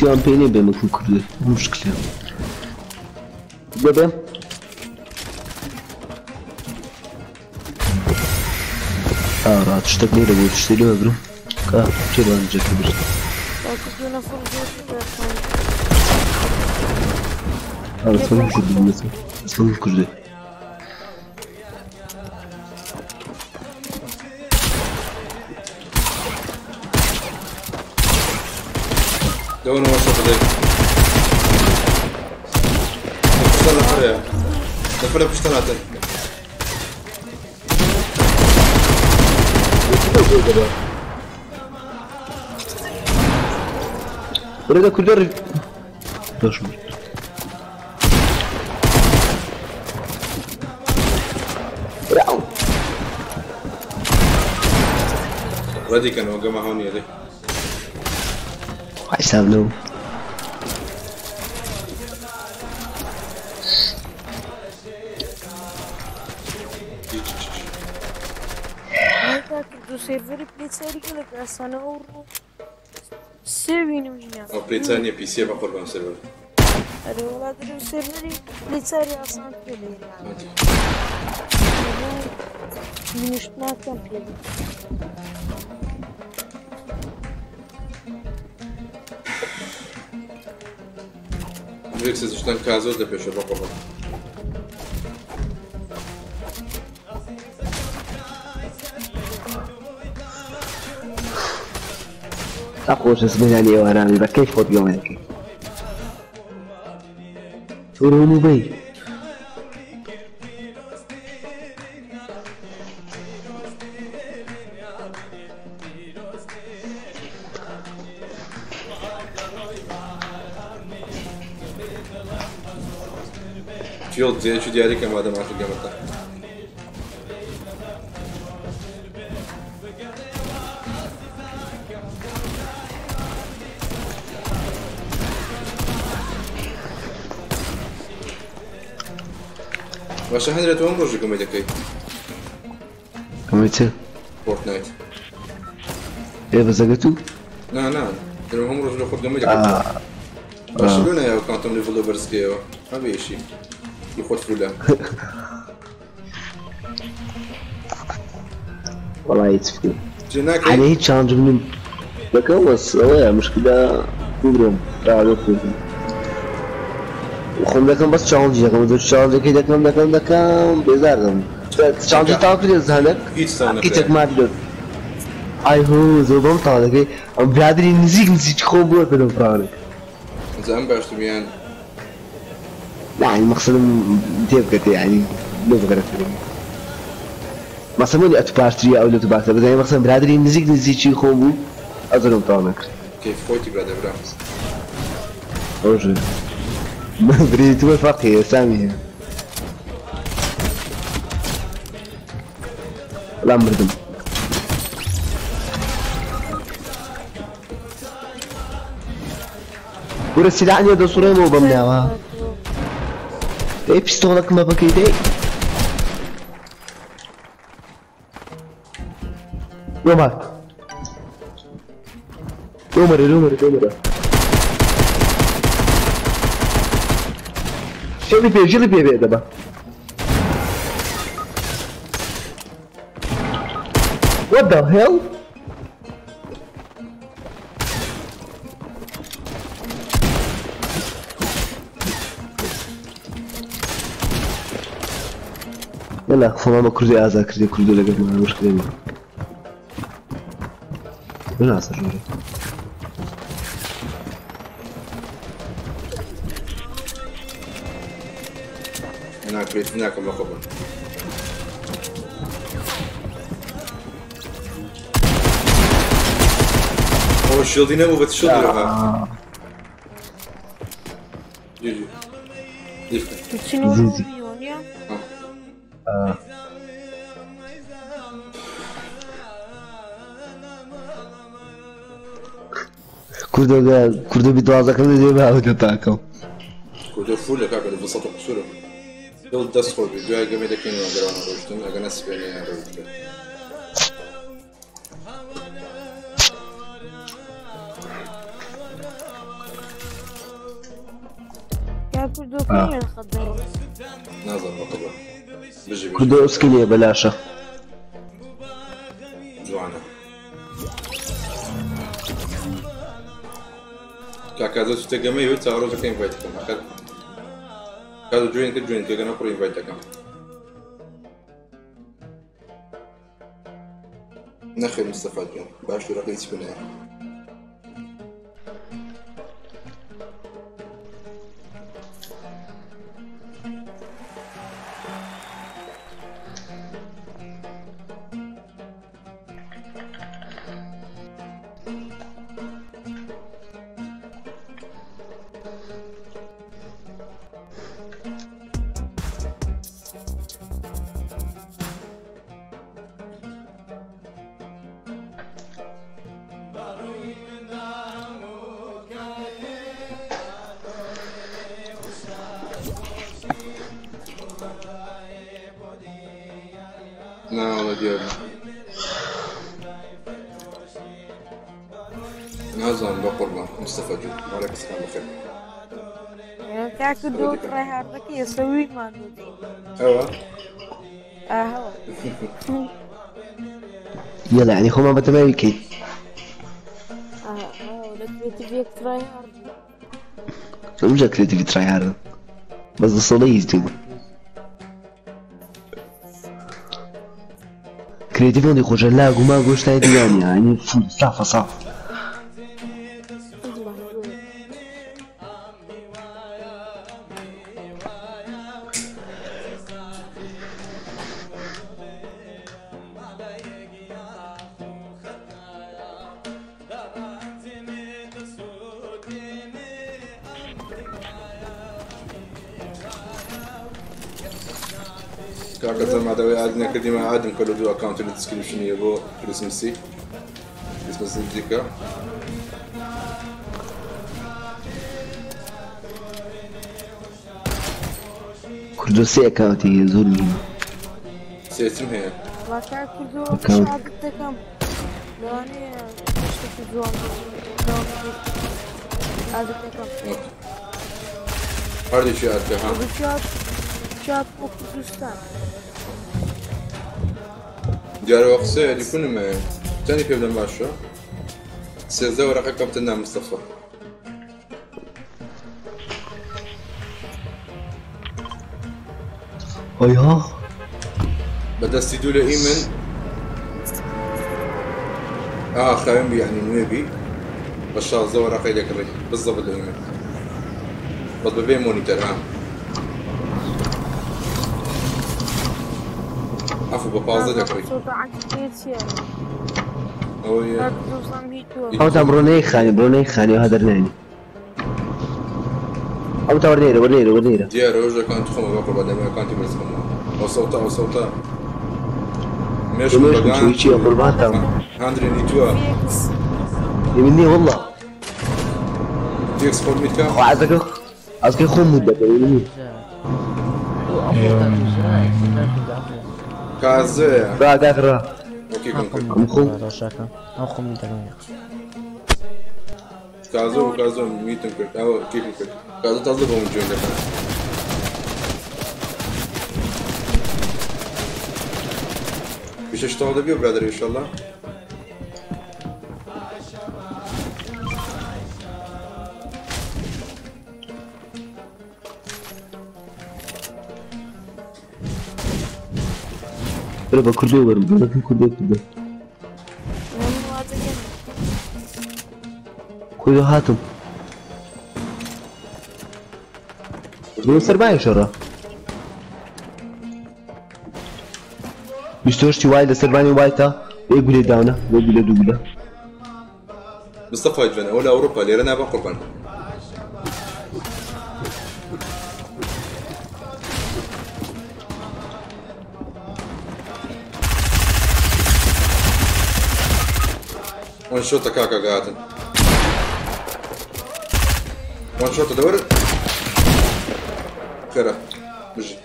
Speaker 12: چیان پێ نییە بێمە کون کوردی مشکلە ببێم ئارا شتێک لێرە بوو شتێ لێ بگرم کا چێ بانجەکە برد ئەسڵم کوردی ئەسڵم کوردی
Speaker 4: دەوەنەوە شەپەدەی پشتە نەفەرەیە نەفەرە پشتە ناتن
Speaker 12: ورێگە کوردە باش مرد براو
Speaker 4: ڕەدیکەنەوە گەمە هەونیە دەی
Speaker 12: حساب لو
Speaker 13: سێرڤەری پلێچاری گەلک ئاسانە ئەو ڕۆ سێوینم هینا
Speaker 4: ئەو پلێچار نییە پیسیە بە قوربان سێرڤەر
Speaker 13: ئەرێ وەڵا درم سێرڤەری پلێچاری ئاسان پێ لێرە منیشت ناکەم پێ
Speaker 4: ئەمریک سێزشتان کازۆ دەپێشە بە قوربان
Speaker 12: ئەخۆشە سبەینانی ئێوارانی بە کەیف خۆت گەمەیەکەی تۆرۆن و بەی
Speaker 4: فیڵد جێیەکی دیاری کە مادەم ئاخر گەمەتە باشە هەندرێت تۆ ئەم ڕۆژی گەمەی دەکەی
Speaker 12: گەمەی چ؟
Speaker 4: فۆرتنایت
Speaker 12: ئێ بەزەگە تو؟
Speaker 4: نا نا دەرم هەموو ڕۆژ لە خۆت گەمەی دەکەی باشە لۆ نایەوە کانتەم لێڤڵ بەرزکەیەوە هەبێ ئیشی ی خۆت فولە
Speaker 12: وەڵا هیچ بکەم
Speaker 4: جێ ناکەی؟
Speaker 12: ئەرێ هیچ چانجم نیم دەکەم بەس ئەوەیە مشکلە بگرم ڕادە کردم خۆم دەکەم بەس چاڵنجی دەکەم زۆر چاڵنجەکەی دەکەم دەکەم دەکەم بێزار دەم چاڵنجی تاو کرد زانک
Speaker 4: هیچ تاو نەکرێ
Speaker 12: هیچێک مافی دۆت ئای هۆ زۆر بەم تاو دەکەی ئەم برادری نزیک نزیک خۆم بووە کردم فراونێک
Speaker 4: ئینجا ئەم باشتر یان
Speaker 12: لا يعني مقصدم تێبگەتێ یعنی لۆ بگەرەتێ مەسەلەن بۆ ئەتو باشتری ئەو لە تو باشترە بەس یعنی مەسەلەن برادری نزیک نزیکی خۆم بوو ئەو زۆرم تەواو نەکرد
Speaker 4: کەیف خۆیتی برادەر برا.
Speaker 12: ئەوژێ برێتوە فەقیە سامی هەیە. وەڵام مردم. کورە سیلاح نییە دەسوڕێمەوە بەم ناوە. دەی پیستۆڵەکمە بەکەی دەی. لۆ مات. لۆ مەرە لۆ مەرە لۆ مەرە. ژێڵی پێ ژێڵی پێ بێ دەبە. What the hell? يلا خۆمان بە کوردی ئازا کردی کوردی لەگەڵمان مشکلێ نییە. بناسە ژوورە.
Speaker 4: ناکرێت ناکەم لە خۆبم. ئەوە شیڵدی نەبوو بە شیڵدی لەها. جی جی. دیفکە.
Speaker 12: زیزی. کوردۆ کوردۆ بی دوازەکەم لێ ماوەتە تاکەم.
Speaker 4: کوردۆ فولە کاکە لە 200 قسوورە. دڵ دەست خۆش بێ دوای گەمێ دەکەینەوە گەرانە ڕۆشتن ئەگە نەسبێنێ یان ڕۆشتن. نازانم بەقەبە. بژی بژی.
Speaker 12: کوردۆ ئۆسکی نییە بەلاشە.
Speaker 4: جوانە. کاکا زۆر شتە گەمەی و چاوەڕۆژەکە ئینڤایت دەکەم ئەخر کاتە جوێن کرد جوێن کە گەنە کوڕ ئینڤایت دەکەم. نەخێر مستەفا گیان باشوورەکە هیچ بنایە. ناوەڵە دیارە نازانم بە قوربان مستەفا جون وعليكم السلام بەخێر.
Speaker 13: کاکە دۆ تڕایهاردەکەی ئێستا ویمان دۆدەی.
Speaker 4: ئەوە
Speaker 13: ئاهەوە.
Speaker 12: يلا يعني خۆمان بەتەماوی کەین.
Speaker 13: لە کرێتیڤ یەک تڕایهارد.
Speaker 12: ئەمجا کرێتیڤی تڕایهاردم بەس دەسەڵی هیچ دوو. کرێتیڤ هەندی خۆشە لاگ و ماگ و شتای دیگە نییە یعنی فول سافە ساف.
Speaker 4: کاکە زەمادەوەی ئاد نەکردیمە ئادم کە لە دوو ئەکاونت لە دیسکریپشنیە بۆ کریسمسی کریسمس نزیکە.
Speaker 12: کوردۆ سێ ئەکاونتی هەیە زۆر مهمە.
Speaker 4: سێ چم هەیە؟
Speaker 13: وەڵا کاک کوردۆ
Speaker 12: ئەکاونت.
Speaker 13: شادت دەکەم لەوانەیە شتێکی جوان بێت ئادت دەکەم.
Speaker 4: هەردووکی ئاد کە ها.
Speaker 13: چاپ بۆ کوردستان.
Speaker 4: دیارە وە قسەیە لیکونم هەیە چەندی پێ بدەم باشە 13 وەرەقە کەمتر نا مستەفا.
Speaker 12: ئۆی ها.
Speaker 4: بە دەستی دوو لە ئی من ئا خاوێن بی یعنی نوێ بی بە 16 وەرەقەی دەکڕی بالضبط لە ئی من بەس بەبێ مۆنیتەر ها عفو بە 15 دەکڕی. ئەوەی
Speaker 12: ئەوەتا بڕۆ نەی خانی بڕۆ نەی خانی ها دەرنانی. ئەو تا وەرنێرە وەرنێرە وەرنێرە
Speaker 4: دیارە ئەوش ئەکاونتی خۆمە بە قوربان دەمێ ئەکاونتی بەرز کەمەوە. ئەو سەوتە ئەو سەوتە مێشکم
Speaker 12: مێشکم
Speaker 4: بەگان
Speaker 12: چووی چییە قوربانتان
Speaker 4: هاندرێنی تووە.
Speaker 13: فيكس
Speaker 12: من نییە والله.
Speaker 4: فیکس خۆت میتکە.
Speaker 12: خۆ عەزەکە عەزەکەی خۆم موت دەکەم منی.
Speaker 4: کازەیە.
Speaker 12: ڕا کاک ڕا.
Speaker 4: ئۆکەی کۆم کرد.
Speaker 12: ئەم خۆم
Speaker 4: کازۆ کازۆ میتم کرد ئەوە کیکم کرد. کازۆ تازە بۆ من جوێن دەکەن. پیشە شتاو دەبی برادەر ئینشەڵڵا.
Speaker 12: بەرە بە کوردۆ وەرم بەرەکەم کوردۆ کوردۆ. کوردۆ هاتم. بۆ سەربانی شەڕە. 28 وای لە سەربانی وایتە یەک گولێ داونە یەک گولێ دوو گولە.
Speaker 4: مستەفا جوێن ئەوە لە ئەوروپا لێرە نابە قوربان. وان شوتە کاکە گاتن. وان شوتە دەوەرە. خێرە بژی.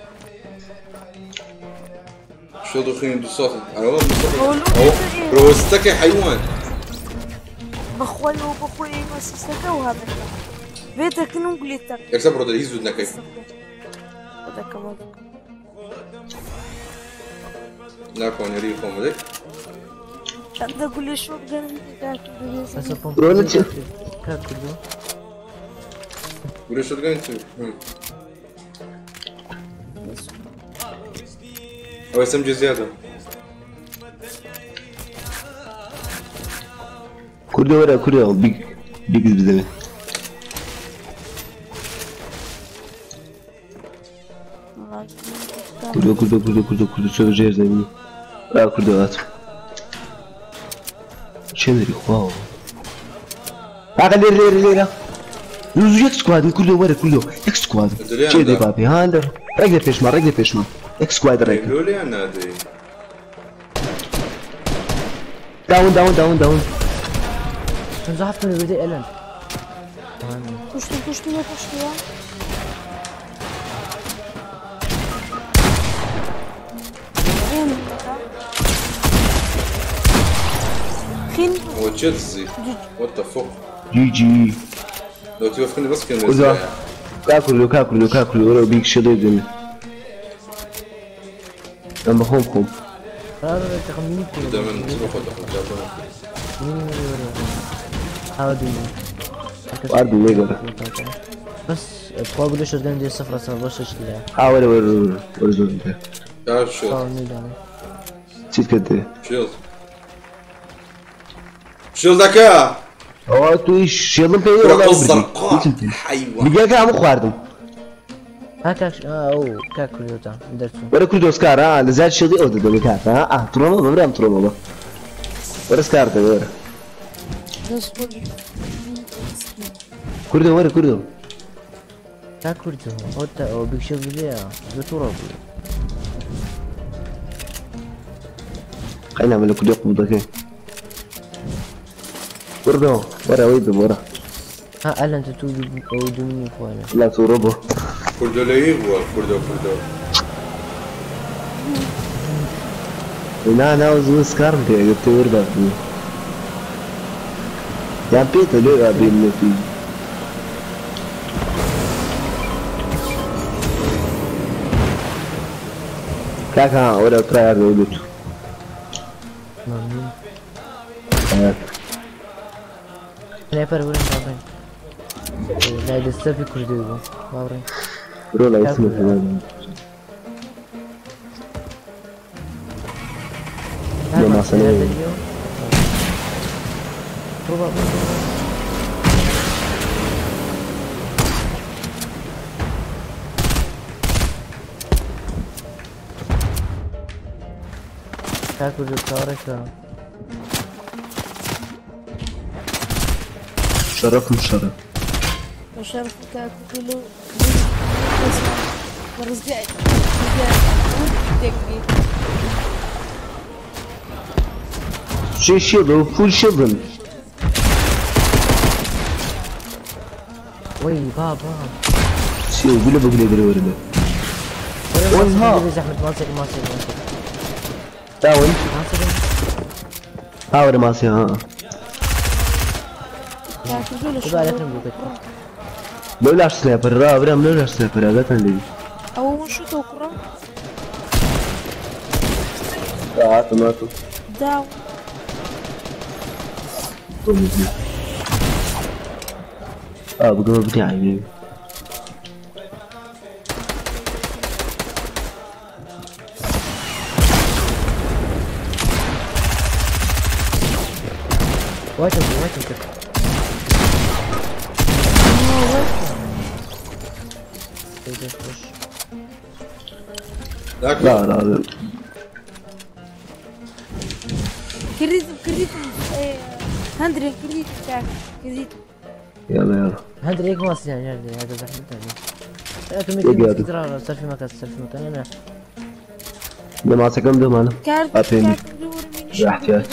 Speaker 4: شو دخين دو صافي انا والله مصطفى او روستك حيوان
Speaker 13: بەخۆی و بەخۆی مەسیسەکە و هەمە بێتەکن و گولێتەکە.
Speaker 4: یەکسەر بڕۆ دەری هیچ زوو نەکەی.
Speaker 13: دەکەم دەکەم.
Speaker 4: ناکۆنێری خۆم بدەی.
Speaker 13: چەندە گولێ شۆ بگەن
Speaker 12: ڕۆلە چی؟
Speaker 4: گولێ شۆ بگەن چی؟ ئەوەی سەمجێ زیادە.
Speaker 12: کوردۆ وەرە کوردۆ بیگ بیگز بدەوێ. کوردۆ کوردۆ کوردۆ کوردۆ کوردۆ چۆ ژێر زەمینی. ئا کوردۆ هاتم. چێنەری خواوە. ئاقا لێرە لێرە لێرە. زوو یەک سکوادن کوردۆ وەرە کوردۆ یەک سکوادن. چێ دەی باپی ها لە ڕێک لە پێشما ڕێک لە پێشما. یەک سکواد ڕێک.
Speaker 4: لۆ لێیان نادەی.
Speaker 12: داون داون داون داون.
Speaker 13: کوشتم کوشتم کوشتم.
Speaker 4: هو تشيلسي وات ذا فوك.
Speaker 12: جي جي.
Speaker 4: لو توافقني بس كلمة.
Speaker 12: کوردۆ کا کوردۆ کا کوردۆ کا کوردۆ وەرە بیگ شێڵێ بدەمێ. ئەم بەخۆم خۆم.
Speaker 4: دائما خۆ دەخۆم.
Speaker 12: واردم لێگەڕە.
Speaker 14: بس تخوا گولێ شۆتگەن دێ سفرە سفر بۆ شەش لێ.
Speaker 12: ئا وەرە وەرە وەرە وەرە زۆر دێ.
Speaker 4: شێڵ.
Speaker 12: چیت کرد دێ؟
Speaker 4: شێڵ. شێڵ دەکا.
Speaker 12: ئەوە توی شێڵم پێ
Speaker 4: کوڕە
Speaker 12: وەڵا
Speaker 4: ئەو
Speaker 12: بردی.
Speaker 4: زەرقا
Speaker 12: هیچم پێ.
Speaker 4: حەیوان.
Speaker 12: میگەکە هەموو خواردم.
Speaker 14: ها کاک ئەو کاک کوردۆتان دەرچوو.
Speaker 12: وەرە کوردۆ سکار ها لە زیاد شێڵی ئەو دەدەمێ کاک ها ئا تڕۆمە بەبرام تڕۆمە بە. وەرە سکار دەبێ وەرە. کوردۆ وەرە کوردۆ.
Speaker 14: کاک کوردۆ ئەوتا ئەو بیگ شێڵ لێیە زۆر تووڕە بوو.
Speaker 12: قەینا من لە کوردۆ قبوڵ دەکەی. وەرە وەرە ئەوەی بم وەرە.
Speaker 14: ها ئەلەن تۆ ئەو دومینی خۆیانە.
Speaker 12: لا تووڕە بوو.
Speaker 4: کوردۆ لەوی بووە کوردۆ کوردۆ.
Speaker 12: نا نا زوو سکارم پێ ئەگەر تێ وەردا بوو. یان پێتە لێ ئابێ منەتی. کاکە ها وەرە ترایار لەوە بێت.
Speaker 14: مەمنون. سنایپەر وەرن باڕێن. لای دەستەفی کوردی بوو باڕێن.
Speaker 12: برۆ لای سمە هەمان. لە ماسەنە.
Speaker 14: کاک کوردۆ چاوەڕێکە.
Speaker 12: شەرەفم شەرەف.
Speaker 13: بەشەرف کاکو لو بەڕزگای تێکگەی.
Speaker 12: شي شيلد فول شيلدن.
Speaker 14: وي بابا
Speaker 12: شي قول بقول يدري ورده. وين ها؟
Speaker 14: زحمة ماسك ماسك ماسك.
Speaker 12: داون. ها ورا ماسك ها. لولاش سنايبر را برام لولاش سنايبر هذا لي.
Speaker 13: او شو توكرا؟
Speaker 12: هاتو هاتو.
Speaker 13: داون.
Speaker 12: بقول بتاعي.
Speaker 14: وايت وايت
Speaker 12: لا لا
Speaker 13: كريت كريت هندري كريت تاعك كريت.
Speaker 12: يلا يلا
Speaker 14: هندري هيك ماسك يعني هذا زحمة ثانية. لكن صار في مكان صار في مكان انا
Speaker 12: لا ماسكم دوم انا ابيني احتياط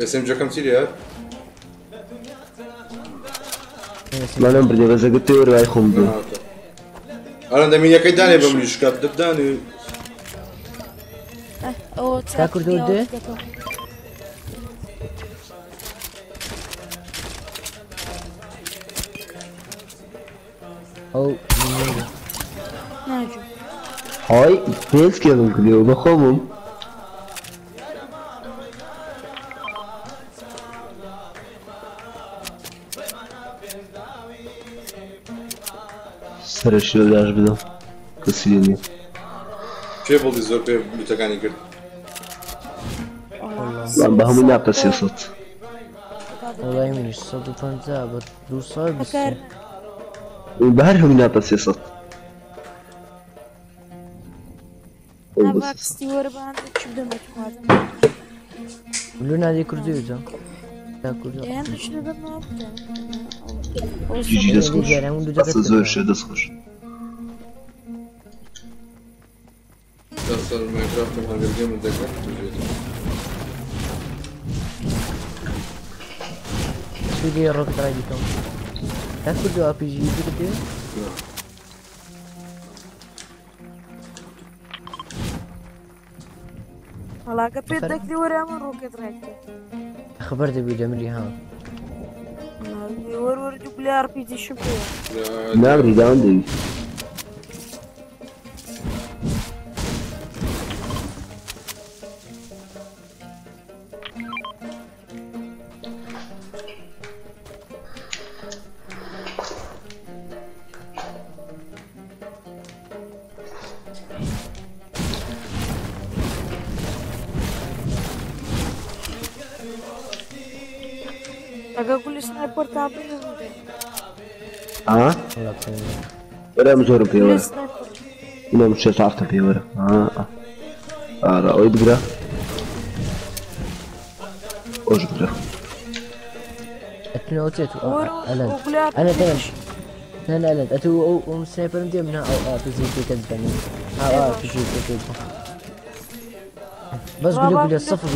Speaker 4: اس ام جي كم سيريال
Speaker 12: لا نمبر دي بس قلت له خم دو
Speaker 4: انا دمي كيداني بمليش كاب دبداني
Speaker 14: تاكل دودي او
Speaker 12: هاي بيس كده كده بخمم سەرشی لاش بدەم کەسی نییە.
Speaker 4: کێ بڵی زۆر پێ لوتەکانی کرد؟
Speaker 12: بە هەموو ناکە 300.
Speaker 14: وەڵای منیش 150 بە 220.
Speaker 12: بە هەر هەموو ناکە 300.
Speaker 14: لو نادي كردي جا.
Speaker 12: جي دەست خۆش. دەست زۆر شێ دەست خۆش.
Speaker 4: دەست ماینکرافتم هەرگەر من دەکرد.
Speaker 14: سوودی ڕۆکت ڕای دیکەم. تا کوردی ئاپیجی بکردی؟
Speaker 13: وەڵاکە پێت دەکری وەرە ئەمە ڕۆکت ڕای بکە.
Speaker 14: خبر دەبی دەمری ها.
Speaker 13: ور ور دوبلي ار بي جي شو
Speaker 12: نعم داون دي.
Speaker 13: اقول سنايبر تابعي.
Speaker 12: ها؟ ولا مزور بي ولا. ولا مش عرفت بي ولا. لا وي بقرا. وش بقرا؟
Speaker 14: اتنوتيت انا انا انا انا اتو ام سنايبر مدي منها او بزيد كذبني. بزيد كذب. بس قولي قولي الصف ولا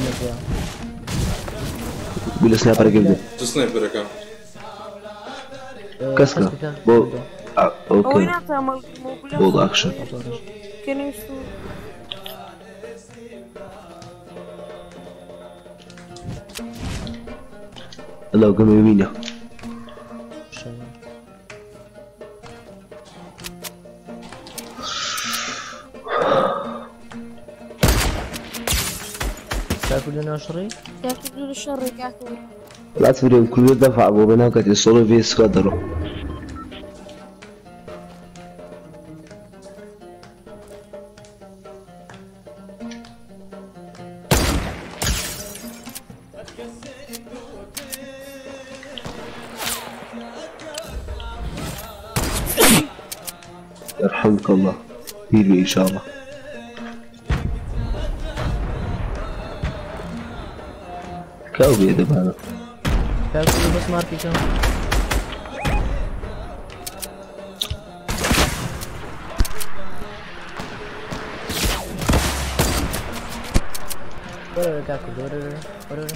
Speaker 12: قولي سنايبر قبل.
Speaker 4: سنايبر كام؟
Speaker 12: كسكا بول اوكي بول اكشن. لو قام يمينه.
Speaker 14: تاكل نشري؟
Speaker 13: تاكل شري تاكل.
Speaker 12: لا تفرق كل دفع ابو بناك يصوروا في سكادرو. يرحمك الله هيلي ان شاء الله. كاوبي دابا انا
Speaker 14: كاوبي بس ماركي كاو. وەرە کاکو وەرە وەرە وەرە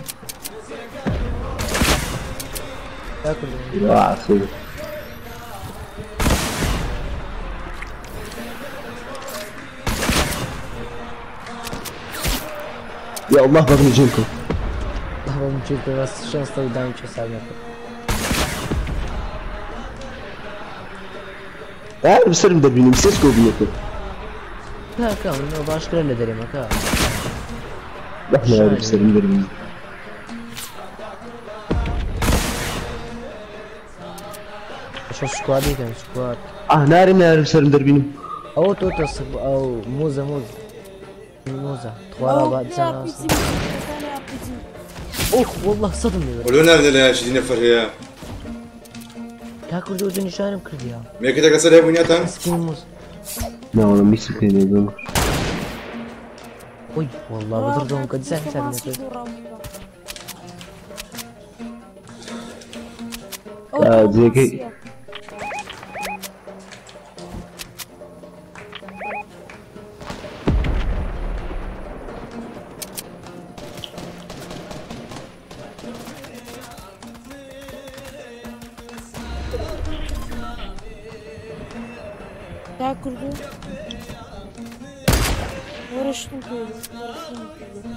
Speaker 14: کاکو.
Speaker 12: عسل. يا الله بغني جيلكم.
Speaker 14: بغني جيلكم بس شنو دامج حساب نكو.
Speaker 12: تعال بسر مدربين مسيسكو بيكو.
Speaker 14: لا كا انه باشكرا لدري ما كا.
Speaker 12: لا بسر مدربين.
Speaker 14: شو سكوادي كان سكواد.
Speaker 12: ناري ناري بسر مدربين.
Speaker 14: او توتا او موزة موزة موزة تخوارا بعد سنة. اوه والله صدمني.
Speaker 4: ولو ناري لا شي نفر هي.
Speaker 14: كاكو جوجو نشانم كرديا.
Speaker 4: ميكي تكسر يا بنياتان.
Speaker 14: مسكين موز.
Speaker 12: لا والله ميسكين يا زلمة.
Speaker 14: وي والله بضربهم قد سهل سهل.
Speaker 12: زي
Speaker 13: كردو ورشتم كردو ورشتم كردو.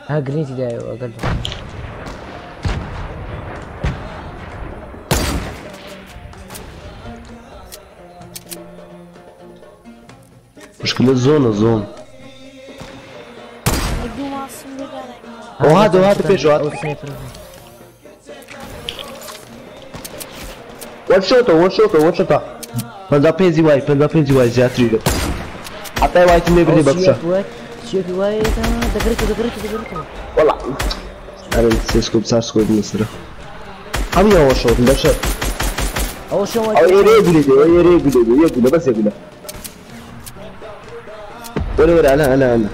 Speaker 14: ها جرينتي دايو اقل.
Speaker 12: مشكلة الزون الزون. وهذا وهذا بيجو هذا. وان شوت وان شوت وان شوت. پەنجا پێنجی وای پەنجا پێنجی وای زیاتری لێ. حتى واي تمي بني بكسة.
Speaker 14: شوف واي دقرته دقرته دقرته.
Speaker 12: والله أنا سيسكو بساسكو بنصره. هم يا وان شوت بشر.
Speaker 14: أول شو
Speaker 12: أو يري بلي يري بلي يقول بس يقول. ولا ولا أنا أنا أنا.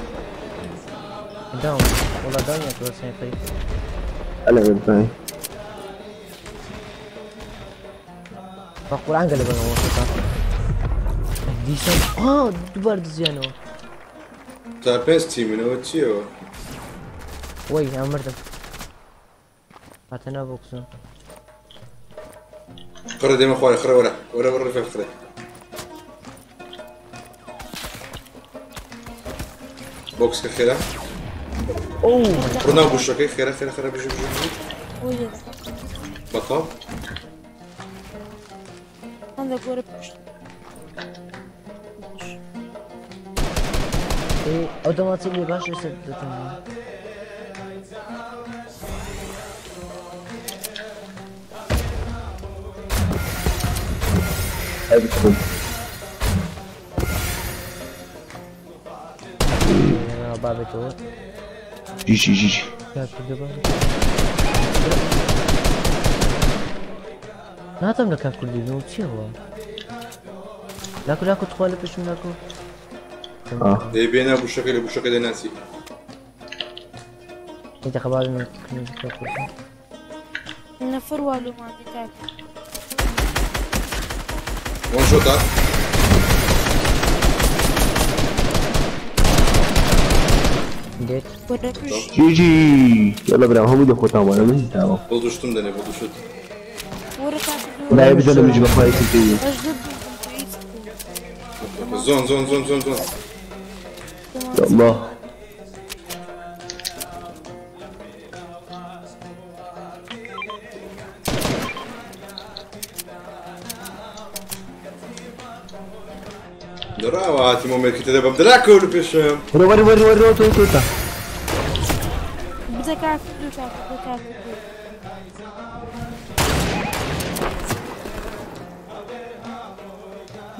Speaker 14: داون والله داون يا كل سنة.
Speaker 12: أنا أنا.
Speaker 14: فقران قلب انا وسطا ديسان دوبار دزيانو
Speaker 4: تا بيست تيم من تشيو
Speaker 14: وي امرت فاتنا بوكسو
Speaker 4: قرا ديما خويا خرا ورا ورا ورا في خرا بوكس خيرا
Speaker 14: اوه
Speaker 4: قرنا بوشكي خيرا خيرا خيرا بجي بجي بطل
Speaker 13: عندك ورا بوش.
Speaker 14: ايه اوتوماتيكلي باش يصير.
Speaker 12: ادخل.
Speaker 14: انا بابي تو.
Speaker 12: جي جي جي.
Speaker 14: ناتم لك كل يوم شي هو لاكو لاكو تخوالي باش لاكو
Speaker 4: دي بينا بوشكي بوشكي ناسي
Speaker 14: انت خبر
Speaker 13: نفر والو ما عندي تاك
Speaker 4: وان شوت.
Speaker 12: جي جي يلا برا هم يدخلوا تاوا انا من تاوا
Speaker 4: بوضو شتم دني بوضو شت.
Speaker 12: لا يبدأ لما يجي بخواي تدي.
Speaker 4: زون زون زون زون زون.
Speaker 12: يا الله.
Speaker 4: دراوات مومنت كنت ببدا كل بيش.
Speaker 12: ورا ورا ورا ورا تو تو تا.
Speaker 13: بدك عارف بدك عارف.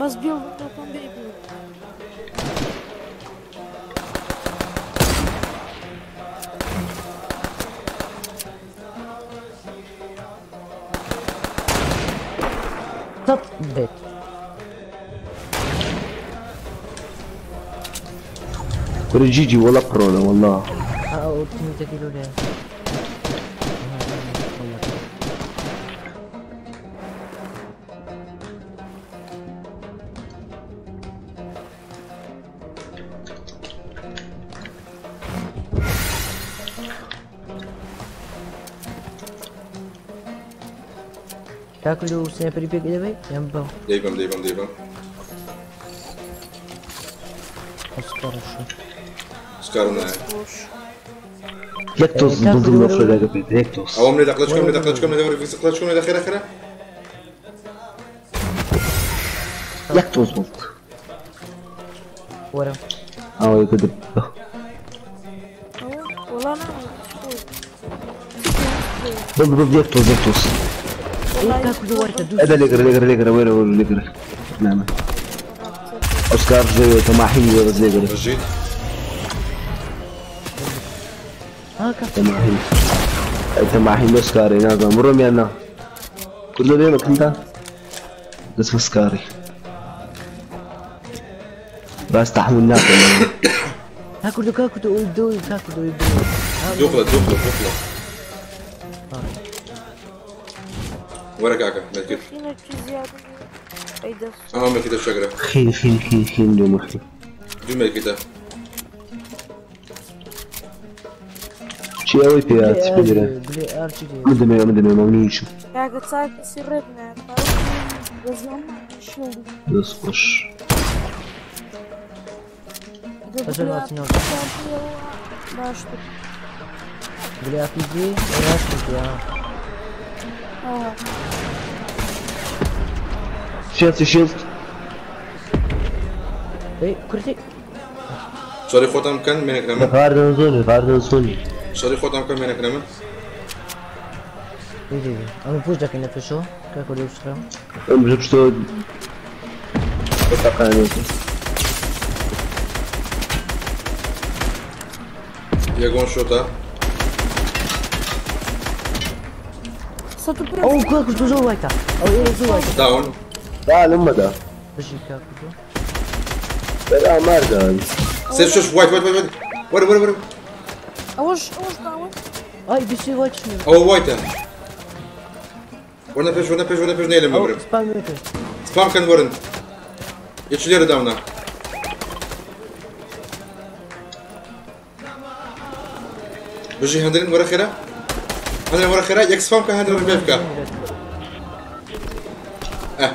Speaker 13: بس بيو بيو
Speaker 14: طب ديت
Speaker 12: جي جي والله كورونا والله.
Speaker 14: او تيمي ليه. کاکردو سنایپەری پێک دەبەی یان بەم
Speaker 4: دەیبەم دەیبەم دەیبەم
Speaker 14: ئۆسکارشو
Speaker 4: سکارم نایە
Speaker 12: یەک تۆز بڵدم لە خۆی پێت یەک تۆز
Speaker 4: ئەوم لێ دەقلەچکەم لێ دەقلەچکەم لێ دەوەرە فیکس قلەچکەم لێ خێرە خێرە
Speaker 12: یەک تۆز بڵد
Speaker 14: وەرە
Speaker 12: ئەوەی کردم
Speaker 13: وەڵا نا
Speaker 12: بڵد بڵد یەک تۆز یەک تۆز
Speaker 14: کاکردو وەرتە دوو
Speaker 12: هذا ليقرا ليقرا ليقرا وين وين ليقرا نعم اوسكار زي تماحين بس ليقرا
Speaker 4: رجيت
Speaker 14: ها کاک
Speaker 12: تماحين تماحين اوسكاري نازم مروم يا نا كله بينك انت بس اوسكاري بس تحمل ناكل
Speaker 14: کاکردو کاکردو دوو کاکردو دوو
Speaker 4: دوقلە دوقلە دوقلە وەرە کاکە مەکرد
Speaker 13: خینێکی زیادە ئەی دەست
Speaker 4: ئەمە مەکیتە شەگرە
Speaker 12: خين خين خين خين دوم خين
Speaker 4: دوو مەکیتە
Speaker 12: شي اوي بيات بدري
Speaker 14: بلي ئارچی دێ
Speaker 12: مدمي مدمي ممنون شو
Speaker 13: کاکە چاک کەسی ڕێک نایە بەزمان شیڵ
Speaker 12: بس خوش
Speaker 14: بەزۆر هاتنەوە.
Speaker 13: باشتر
Speaker 14: بلي ئاپیجی ڕاست کردووە
Speaker 13: ئاوا
Speaker 12: شيلت شيلت
Speaker 14: ئەی کورتی
Speaker 4: شەڕی خۆتان بکەن مێنەکرە من
Speaker 12: غاردن زوني غاردن زوني
Speaker 4: شەڕی خۆتان بکەن مێنەکرە من
Speaker 14: دێ دێ دێ ئەمە پوش دەکەین لە پێشەوە کاکردو بسڕە
Speaker 12: ام جبتو تقانيتي
Speaker 4: یەگۆن شۆتە
Speaker 13: 105
Speaker 14: ئەو کاکردو زۆر وایتە ئەو ئێرە زۆر وایتە
Speaker 4: داون
Speaker 12: لا لما ده
Speaker 14: بژی کاکردو
Speaker 12: لا ما ارجع
Speaker 4: سێ شش وایت وایت وایت وەرە وەرە وەرە
Speaker 13: ئەوەش ئەوەش داون
Speaker 14: ئای بیسی وایتش نییە
Speaker 4: ئەوە وایتە وەرنە پێش وەرنە پێش وەرنە پێش نەیلم
Speaker 14: ئەو
Speaker 4: ببرم
Speaker 14: سپام وێکە
Speaker 4: سپام کەن وەرن یەکی لێرە داونا بژی هەندرین وەرە خێرا هەندرین وەرە خێرا یەک سپام کە هەندرین ڕێ بکە ئە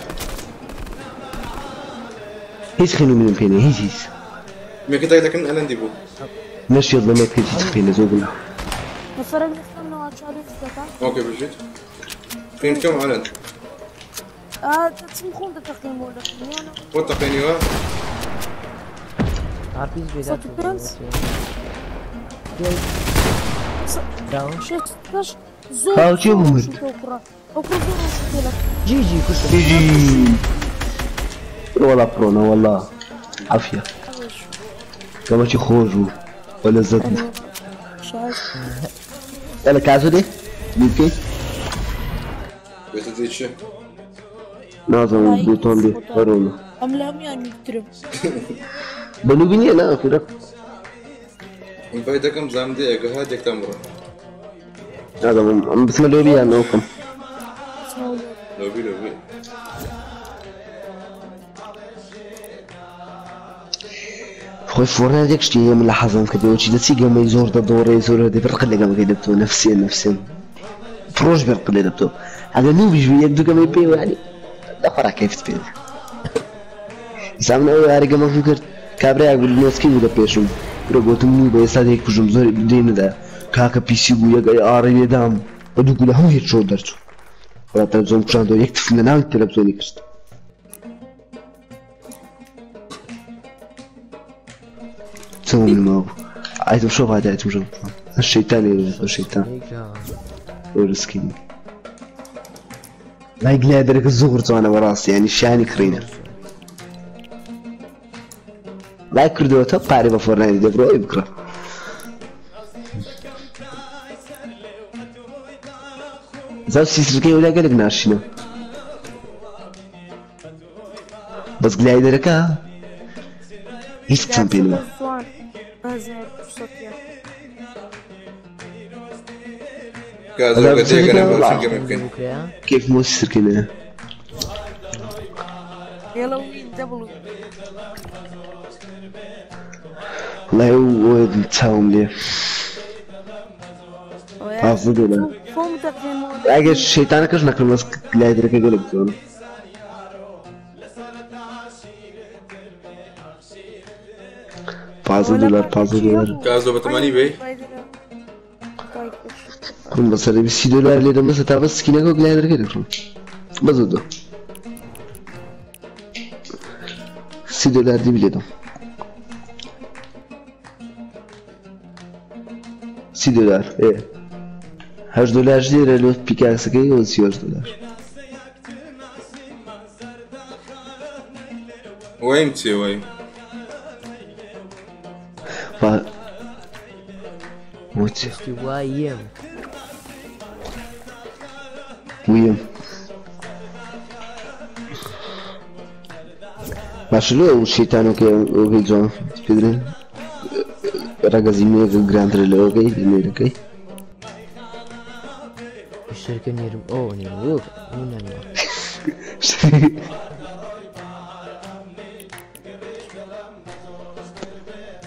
Speaker 12: هیچ خينو من بيني هیچ هیچ
Speaker 4: مێکەتە دەکەن ئەلەندی بوو
Speaker 12: نشيط لما كنت تخيني زوجنا
Speaker 13: نەفەرێک لەخەمنەوە چاڵێک دەکا
Speaker 4: ئۆکێ بژیت خین کەم ئەلەند
Speaker 13: دەچم خۆم دەتەقیم بۆ لەخەمیانە
Speaker 4: خۆت تەقێنیوە
Speaker 14: ئارپیج بێ
Speaker 13: 105
Speaker 14: داون
Speaker 13: شش زۆر
Speaker 12: خاو چی
Speaker 13: زۆر
Speaker 12: بوو؟
Speaker 13: ڕۆشتە ئەو کوڕە ئەو کوڕە زۆر ڕۆشتە لە
Speaker 14: جی جی کوشتم
Speaker 12: جي والله برونا والله عافية
Speaker 13: ئەوەش
Speaker 12: كما شي خوجو ولا زدنا
Speaker 13: شاز
Speaker 12: يلا كازو يمكن
Speaker 4: بێتە دێ چێ
Speaker 12: نازم بوتون دي برونا
Speaker 13: ئەم لە هەمویان یەکترم
Speaker 12: بنو بني انا اخيرا
Speaker 4: ئینڤایت دەکەم زام دێ ئەگە هات یەکتان بڕۆ
Speaker 12: هذا بسم الله لي انا وكم
Speaker 4: لۆبی لۆبی
Speaker 12: خوي فورنا ديك شتي من لحظة كده وشي دتي قام يزور دوري يزور هذه فرق اللي قام كيدبتو نفسيا نفسيا فروج برق اللي دبتو هذا نو بيجي يبدو قام يبي يعني لا كيف تبي زعما أو هاري قام فكر كابري أقول الناس كي ولا بيشو روبوت منو بيسا ديك كوجم زور دين ده كاكا بيسي بو يا اري يدام بدو كل هم هيك شو درتو ولا تلفزيون كشاندو يكتف لنا التلفزيون يكست تسوي من الماب عايز شوف هذا عايز شوف الشيطان الشيطان ورسكين لا يقلع درك الزغرت وانا وراسي يعني شاني كرينا لا كردو تبقى عربة فورنايت دبرو بكره زاو سيسركي ولا قالك ناشينا بس قلع درك هیچ قسەم پێ نما
Speaker 13: جوان هەزار سەتیە
Speaker 4: کازۆکە دێگەنە باشن گەمە بکەین
Speaker 12: كيف مو سيسركينا
Speaker 13: يلا وين دبل
Speaker 12: والله هو تاوم ليه
Speaker 13: ئەوە
Speaker 12: 15 دۆلار.
Speaker 13: خۆم دەقێمەوە.
Speaker 12: ئەگەر شەیتانەکەش نەکڕم بەس گلایدەرەکە گەلێک جوانە. پازدە دۆلار 15 دۆلار.
Speaker 4: کازۆ بەتەمانی بێ؟
Speaker 12: کوڕم بەسەر 30 دۆلار لێ دەم بەسە تا بەس سکینەکە و گلایدەرەکەی دەکڕم. بەس دۆ. 30 دۆلار دی لێدەم. 30 دۆلار ئێ. 8 دۆلار لێرە لۆ پیکاکسەکەی و 38 دۆلار.
Speaker 4: وەیم چێ وەیم؟
Speaker 12: وتي
Speaker 14: وايم
Speaker 12: ويم باشە لۆ ئەو شەیتانۆکەی ئەوەکەی جوان پێدرێن ڕەگەزی مێگە گرانترە لەوەکەی لە نێرەکەی.
Speaker 14: شرکە نێرم ئەو نێرم وەک نانێ.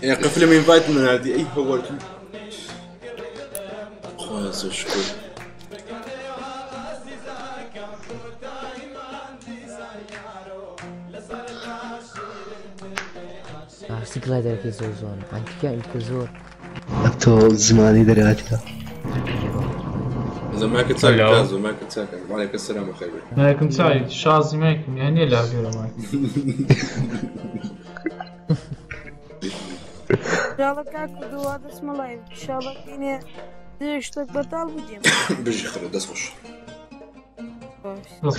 Speaker 4: يا قفل من فايت من هذه اي هو خلاص شكرا.
Speaker 14: گلایدەرەکەی زۆر زۆر ئەنتیکە ئەنتیکە زۆر.
Speaker 12: تۆ زمانی دەراتە.
Speaker 4: إذا معك تساكن كازو معك تساكن. وعليكم السلام وخير.
Speaker 15: معكم سعيد شازي معكم يعني لا غير معك.
Speaker 13: إن شاء الله كاكو دو هذا اسمه لايف إن شاء الله كيني شتك بطال بوديم.
Speaker 4: بيجي خرب دس خوش.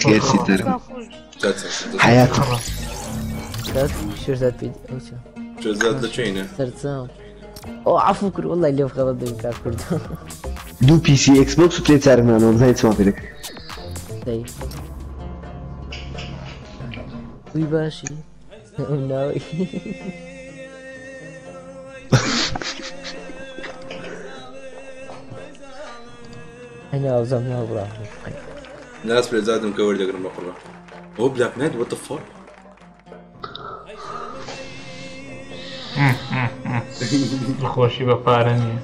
Speaker 12: خير سيتر. حياتك.
Speaker 14: شو زاد بيد
Speaker 4: شو زاد لشينا؟
Speaker 14: سرسام. او عفو كر والله اللي في غلط دم كاكو
Speaker 12: دو بي سي اكس بوكس وبلاي تعرف من انا زين تسمع فيك.
Speaker 14: طيب. وي باشي. ناوي. انا وزمنا براحتي.
Speaker 4: ناس بلاي زاد مكور دقرم بقرة. هو بلاك نايت وات ذا فاك؟
Speaker 15: خۆشی بە پارە نییە.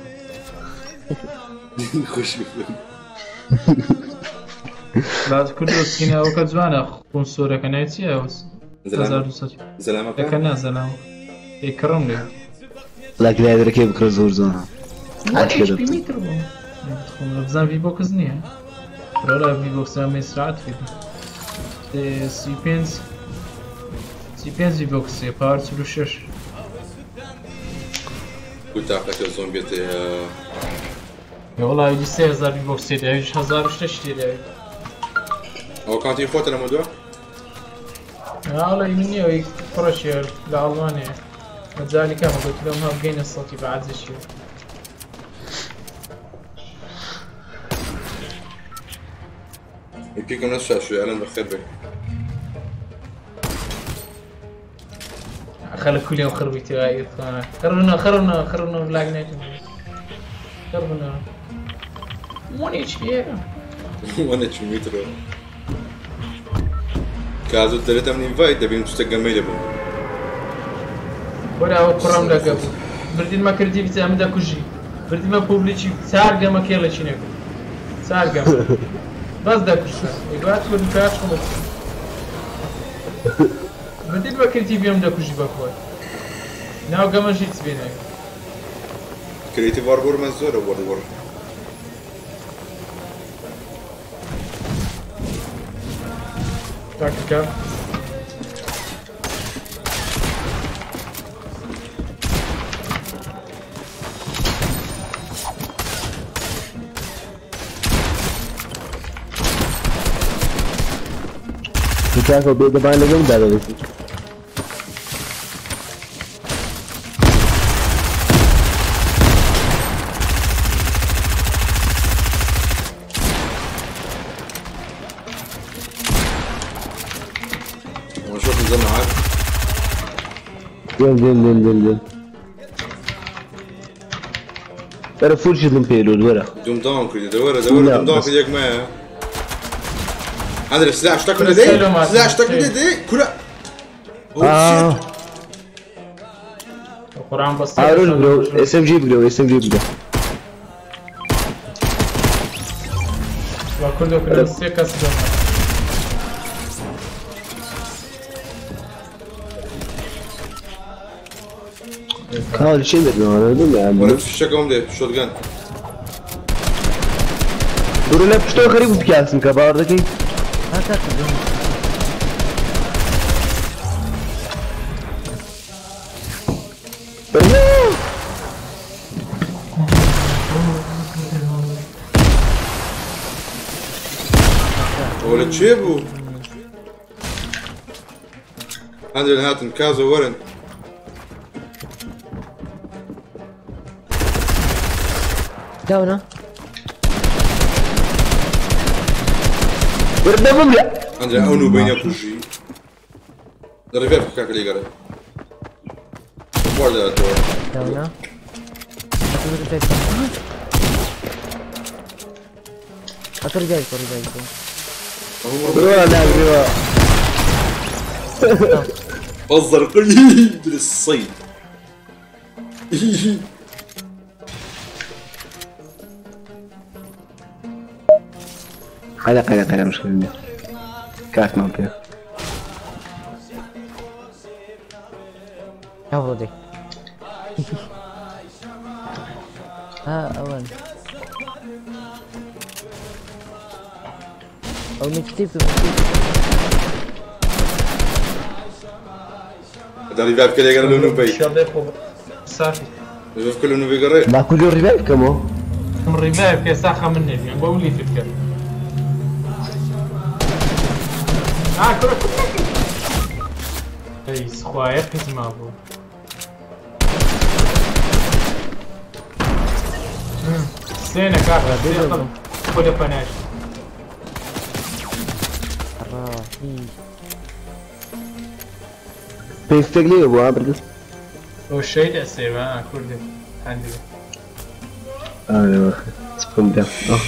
Speaker 4: خۆشی
Speaker 15: لاز کوردۆ سکینەوەکە جوانە خۆنسۆرەکە ناوی چییە؟
Speaker 4: زەلامەکە؟
Speaker 15: نا زەلامەکە. ئێکڕم لێ.
Speaker 12: لا گلایدەرەکەی بکڕە زۆر جوانە.
Speaker 15: میتر بوو. خۆم لە بزان ڤی بۆکس نییە. ڕۆڵە ڤی بۆکس ئەمەی سرعەت کرد. 35 ڤی بۆکسێ پار 46.
Speaker 4: وتاقەتە زۆمبێتێ.
Speaker 15: والله يجي 3000 في بوكس يجي 1000 وش تشتري؟
Speaker 4: هو كانت يفوت لما دو؟
Speaker 15: والله مني ويفرش لألمانيا مازال كما قلت لهم ها بقينا الصوتي بعد شيء.
Speaker 4: يبيكم نفس الشيء اهلا بخير بك.
Speaker 15: خلي كل يوم خربيتي هاي خربنا خربنا خربنا بلاك نايت خربنا 1 اتش بي
Speaker 4: 1 اتش بي متر كازو دريت من انفايت دبي مستقمي دبو
Speaker 15: ولا هو كرام لقبو بردين ما كردي بتعمل دا كوجي بردين ما بوبليتي سارقه ما كيلا شي ناكل سارقه بس دا كوجي يقعد كل فاش خمس بديت ما كريتيف يوم داك وجي باخويا ناو كاع ما جيت بينك
Speaker 4: كريتيف واربور مزور واربور
Speaker 15: تاكتيكال
Speaker 12: تاكو بيض بان لقم دابا بس ديم ديم ديم ديم ديم ترى فول شي بيلود ورا
Speaker 4: دوم داون كده دورة دورة دوم داون كده يا جماعة. هذا السلاح اشتاك من دي سلاح اشتاك من دي كلها.
Speaker 15: القرآن بس
Speaker 12: هارون برو اس ام جي برو اس ام جي برو.
Speaker 15: وڵا کوردۆ کردم سێ کەس دەما.
Speaker 12: کاوە لە چێ دەردەوە
Speaker 4: وەرە فشەکەم دێ شۆتگەن.
Speaker 12: بڕۆ لە پشتەوە خەریک بوو پیاسم کە باوەڕ دەکەی؟
Speaker 4: ئەوە لە چێ بوو؟ هەندێک هاتن کازۆ وەرن.
Speaker 14: داونە.
Speaker 12: وردە بمرە.
Speaker 4: هەندێک ئەو نوبەینە کوژی. دەڕێ بکە کاکە لێگەڕێ. بۆ دەداتەوە.
Speaker 14: داونە. ئەتۆ ڕیڤایڤ کۆ ڕیڤایڤ کۆ.
Speaker 12: بڕۆ ناگرەوە.
Speaker 4: بەزر قليل للصيد.
Speaker 12: قەلە قەلە قەلە مشکل نییە. کاتمان پێ.
Speaker 14: هەوڵ دەی. ها ئەوەن. ئەو مکتب
Speaker 4: هذا ریڤایڤ کە لێگەڕێ لەو نوبەی.
Speaker 15: شەڵێ خۆ سافی.
Speaker 4: ریڤایڤ کە لەو نوبەی گەڕێ.
Speaker 12: با کوردۆ ڕیڤایڤ بکەمەوە.
Speaker 15: ئەم ڕیڤایڤ کە ساخە من نەبی بۆ ولی فکر. آه کورە کورە نەکەی. ئەی سخوایە قیز مابوو. سێنە کاکە سێ خۆ لە پەناش.
Speaker 14: ڕاهی.
Speaker 12: پێستێک لێ بوو ها بردت.
Speaker 15: ئەو شەید ئەسێوە کوردێ هەندێ.
Speaker 12: ئارێ وەخ چ بکەم برا. ئۆه.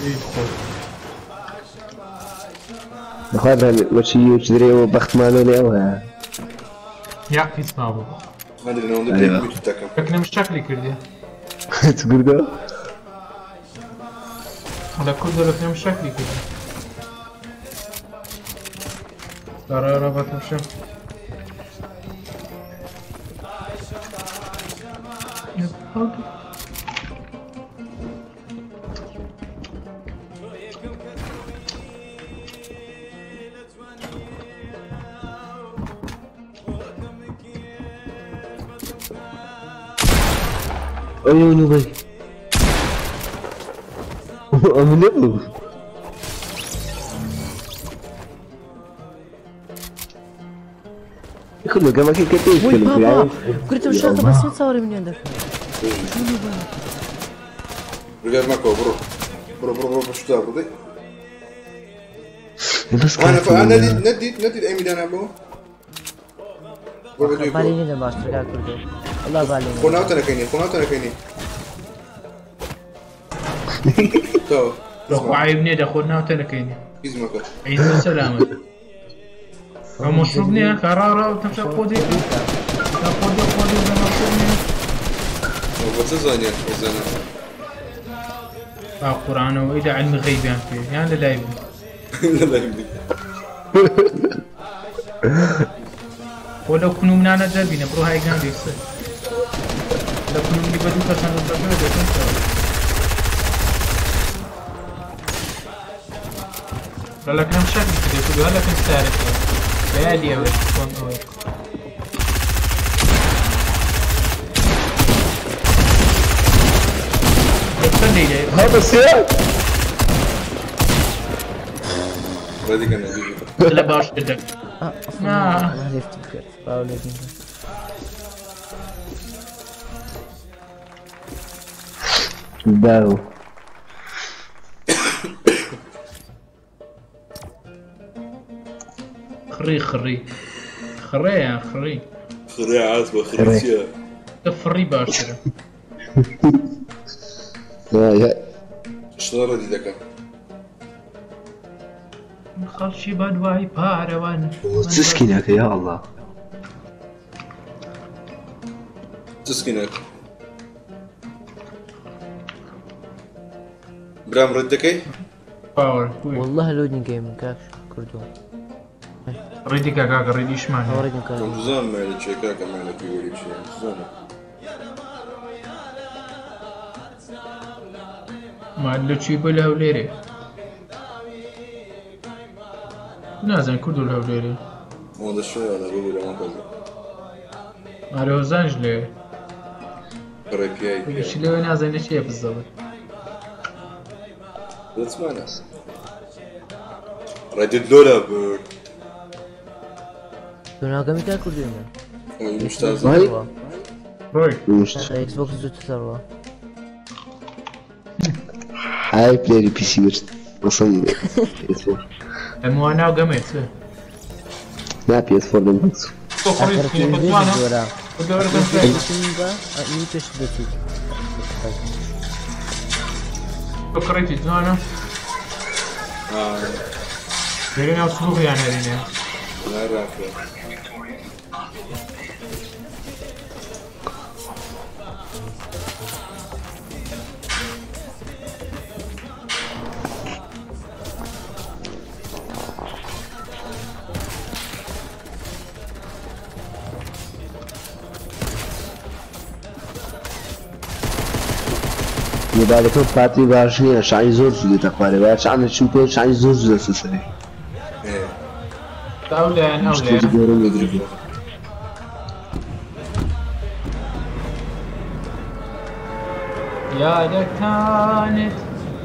Speaker 15: ئید خۆ.
Speaker 12: بەخوا برا وەچی وەچی درێەوە بەختمانەوە لێ ئەوە.
Speaker 15: یا قیز مابوو.
Speaker 4: هەندێک نەوەندە
Speaker 12: ئەرێ
Speaker 4: پێ میوتەکەم.
Speaker 15: بەکنم شەکلی کردی.
Speaker 12: چ کوردۆ؟
Speaker 15: لە کوردۆ لەکنم شەکلی کردی. ڕا بەتەمشە.
Speaker 12: ئەو نوبەی. ئەمە نەبوو. كله كما كي كتير
Speaker 14: وي
Speaker 12: كله
Speaker 14: بابا كنت مشاطة بس تصوري من عندك.
Speaker 4: ریڤایڤ مەکەوە بڕۆ. بڕۆ بڕۆ بڕۆ بەشتا بڕۆ.
Speaker 12: بس
Speaker 4: أنا
Speaker 12: كاتم.
Speaker 4: نديت نديت نديت أيمي دانا بۆ. بڕۆ بەدوی
Speaker 14: بالی
Speaker 4: بڕۆ.
Speaker 14: نییە باشتر کا کوردۆ. وەڵا بالی
Speaker 4: خۆ
Speaker 14: نییە.
Speaker 4: ناوتەنەکەینی خۆ ناوتەنەکەینی. تاوە.
Speaker 15: لەخۆ عیب نییە دەخۆ ناوتەنەکەینی.
Speaker 4: هیچ مەکە.
Speaker 15: عیز و سەلامەت. ئەو مەشروب نییە کە ڕا تەمشا خۆدی. خۆدی خۆدی بە مەشروب نییە.
Speaker 4: بە چ زانیان ئەزانە؟
Speaker 15: ئا قورئانەوە ئیلا علمی غەیبیان پێ یان لە لای بوو.
Speaker 4: لە لای بوو.
Speaker 15: خۆ لەو کنومنانە دەبینە بڕۆ هایگان بێسەر. لە کنومنی بە دوو کەسان دەبەکەوە دەکەن. لەکەم شەکلی کردی کوردۆ هەر لەکەم سارەکە. بەیادی ئەوەی چۆن ئەوەی. چەند لێی
Speaker 12: هذا سير.
Speaker 4: ڕێدی کەن
Speaker 15: لە باشتر دەکەن.
Speaker 14: نا. لێفتم کرد. باو لێ بینە.
Speaker 12: داو.
Speaker 15: خڕی خڕی. خڕێ یان خڕی.
Speaker 4: خڕێ عاتبە خڕی چییە؟
Speaker 15: تە فڕی باشترە.
Speaker 12: يا
Speaker 4: شتە ڕێدی دەکەم.
Speaker 15: خەڵکی بەدوای پارەوەن.
Speaker 12: چ سکینەکە یا الله.
Speaker 4: چ سکینێک؟ برام ڕێت دەکەی؟
Speaker 14: والله لۆدینگ گەیم کاک کردو
Speaker 15: ڕیدی کە کاکە ڕیدیشمان
Speaker 14: ئەوە ڕیدم کاک
Speaker 4: بزانم مایلە چیە کاکە مایلەکەی وەری چیە بزانم
Speaker 15: مال لە چی بۆ لە هەولێرێ نازانم کوردو لە هەولێرێ
Speaker 4: ئەوەندە شوێنە ببورە مەکەزە
Speaker 15: ئارە هۆزانیش لەوێ
Speaker 4: ڕێ پیای
Speaker 15: یەکێکی لەوێ نازانین لە چیە بالضبط
Speaker 4: دەچمانە ڕێدت لۆرە برد
Speaker 14: تۆ ناگەمی کاک کردو من
Speaker 4: مشتاز
Speaker 15: ڕۆی
Speaker 14: ئێکس بۆکس زوو تەڕوە
Speaker 12: هاي بلايري بي سي برد اصلا بي اس 4
Speaker 15: ئەمە ناو گەمێ چ
Speaker 12: لا بي اس 4 دەم
Speaker 15: تۆ خۆی سکینەکە جوانە
Speaker 14: پێش دەچیت
Speaker 15: تۆ کڕیتی جوانە لێرە ناو سلوخیان هەرینێ
Speaker 12: مۆبایلەکەم پاتری باش نییە شانی زۆر زوو دێتە خوارێ وایە شانە چوو پێ شانی زۆر زوو دەستە سەرێ
Speaker 15: ئەو لایەن ئەو
Speaker 12: مشکلێکی
Speaker 15: لایەن
Speaker 12: گەورەم لێ دروست بوو.
Speaker 15: یادەکانت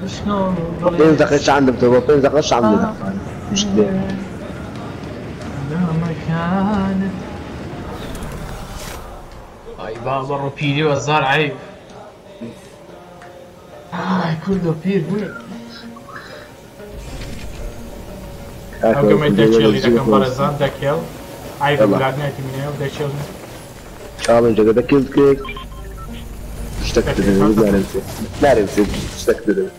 Speaker 15: بشنۆم
Speaker 12: بە پێنج دەقە شان دەبتەوە بە پێنج دەقە شان دێتە خوارێ مشکلەیە
Speaker 15: نامەکانت ئای بابە ڕۆ پیری وەزار عەیب ئای کوردۆ پیر بووی ئەو گەمەی دەکێڵی دەکەم بەڕێزان دەکێڵ عەیبە بلاک نایتی منێ و دەکێڵ
Speaker 12: چاڵنجەکە دەکێڵ بکرێت شتەکە دەدەن نارێت نارێت شتەکە دەدەن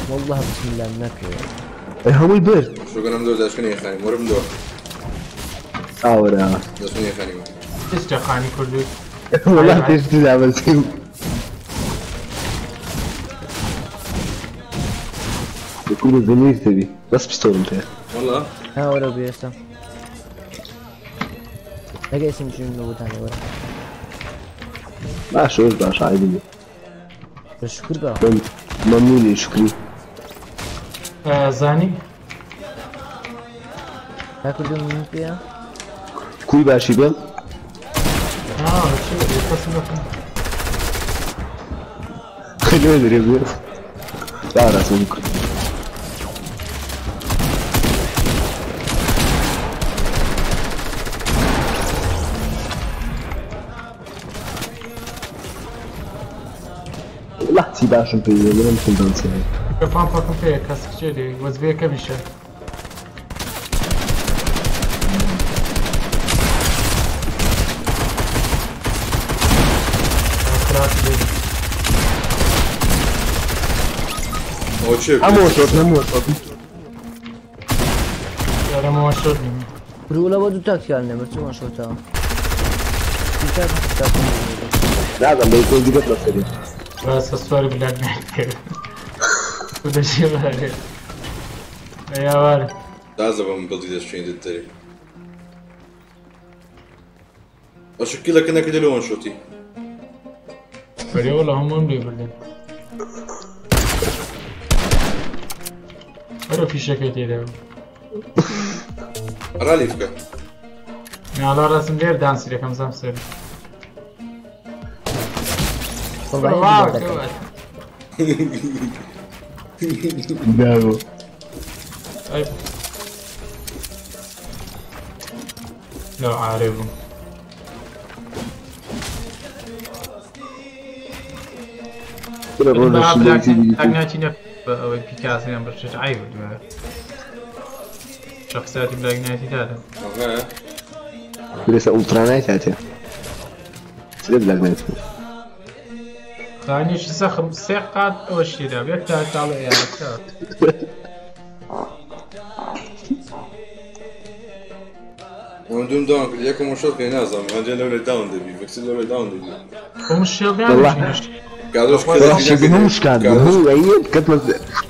Speaker 14: والله بسم الله نەکرێت
Speaker 12: هەمووی برد
Speaker 4: شوگەنم دۆ دەشکنی خانی مورم دۆ
Speaker 12: ئاورا
Speaker 4: دەشکنی خانی
Speaker 15: ئێستا خانی کوردی
Speaker 12: والله پێشتر دابەزیم يكون الزميل تبي بس بستورم تاعي
Speaker 4: والله
Speaker 14: ها ولا بيسا لقى اسم جيم وداني ورا
Speaker 12: باش باش عادي
Speaker 14: شكر بقى
Speaker 12: ممنوني شكري
Speaker 15: زانی
Speaker 14: ها کردم من پێ
Speaker 12: کوی باشی بێم خلوه درێ بێ ڕاستم کرد لەحتی باشم پێ منم خۆم
Speaker 15: پامپەکەم پێ کەس کچێ دێ وەزبەیەکە بیشە
Speaker 12: هەموو شۆت هەموو شۆت
Speaker 15: یارەمەوە شۆت نیم
Speaker 14: ڕووڵە بۆ دوو تاکتیال نەبرد چۆن شۆتەوە
Speaker 12: نازم بەی تۆ دیگەت لەسەری
Speaker 15: بەسە سواری بلاک ناکرد دەشێ بارێ ئەیاوارە
Speaker 4: تازە بەم بڵدی دەشوێن دەری ئەشکیلەکە نەکردی لە وان شۆتی
Speaker 15: بەرێ وەڵا هەمووم لێ بردن وەرە فیشەکەی تێدا
Speaker 4: ڕالی بکە
Speaker 15: ناڵا ڕاستم لێر دانسی دەکەم زەم سەر
Speaker 12: داوە
Speaker 15: لەو عارێ بوو ئەوەی پیکاسیان بەشێت عیب دوایە شخصیاتی بلاک نایتی دادە
Speaker 12: لسه ئوڵترا نایت هاتێ چ بلاک نایت
Speaker 15: خانیش زەخم سێ قات ئەوە شتێدا یەک تا تاڵە یارەکە
Speaker 4: من دوم داون کرد یەکەم شۆت پێ نازانم هەندێ لەولێ داون دەبی بەکسی لەولێ داون دەبی
Speaker 15: خۆم شێڵ
Speaker 12: ڕاشی هەموو شکاند هەموو ئەیە کەتمە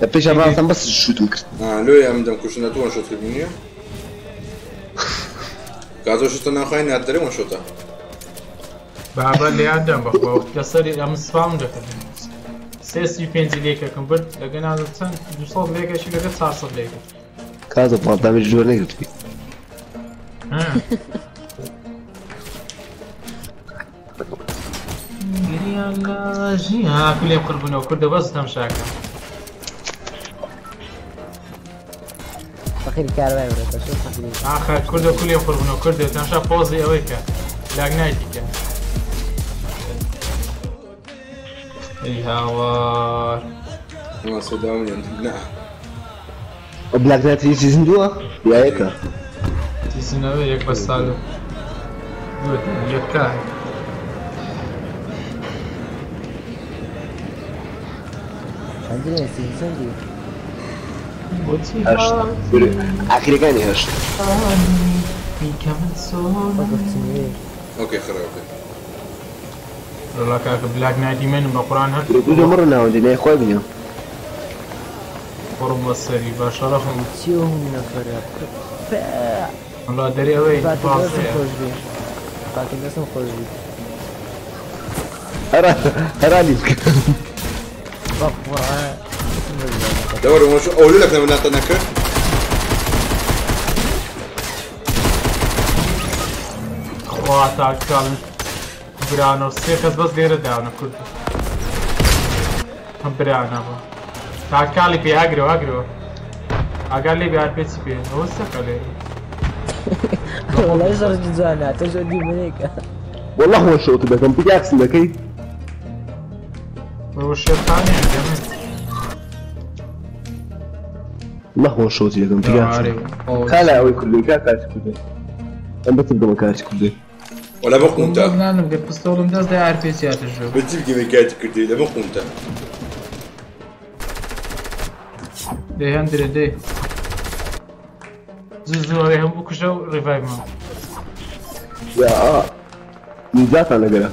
Speaker 12: لە پێش ڕاستم بەس شوتم کرد.
Speaker 4: لۆیە ئەم دەم کوشتن تو وان شۆت کردن نییە؟ کازۆ شتە ناخوای ناتدەرێ وان شۆتە.
Speaker 15: بابا لێیان دەم بەخوا لەسەری ئەم سپام دەکردن. 335 لێکەکەم برد لەگە نازم چەند 200 لێکەشی لەگە 400 لێکە.
Speaker 12: کازۆ پاڵتامیش جۆر نەگرتبی.
Speaker 15: ها كلهم قربنا وكرده بس تمشاكا
Speaker 14: فقير كارواي ورد شو فقير
Speaker 15: اخر كرده كلهم قربنا وكرده تمشا بوزي اويكا لاغنايتيكا اي هاوار
Speaker 4: ما صدامني نعم
Speaker 12: بلاك نايت سيزون 2 يا هيك
Speaker 15: سيزون يك بس سالو يكا
Speaker 14: عندنا سيزون دي
Speaker 12: هشت اخيرا هشت
Speaker 4: اوكي خير اوكي
Speaker 15: والله كاك بلاك نايت يمين بقران هر
Speaker 12: مرة ناودي لا خوي بنيا
Speaker 15: قرب السري بشرفهم
Speaker 14: تيوم نفر
Speaker 15: والله دري اوي
Speaker 14: باقي الناس خوش بي
Speaker 12: ارى
Speaker 4: دور وشو اقول لك لما نتنكر
Speaker 15: خواتا كان برانو سيخس بس ليرة داونا كل هم برانا با تاكالي بي اجرو اجرو اقال بي ار بي سي بي هو سكالي
Speaker 14: والله يصير جزانا تجو دي منيك
Speaker 12: والله هو الشوط ده كان بيجاكس لكي
Speaker 15: هو الشيطاني جميل
Speaker 12: والله هو الشوط يا جماعة خلا أوي كله كاكاش كله أنا بتبقى مكاش كله
Speaker 4: ولا بقومتا
Speaker 15: لا أنا بقى بستولم داز ده عارف إيش ياتجو
Speaker 4: بتبقى مكاش كله لا بقومتا
Speaker 15: ده هندري ده زوزو عليهم بكشوا ريفايف ما
Speaker 12: يا نزات أنا قرا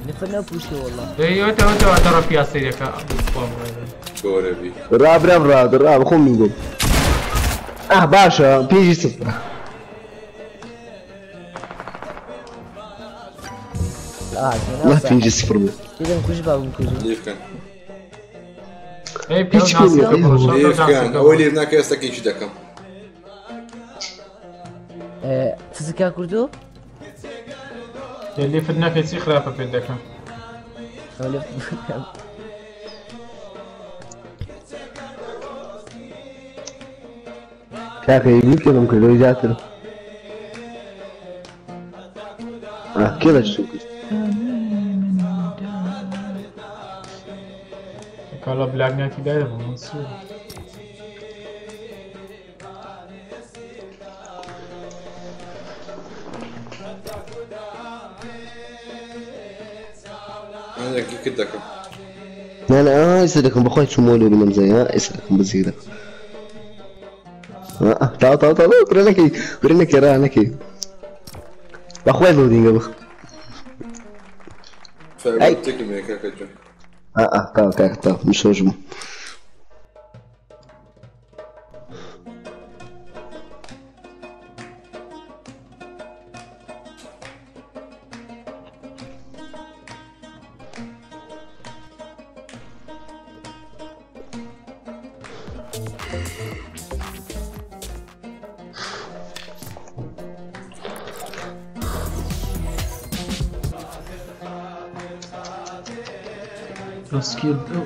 Speaker 14: نفرنا بوشي والله
Speaker 15: ايوه انت انت ترى في اسيرك
Speaker 4: قوربي
Speaker 12: راب راب راب راب خو من باشا بيجي صفر لا بيجي صفر
Speaker 14: كده نكوش باب نكوش
Speaker 4: ليف كان
Speaker 15: ليف
Speaker 4: كان اولي هناك يستكي شي دكم
Speaker 14: تزكا كردو
Speaker 15: اللي في النفس خرافة في الدكة
Speaker 12: كاكا يجيب كده ممكن لو يجاتر كده شو
Speaker 15: كلا بلاك نايت داير منصور
Speaker 4: انا كده
Speaker 12: لا لا يسلكم بخوي شمولي بنم زي يسلكم بزيادة تعال تعال تعال كرنكي كرنكي رانكي بخوي لودينغ بخ تعال تعال تعال مش هجمه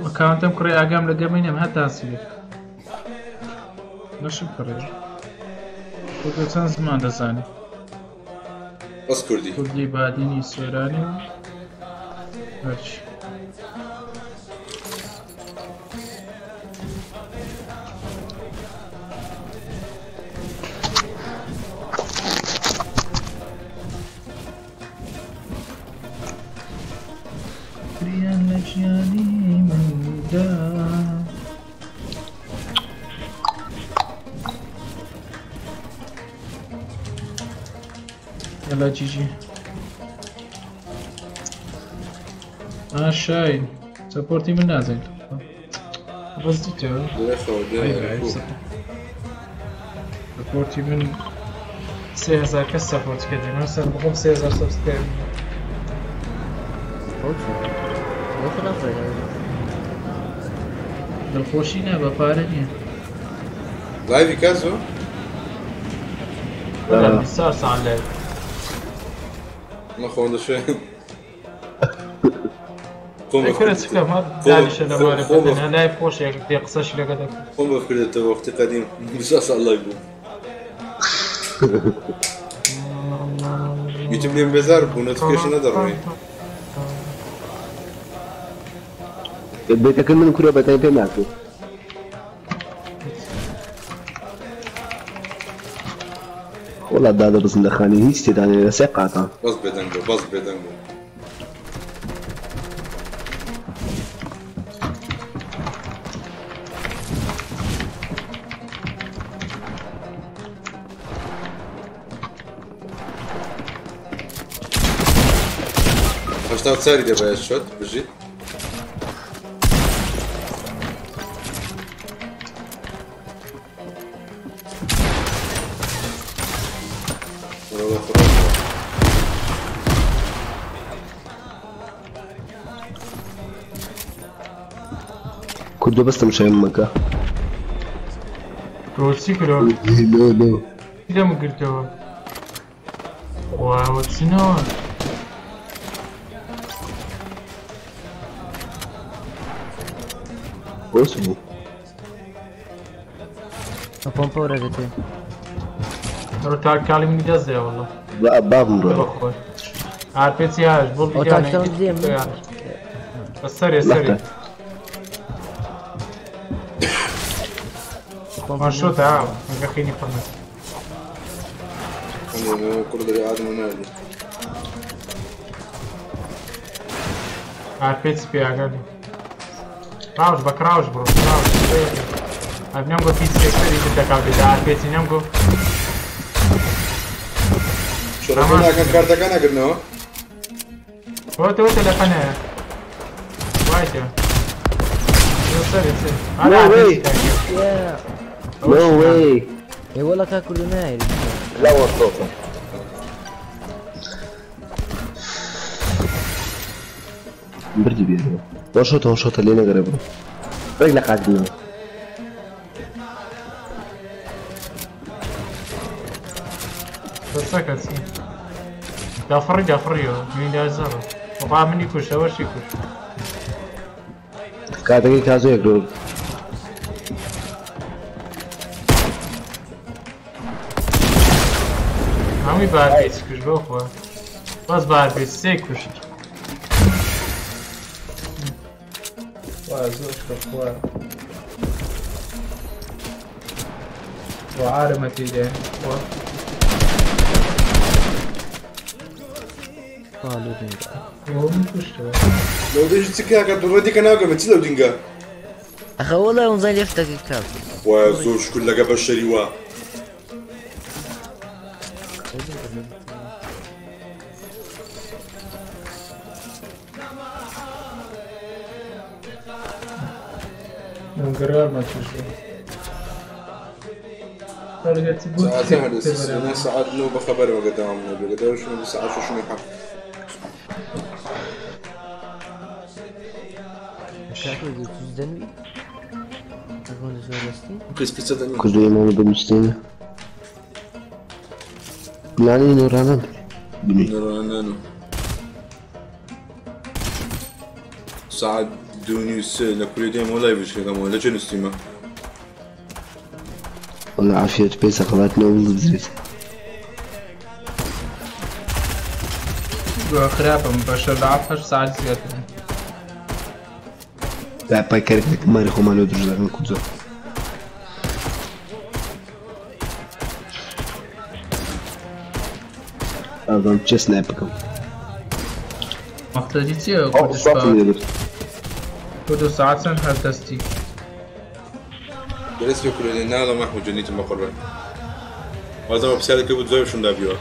Speaker 15: ئەکاونتم کوڕی ئاگام لە گەمەی هەتا سیرک نەشم کڕێ کوردە چەند زمان دەزانی؟
Speaker 4: بەس کوردی
Speaker 15: کوردی بادینی سۆرانی و هەرچی يلا جي جي. شاین سەپۆرتی من نازانیت بەس دیتەوە سەپۆرتی من 3000 کەس سەپۆرت کردی من سەر بخۆم 3000 سەبسکرایب. دڵخۆشی نا بە پارە نییە.
Speaker 4: لایڤی کازۆ؟
Speaker 15: 24 ساعت لایڤ.
Speaker 4: نەخۆم دەشێن.
Speaker 15: کورە چ بکەم هەر دانیشە لە مارە بەتەنها لایڤ خۆشە یەک پێ قسەشی لەگە دەکەم.
Speaker 4: خۆم بەفکردێتەوە وەختی قەدیم 24 ساعت لایڤ بوو. یوتیوب لێم بێزار بوو نۆتیفیکەیشن نەدەڕۆی.
Speaker 12: بێتەکە من کورە بەتای پێ ناکرێت. وەڵا دادە بزن لە خانی هیچ تێدا نییە لە سێ قاتە.
Speaker 4: بەس بێدەنگ بۆ بەس بێدەنگ بۆ. 84 دەبایە شۆت بژیت.
Speaker 12: کوردۆ بەستم شەیم مەکە.
Speaker 15: تۆ چی کرۆ؟
Speaker 12: لۆ لۆ.
Speaker 15: لەم گرتەوە. واوە چنەوە؟
Speaker 12: بۆچ بوو؟
Speaker 14: پۆمپە وەرەگەتێ.
Speaker 15: ڕۆ تا کاڵی منی دەست دێ والله.
Speaker 12: بابم ڕۆ.
Speaker 15: بەخۆی. ئار پێچی هاش بۆ
Speaker 14: ئەو تاکتەم دێ من.
Speaker 15: بەس سەرێ سەرێ. شو تعال خليني فرمت.
Speaker 4: كل ده قاعد منادي.
Speaker 15: عارفيت سبي عقالي. راوش بك راوش برو راوش. نمقو في سكتر يتدك عبد عارفيت نمقو.
Speaker 4: شو رأيك كان كارتك أنا قلنا؟
Speaker 15: هو توت لقنا. وايد.
Speaker 12: No way. No way.
Speaker 14: اي والله كاكل نايل.
Speaker 12: لا والله. بردي بيدو. وشوط وشوط اللي نقربه. رجلك عدنا.
Speaker 15: بس سكت. دافري دافري مين دازر. وقع مني كوش أول شيء كوش.
Speaker 12: کاتەکەی کازۆیەک لۆ
Speaker 15: هەمووی بارپێچ کوشت بۆ خوا بەس بارپێچ سێ کوشت وا زۆر شکر خوا وعارمە تێدا خوا
Speaker 4: لو ديجي تسكي هكا دورتي كان چ لو دينگا
Speaker 14: اخا والله ونزل يفتك الكاب.
Speaker 4: وا زۆر شکر لەگە بەشەری وا.
Speaker 15: قرار ما تشوف.
Speaker 4: ساعتين ساعات نو بخبر وقدام نبي قدام شنو ساعات شنو يحب.
Speaker 12: کوردۆ ئێمانە بنووسێنە. لانی نۆرانان بنوی.
Speaker 4: نۆرانان ساعت 2:30 لە کوری دێم وەلای بشێکەمەوە لە چێ نووسیمە؟
Speaker 12: والله عافية بيسا قضات نوم بدريت.
Speaker 15: خراپم بەشە لە 8 ساعت زیاتر.
Speaker 12: لا باي كارك ماري خۆمان دروست دەکەن کوجۆ. ئەزانم چێ سنایپ بکەم.
Speaker 15: مەقتەدی چییە؟ کوردۆ ساعت چەند هەر دەستی؟
Speaker 4: دەست پێ کورێ ناڵە مەحموود جەنیتم بە قوربان. وازم پرسیارێک بوو دوای شوندا بیوە.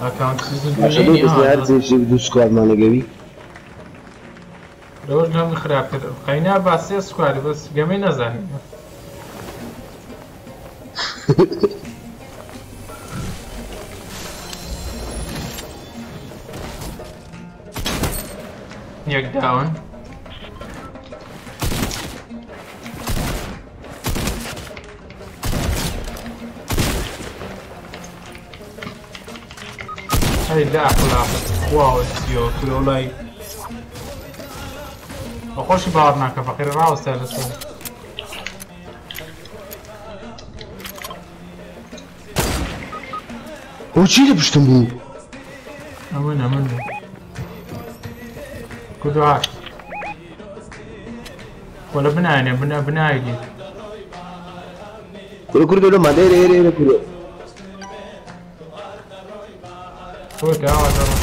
Speaker 15: ئەکاونت سیزن
Speaker 12: باشە بۆ بەس لە هەر جێژی دوو سکوادمان لەگەوی
Speaker 15: لەوەش لەم خراپتر قەینا با سێ سکواد بەس گەمەی نەزانین. یەک داون. هەی لە ئەخلاق خواوە چیەوە کورە وڵای بەخۆشی باوەڕ ناکە فەقیرە ڕاوەستا لەسەر.
Speaker 12: ئەو چی لە پشتم بوو؟
Speaker 15: ئەمن ئەمن بوو. کوردو هات. وەلە بنایێنێ بنا بنایێ.
Speaker 12: کورە کوردۆ لەما لێرە ئێرە ئێرە کورە.
Speaker 15: تۆ داوا دەڕۆ.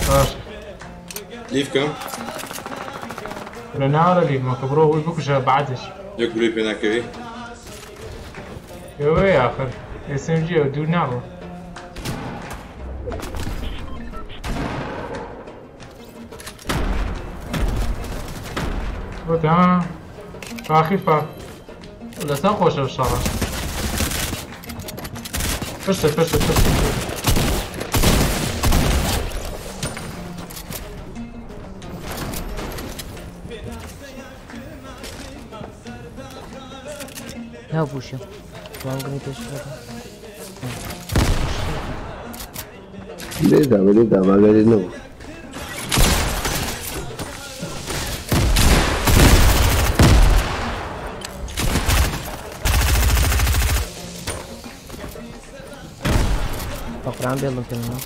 Speaker 15: باش.
Speaker 4: لیف کەم
Speaker 15: لە ناوە لیف مەکە بڕۆ هۆی بکوژە بەعدش.
Speaker 4: یەک گولەی پێ ناکەوی.
Speaker 15: ئەوەیە آخر SMG ئەو دوور ناڕۆ. بۆتە ها فاخی فاخ لەسەر خۆشە شەڕە. پشتە پشتە پشتە.
Speaker 14: ناو بووشە وانگەمی پێش
Speaker 12: لێ داوە لێ داوە ئەگەر نەبوو.
Speaker 14: بەقورعان بێڵم پێمەوە.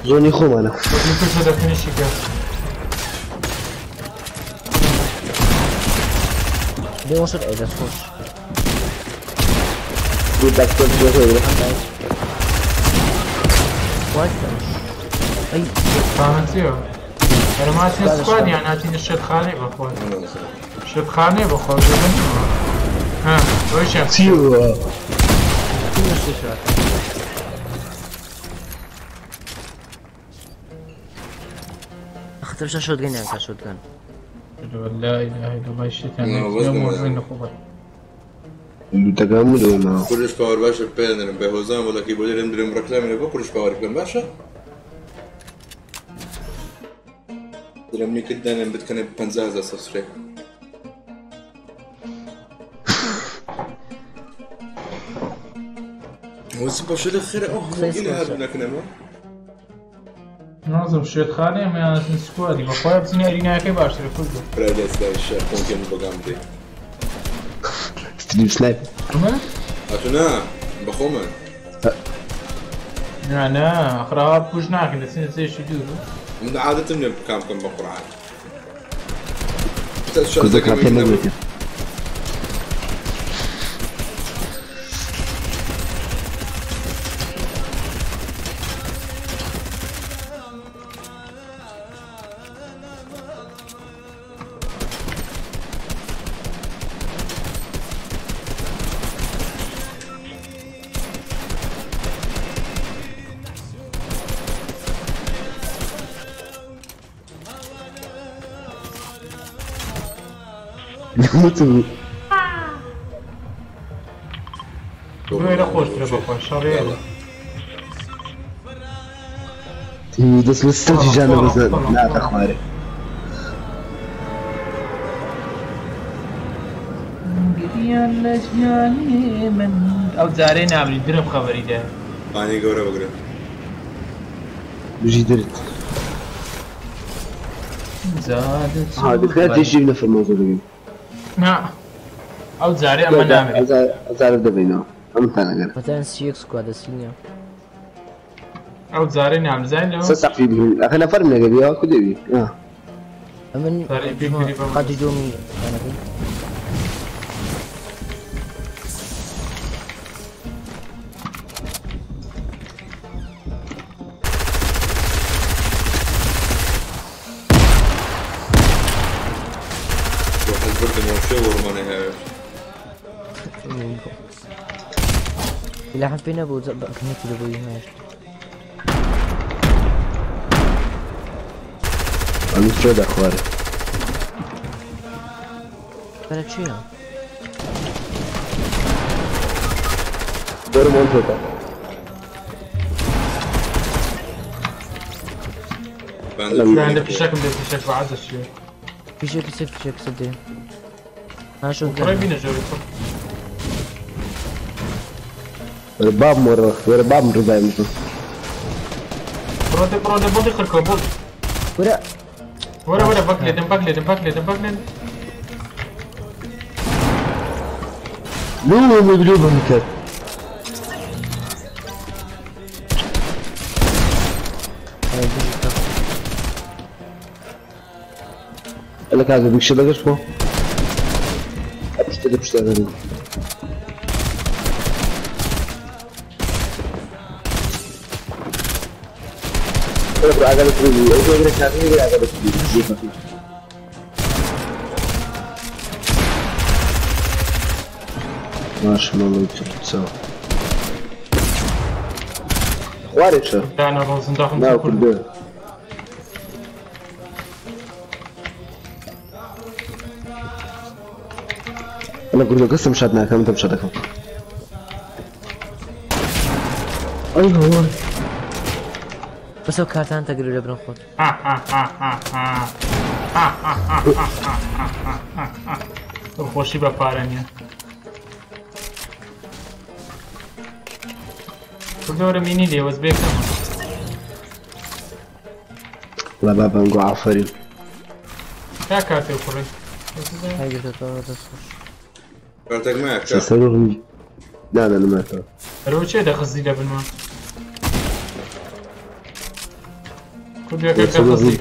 Speaker 12: زۆنی خۆمانە.
Speaker 15: پشتە دەفنیشی کرد.
Speaker 14: لێ وەشت ئەی دەست خۆش.
Speaker 12: دوو دەکتۆر جۆ
Speaker 14: What? ئەی
Speaker 15: خانە چییە؟ ئەرە ماتینە سکواد یان هاتینە شێتخانەی بەخۆ؟ شێتخانەی بەخۆ ها ئەویشیان
Speaker 12: چیوە؟
Speaker 14: خطر شۆتگەن یان کە شۆتگەن.
Speaker 15: لا إله إلا الله الشيطان نخوبة.
Speaker 12: لوتەکان بوو
Speaker 4: کوردش پاوەر باشە پێ دەنێرم بە هۆزان وڵەکی بۆ دەرم درم ڕەکلامی بۆ کوردش پاوەر بکەن باشە درم نیکت دانێن بتکەنە 50,000 سەبسکرایب. وەزی باشە لە خێرە ئەو هەموو ئینە هەردوو نەکنەمە.
Speaker 15: نازم شێتخانەیە مەیانەتن سکوادی بەخوایە بچینە ئەریناکەی باشترە کوردە.
Speaker 4: برای دەستای شەر خۆکێن بەگام بدەی.
Speaker 12: ستریم سنایپ.
Speaker 15: ئەمە؟
Speaker 4: ئەتو نا بەخۆمە.
Speaker 15: نا نا ئەخراوە پوش ناکەن دەچینە جێیەکی دوور.
Speaker 4: من عادەتم نییە بکام بکەم بە قورعان.
Speaker 12: کوردەکان پێ نەگوتن. وتم
Speaker 15: لێرە خۆشترە بەخۆ شەڕێ.
Speaker 12: دەست لە ستەجی جانە بەزە ناتە خوارێ.
Speaker 15: گریان لە ژیانی من ئەو جارەی نامری درم خەبەری دێ.
Speaker 4: بانی گەورە بگرن.
Speaker 12: بژی درت.
Speaker 15: زادت
Speaker 12: ها دەکرێت تێشی نەفەرمۆزە بگرین.
Speaker 15: نا ئەو جارێ ئەمە نامری.
Speaker 12: ئەزارە دەبینەوە ئەمتان ئەگەر.
Speaker 14: بەتەن سیەک سکوادە سی نییە.
Speaker 15: ئەو جارەی نامزانین لەوە.
Speaker 12: سە سەقفی بگرین. ئەخە نەفەرم نەگەبی ئەوە کو دەبی.
Speaker 14: ئەمن قاتی دووەمی خانەکەی.
Speaker 4: بردم وشێ وەڕمانە هەیە.
Speaker 14: سلاحم پێ نەبوو بەکنێکی لە بۆی هێشت.
Speaker 12: ئەم فرێدا خوارێ.
Speaker 14: بەرە چییە؟
Speaker 12: دەرم ئەم پێدا.
Speaker 15: عندك فيشاك مدير فيشاك بعد الشيء.
Speaker 14: فيشاك سيف فيشاك سدي. ها شو
Speaker 15: قريبين جوري.
Speaker 12: باب مرة باب مرة دايما.
Speaker 15: برودي برودي بودي خلكو بودي.
Speaker 14: ورا
Speaker 15: ورا ورا بكلي بكلي بكلي بكلي.
Speaker 12: لو مدري بمكت. لك هذا بيكش لك شو؟ ابشتري ابشتري. أقدر أسوي أقدر أسوي أقدر أسوي. ما شاء الله تسوي. خوارج.
Speaker 15: أنا روزن داخل.
Speaker 12: لا كل ده. أنا كل ده قسم شدنا كم تم شدكم. أيوه.
Speaker 14: بس هو كارتان تقريبا لبن خود.
Speaker 15: خوشی بە پارە نییە. کوردەوەرە مینی لێ وەز بێکەمە.
Speaker 12: لا بابا نقول عفرين.
Speaker 15: تا کارتێ کوڕی.
Speaker 4: کارتێک مایە کە؟
Speaker 12: لا لا لا ما
Speaker 15: ئەرەوە چێ دەخزی لە بنمان؟ کوردەکە خزی.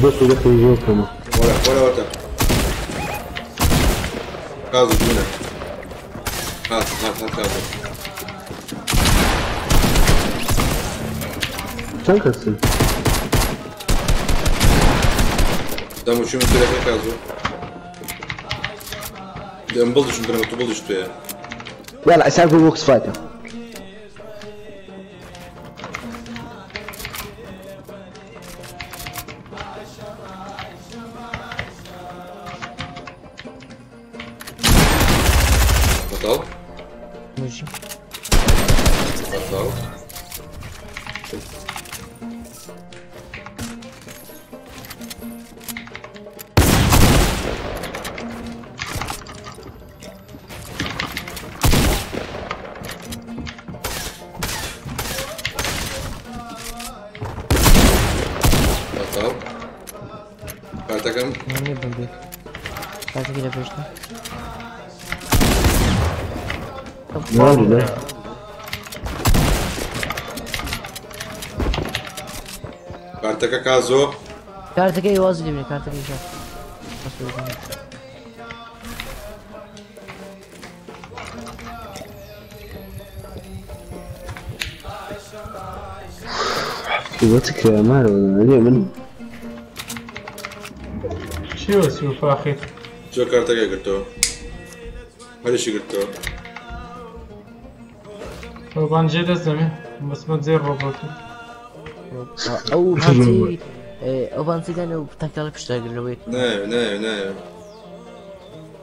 Speaker 12: بس دخل جوكم.
Speaker 4: ولا ولا ولا كازو جونا. هات هات هات كازو.
Speaker 12: چەند کەسن؟
Speaker 4: دەموچوم ترەکە کازۆ. دەم بڵدشم درەمە تو بڵدش توێ.
Speaker 12: يلا عساك بوكس فايتر.
Speaker 4: بطل.
Speaker 14: ماشي.
Speaker 4: بطل. کارتەکەم
Speaker 14: کارتەکەی لە پێشتە.
Speaker 4: کارتەکە کازۆ.
Speaker 14: کارتەکەی وازی لێ بنێ کارتەکەی شا.
Speaker 12: قوتك يا مارو من
Speaker 15: شو شو فاخر
Speaker 4: شو کارتەکەی گرتەوە هەرشی گرتەوە
Speaker 15: طبعا جێ دەستەمێ بەسمە زێر ڕۆبۆت
Speaker 14: ئەو بانسی ئەو بانسیدان و تاکتاڵە پشتاگرنەوەی
Speaker 4: نایە نایە نایە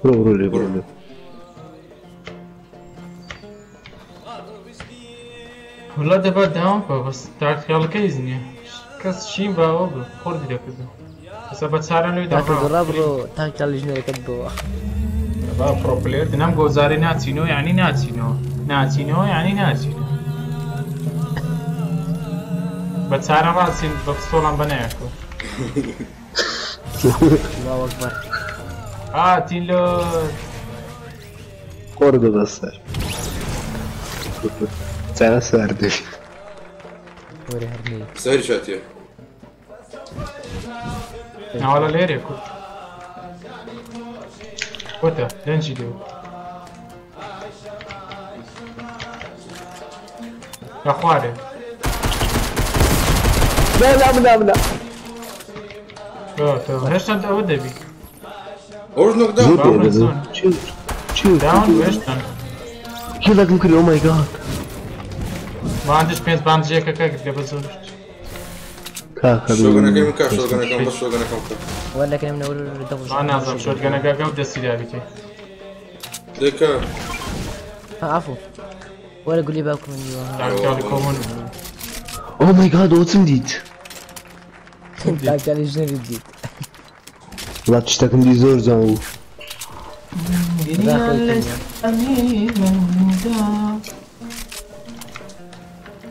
Speaker 12: بڕۆ بڕۆ لێ بڕۆ لێ
Speaker 15: وڵا دەبا داوام بە بەس تاکتیاڵەکەی نییە کەس شین باوە بوو خۆردی دەکردن بەسە بە چارە نوێ
Speaker 14: دەڕا بڕۆ تاکتیاڵ لیژنەکەت بۆوە
Speaker 15: با پرۆ پلێر دنام گۆزاری ناچینەوە یعنی ناچینەوە ناچینەوە یعنی ناچینەوە بە چارە ڕاچین بە پستۆڵان بەنایەکەوە
Speaker 14: الله أكبر
Speaker 15: هاتین لۆ
Speaker 12: قۆردە بەسەر چارە ساردی
Speaker 14: وەرە هەر نەی
Speaker 4: سەری شاتیە
Speaker 15: ناوەڵە لێرێ کورد کۆتە دەنجی لێ. لە خوارێ.
Speaker 12: لا لا لا لا.
Speaker 15: هێشتا ئەوە دەبی.
Speaker 4: ئەوش نۆک داون.
Speaker 15: داون هێشتا.
Speaker 12: کێ کرد؟ ئۆ مای گاد.
Speaker 15: باندش پێنج باندجێکەکە گرتێ بە زۆر.
Speaker 12: کاکە
Speaker 4: شۆگەنەکەی من کا شۆگەنەکەم بەس شۆگەنەکەم بکە.
Speaker 14: ولا كلام نقول دبل.
Speaker 15: ما نازم شۆگەنەکەکە و دەستی دابیتێ.
Speaker 4: دێکە.
Speaker 14: عفو. ولا قول لي بالكم من
Speaker 15: جوا.
Speaker 12: Oh my god, واتم ديت.
Speaker 14: تاكل جنري ديت.
Speaker 12: لا تشتكم دي زور زاو.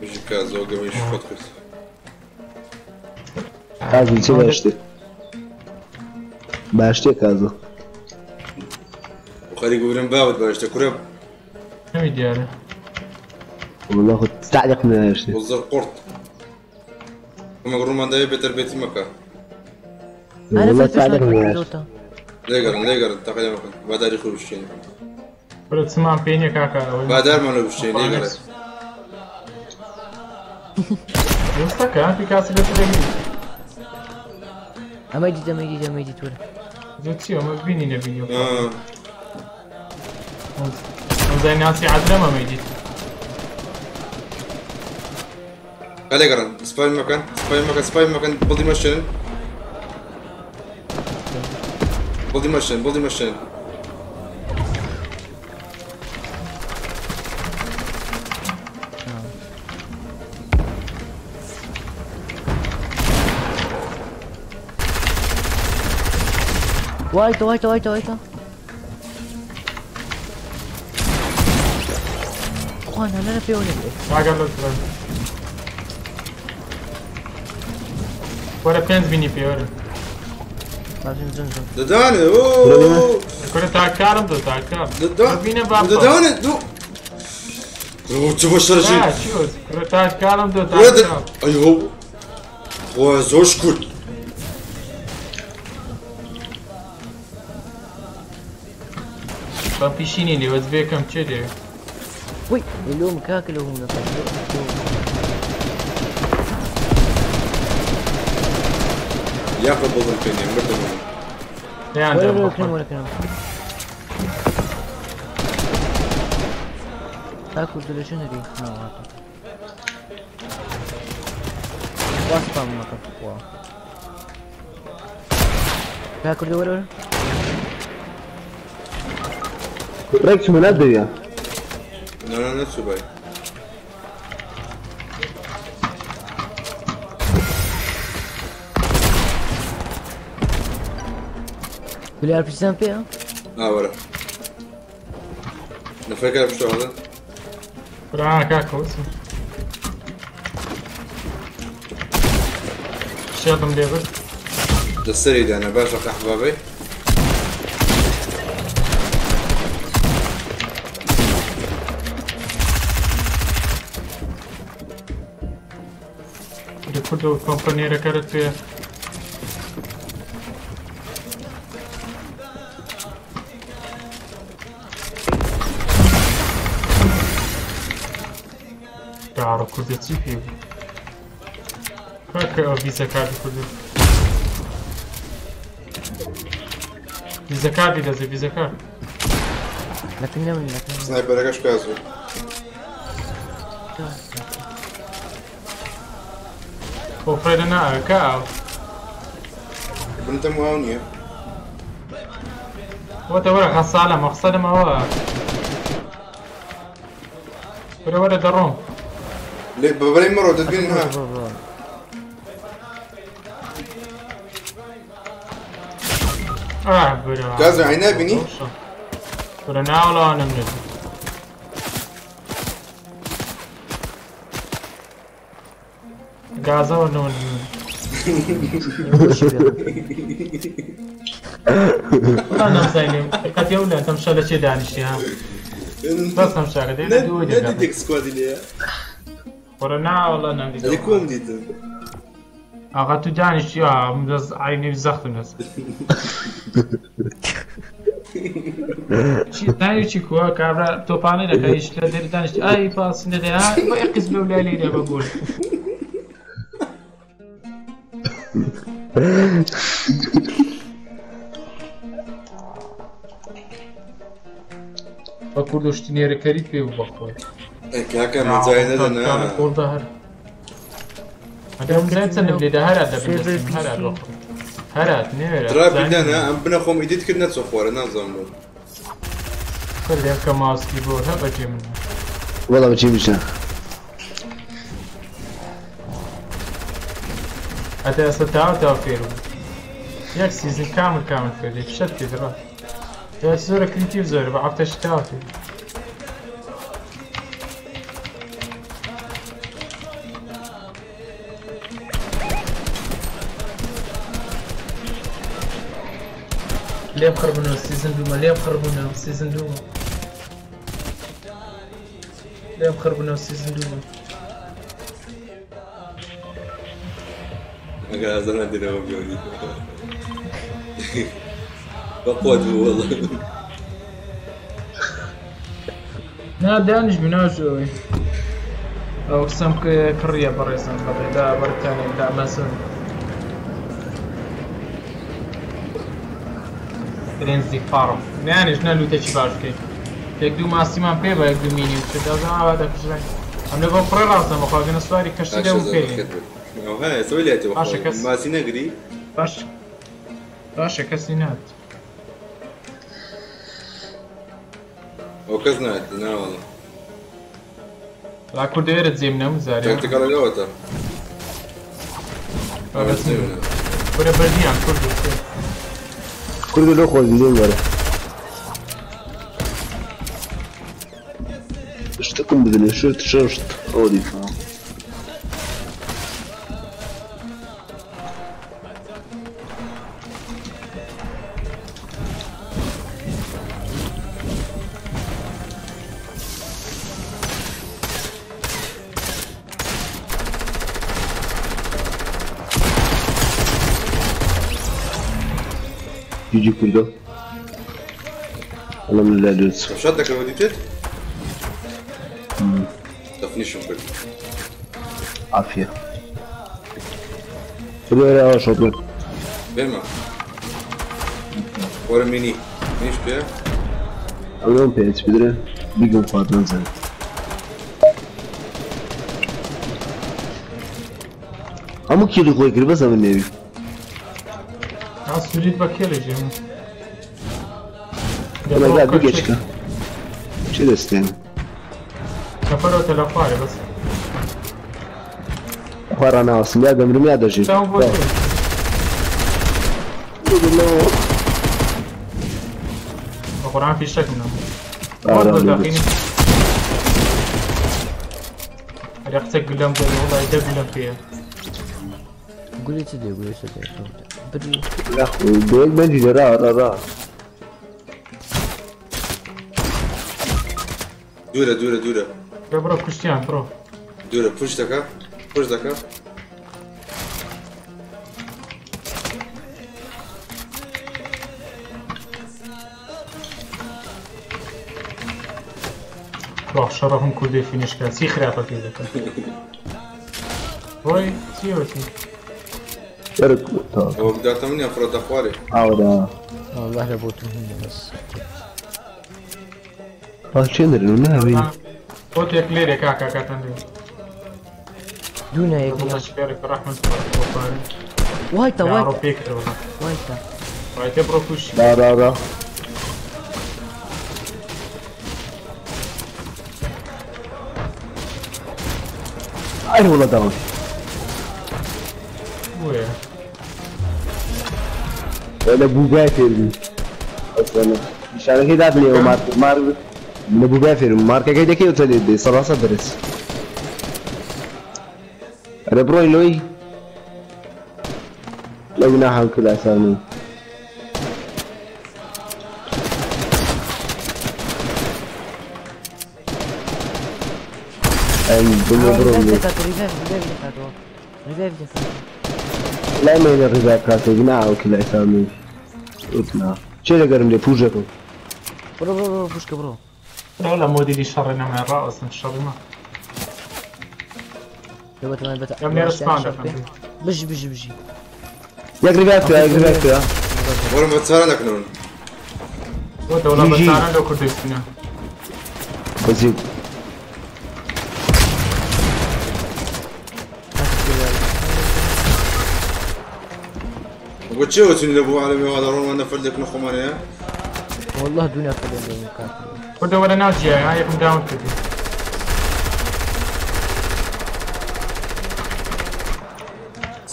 Speaker 4: بژی کازۆ گەمەی خۆت کرد.
Speaker 12: کازم چه باشتێ؟ باشتێ کازۆ.
Speaker 4: خەریک ببرم باوت باشتە کورە.
Speaker 15: نەمی دیارە.
Speaker 12: والله خود تعليق من هاشتي.
Speaker 4: وزر قرط. ئەمە ڕوومان داوێ بێتەربێتی مەکە.
Speaker 12: والله تعليق من هاشتي.
Speaker 4: لێگەڕن لێگەڕن تەقەلێ مەکەن. با داری خۆی بشکێنین.
Speaker 15: کورە چمان پێ نییە کاکە.
Speaker 4: با دارمان لۆ بشکێنین لێگەڕێ.
Speaker 15: دەستەکە پیکاسی لە دەگری.
Speaker 14: ئەمە دیت ئەمە دیت ئەمە دیت وەرە.
Speaker 15: چی ئەمە بینی نەبینی. ئەمزای ناسی عەدرەم ئەمەی دیت.
Speaker 4: لێگەڕن سپای مەکەن سپای مەکەن سپای مەکەن بڵدی مەشێنن. بڵدی مەشێن بڵدی مەشێنن.
Speaker 14: وايتا وايتا وايتا وايتا. اخوان انا في ونبي.
Speaker 15: وەرە پێنج بینی پێ وەرە.
Speaker 4: ددانێ ئۆ.
Speaker 15: کورە تاکارم دۆ تاکار. بینە با.
Speaker 4: ددانێ دو. چ بۆ شەرژی.
Speaker 15: کورە تاکارم دۆ تاکار.
Speaker 4: ئەیهۆ. خوا زۆر کورد.
Speaker 15: با پیشینی لێ وەز بێکەم چێ دێ.
Speaker 14: وي اللوم كاكل وهم
Speaker 4: یاخۆ بڵم پێ نییە مردم.
Speaker 14: ولا كلام ولا كلام. تاكل دول جنري. واسطة ما كفوا. تاكل دول ولا؟
Speaker 12: ريكس من الدنيا.
Speaker 4: لا لا نفسه باي.
Speaker 14: بلي ار بي سي بي
Speaker 4: اه ولا نفكر بشو هذا؟
Speaker 15: لا كاكو شادم ليفر
Speaker 4: دەسەری دانا باشە قەحبابەی.
Speaker 15: کوردە کۆمپانیەرەکەرت پێ دارە کوردە چی پێ بوو؟ کاکە ئەو ڤیزە کارتی کوردە. ڤیزە کارتی دەزێ ڤیزە کارت.
Speaker 14: لكن من لكن
Speaker 4: سنایپەرەکەش کازوو.
Speaker 15: خۆ فرێدە ناکە ئاو.
Speaker 4: بنتەم واو نییە.
Speaker 15: وەتە وەرە خەسالە مەخسەدم ئەوە. وەرە وەرە دەڕۆم.
Speaker 4: لێ بەبەرەی مەڕۆ دەتبینن ها.
Speaker 15: ئاه برا.
Speaker 4: کازم عی نابینی؟
Speaker 15: برا ناوڵانم نەبی. گازەوە نەوە نەمزانیم قەت ئەو لە تەمشا لە چێ دانیشتی ها بەس تەمشاکە دێ دووە
Speaker 4: نەدیتێک سکوادی لێیە.
Speaker 15: وەرە ناوەڵا نەمدیت.
Speaker 4: ئەدی کۆم دیتم؟
Speaker 15: ئاغا تو دانیشتی ئا من دەست عەینی زەختم دەست. ناوی چی کووە کابرا تۆپانەی دەکا هیچ لە دەری دانیشت ئای پاسی نەدەی ها بۆ ئێقیس لەو لای لێی بە گۆل. بە کوردۆشتی نێرەکەریت پێ بوو بەخۆی.
Speaker 4: کاکە مەجای نەدەنا.
Speaker 15: گۆڵدا هەر ئەگەر مزای چەندم لێدا هەرات دەبن دەستم هەرات بەخۆی هەرات نێرە
Speaker 4: دراپی دانا ئەم بنە خۆم ئیدیت کرد نەچۆ خوارە نازانم بۆ.
Speaker 15: کردێ کە ماوسکی بۆ هە بەجێ من.
Speaker 12: والله بەجێ میشە.
Speaker 15: هەتا ئێستا تاو تاو فێر بوو. یەک سیزن کامل کامل فێر دەی فشەت پێ دەڕا. یا زۆرە کریتیڤ زۆرە بە هەفتەش تاو فێر. لێم خڕبوونەوە سیزن دوومە لێم خڕبوونەوە سیزن دوومە لێم خڕبوونەوە سیزن دوومە.
Speaker 4: ئەگەر ئازار نەدەنەوە بیۆنی بەقوت بوو والله.
Speaker 15: نا دانیش بوو ناژەوەی ئەو قسەم کڕیە بەڕێزم بەڵێ لە بەریتانیا لە ئەمازۆن. فرێنزی فارم نیانیش نە لوتێکی باش بکەیت یەک دوو ماسیمان پێ بە یەک دوو مینی و چ دەزان ئاوا دەکوژرێن. ئەم لە بۆ کوڕێ ڕاستەم بەخوا گەنە سواری کەشتی دەبوو
Speaker 4: باشە
Speaker 15: پێ
Speaker 4: زۆر بەخێر بێت. ئەو هەیە سەوەی لێتەوە
Speaker 15: باشە
Speaker 4: خۆی
Speaker 15: کەس
Speaker 4: ماسی نەگری.
Speaker 15: باش باشە کەسی نات.
Speaker 4: ئەو کەس نات ناوەڵە.
Speaker 15: لا کوردێرە جێم نەمزارێ.
Speaker 4: تاکتیکەڵەکەوەتە.
Speaker 15: وەرە بەردیان کورد
Speaker 12: کوردو لەو خۆش بیدەین وەرە. شتەکم بدەنێ شت شت ئەوە دیتمەوە. جي کوردۆ ئەڵم لە دوت.
Speaker 4: شات دەکەمەوە دیتت؟ دەفنیشم کرد.
Speaker 12: عافیە. وەرە ئەوە شۆت بکە.
Speaker 4: بێمە. وەرە مینی. مینیش پێ؟
Speaker 12: ئەوەم پێ چ بدرێ بیگم خواردن زەن. هەموو کێلی خۆی کرد بەس ئەمن نێوی.
Speaker 15: سوریت بە کێلێ ژێم.
Speaker 12: ئەمە بگەچکە. چی دەستێن؟
Speaker 15: نەفەرەوە لە خوارێ بەس.
Speaker 12: خوارە ناوەستم یا دەمرم یا دەژیم.
Speaker 15: چاوم بۆ چی؟ بە قورئان فیشەکم نەبوو.
Speaker 12: ئارام
Speaker 15: بۆ
Speaker 12: لێ
Speaker 15: داخینی. ئەرێ قسە گولەم دەرێ وەڵای دە گولەم پێیە.
Speaker 14: گولێ چ دێ گولێ چ دێ بری.
Speaker 12: بەیەک بەنجی دێ ڕا ڕا ڕا.
Speaker 4: دوورە دوورە دوورە.
Speaker 15: بڕۆ بڕۆ کوشتیان بڕۆ.
Speaker 4: دوورە پشت دەکا پشت دەکا.
Speaker 15: وا شەڕەفم کوردی فینش کرد چی خراپە پێ دەکەن. بۆی چی وتی؟
Speaker 12: وەرە
Speaker 4: ئەوە بداتە من یان فڕۆتە خوارێ؟
Speaker 12: ئاوەدا.
Speaker 14: والله لە بۆ تو هینە بەس.
Speaker 12: چێ دەرن و نابین.
Speaker 15: بۆ تێک لێرێ کاکا کاتان لێ.
Speaker 14: دوو نایەک
Speaker 15: بۆ چ پێڕێک ڕەحمەت بۆ پارە.
Speaker 14: وایتە وایتە.
Speaker 15: ڕۆ پێکردەوە.
Speaker 14: وایتە.
Speaker 15: وایتە بڕۆ کوشی.
Speaker 12: ڕا ڕا ڕا. ئەی وڵە داون.
Speaker 15: بۆیە.
Speaker 12: لە بووگای فێر بوو. ئەسڵەن نیشانەکەی دابنێەوە مارک مارک لە بووگای فێر بوو. مارکەکەی دەکەی و تەلێت دێ سەڕاسە بەرز. ئەرێ بڕۆی لۆی لەو ناحەم کلاسانی. ئەی بڵێ بڕۆ
Speaker 14: ڕیڤایڤ
Speaker 12: لێ.
Speaker 14: دەکات ڕیڤایڤ ڕیڤایڤ دەکاتەوە ڕیڤایڤ دەکات.
Speaker 12: لای مێنە ڕیڤایڤ کاتێک ناوە کلاسانی. وتنا. چێ لەگەرم لێ پوژەکەم.
Speaker 14: بڕۆ بڕۆ بڕۆ خوشکە بڕۆ.
Speaker 15: لە مۆدیلی شەڕی نەمای ڕاوەستن شەڕی ما.
Speaker 14: لە بەتەمان بەتە.
Speaker 15: ئەم لێرە سپان دەکەم.
Speaker 14: بژی بژی بژی.
Speaker 12: یەک ریڤایڤ کرا یەک ریڤایڤ کرا.
Speaker 4: وەرم بە چارە دەکنەوە.
Speaker 15: بۆ دەوڵە بە چارە لەو کوردستانە.
Speaker 12: بەزی.
Speaker 4: بۆ چێ وەچین لە بۆ عالەمی وا دەڕۆن وە نەفەر دەکن خۆمانەیە؟
Speaker 14: والله دوو نەفەر لێم کات.
Speaker 15: کوردە وەرە ناو جیایە ها یەکم داون کردی.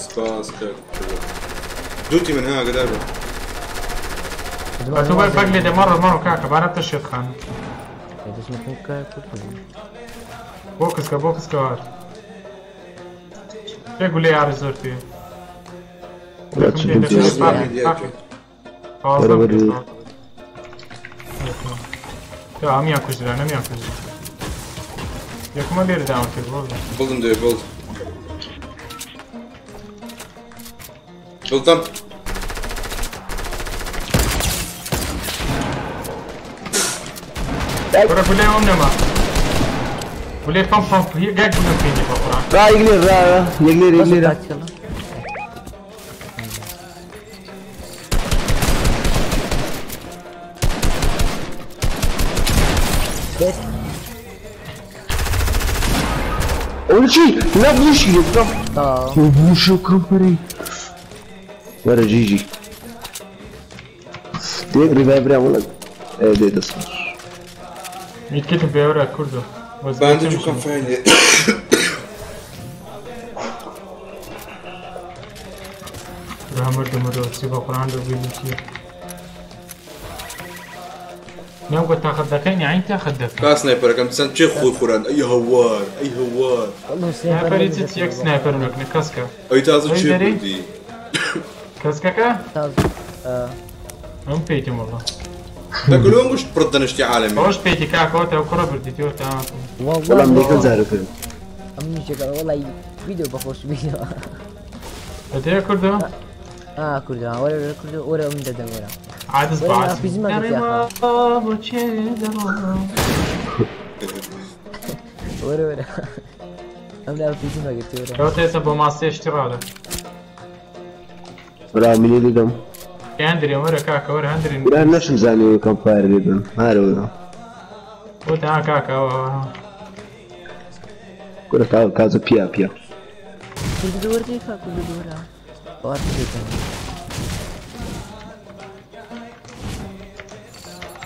Speaker 4: سپاس کرد. دووتی من ها ئاگادار بە.
Speaker 15: ئەتۆ بەر بەگ لێ دە مەڕۆ مەڕۆ کاکە بارە بتە شێتخانە. بۆ کسکە بۆ کسکە هات. پێ گولەی ئاری زۆر پێ. ئەمیان کوژران ئەمیان کوژران. یەکمە لێرە داون کرد بۆ.
Speaker 4: بڵدم دەوێ بڵد. بڵدم.
Speaker 15: وەرە گولەی ئەوم نەما. گولەی پەمپ پەمپ گەک گولەم پێ نییە بە قورئان.
Speaker 12: ڕا یەک لێرە ڕا یەک لێرە یەک لێرە. چی؟ لا بوشی بوشی کەمپەری وەرە جیجی یەک ریڤایڤ برا وڵە دێ دەست
Speaker 15: میتکتم پێوەرە کوردۆ
Speaker 4: باندج و کەمفاین
Speaker 15: مردم مردم چی بە قورئان لە بیری چییە نەوگە تاقەت دەکەین یاعین تاقەت دەکەن
Speaker 4: کا سنایپەرەکەم چەند چێ خۆی خوران ئەی هەوار ئەی هەوار
Speaker 15: سنایپەری چ یەک سنایپەر نەکنە کەسکە
Speaker 4: ئەی تازە چێ بردی
Speaker 15: کەسکەکە ئەم پێیتم وەڵا
Speaker 4: دەکلۆم گوشت پڕ دەنشتی عالەمی
Speaker 15: ئەوەش پێیتی کاکەوە تا کوڕە بردی تۆ تا
Speaker 12: وەڵام لێکەم جارە کردم
Speaker 14: ئەم نیشەکە وەڵای ڤیدیۆ بەخۆش بیدەوە
Speaker 15: دەتەوێ کوردۆ؟
Speaker 14: کوردۆ وەرە کوردۆ وەرە من دەدەم وەرە
Speaker 15: عادز بعد
Speaker 14: وەرە وەرە ئەم لا پیزی مەگرتی وەرە
Speaker 15: ئەوە تێسە بۆ ماسێ شتی ڕادە
Speaker 12: برا منی دەدەم
Speaker 15: هەندرێن وەرە کاکە وەرە هەندرێن
Speaker 12: برا نەشم زانی کەم فایر لێدەم هارە وەرە
Speaker 15: بۆ تا کاکە
Speaker 12: کورە کازە پیا پیا
Speaker 14: کوردۆ وەرە کاکە کوردۆ وەرە وارد دەکەم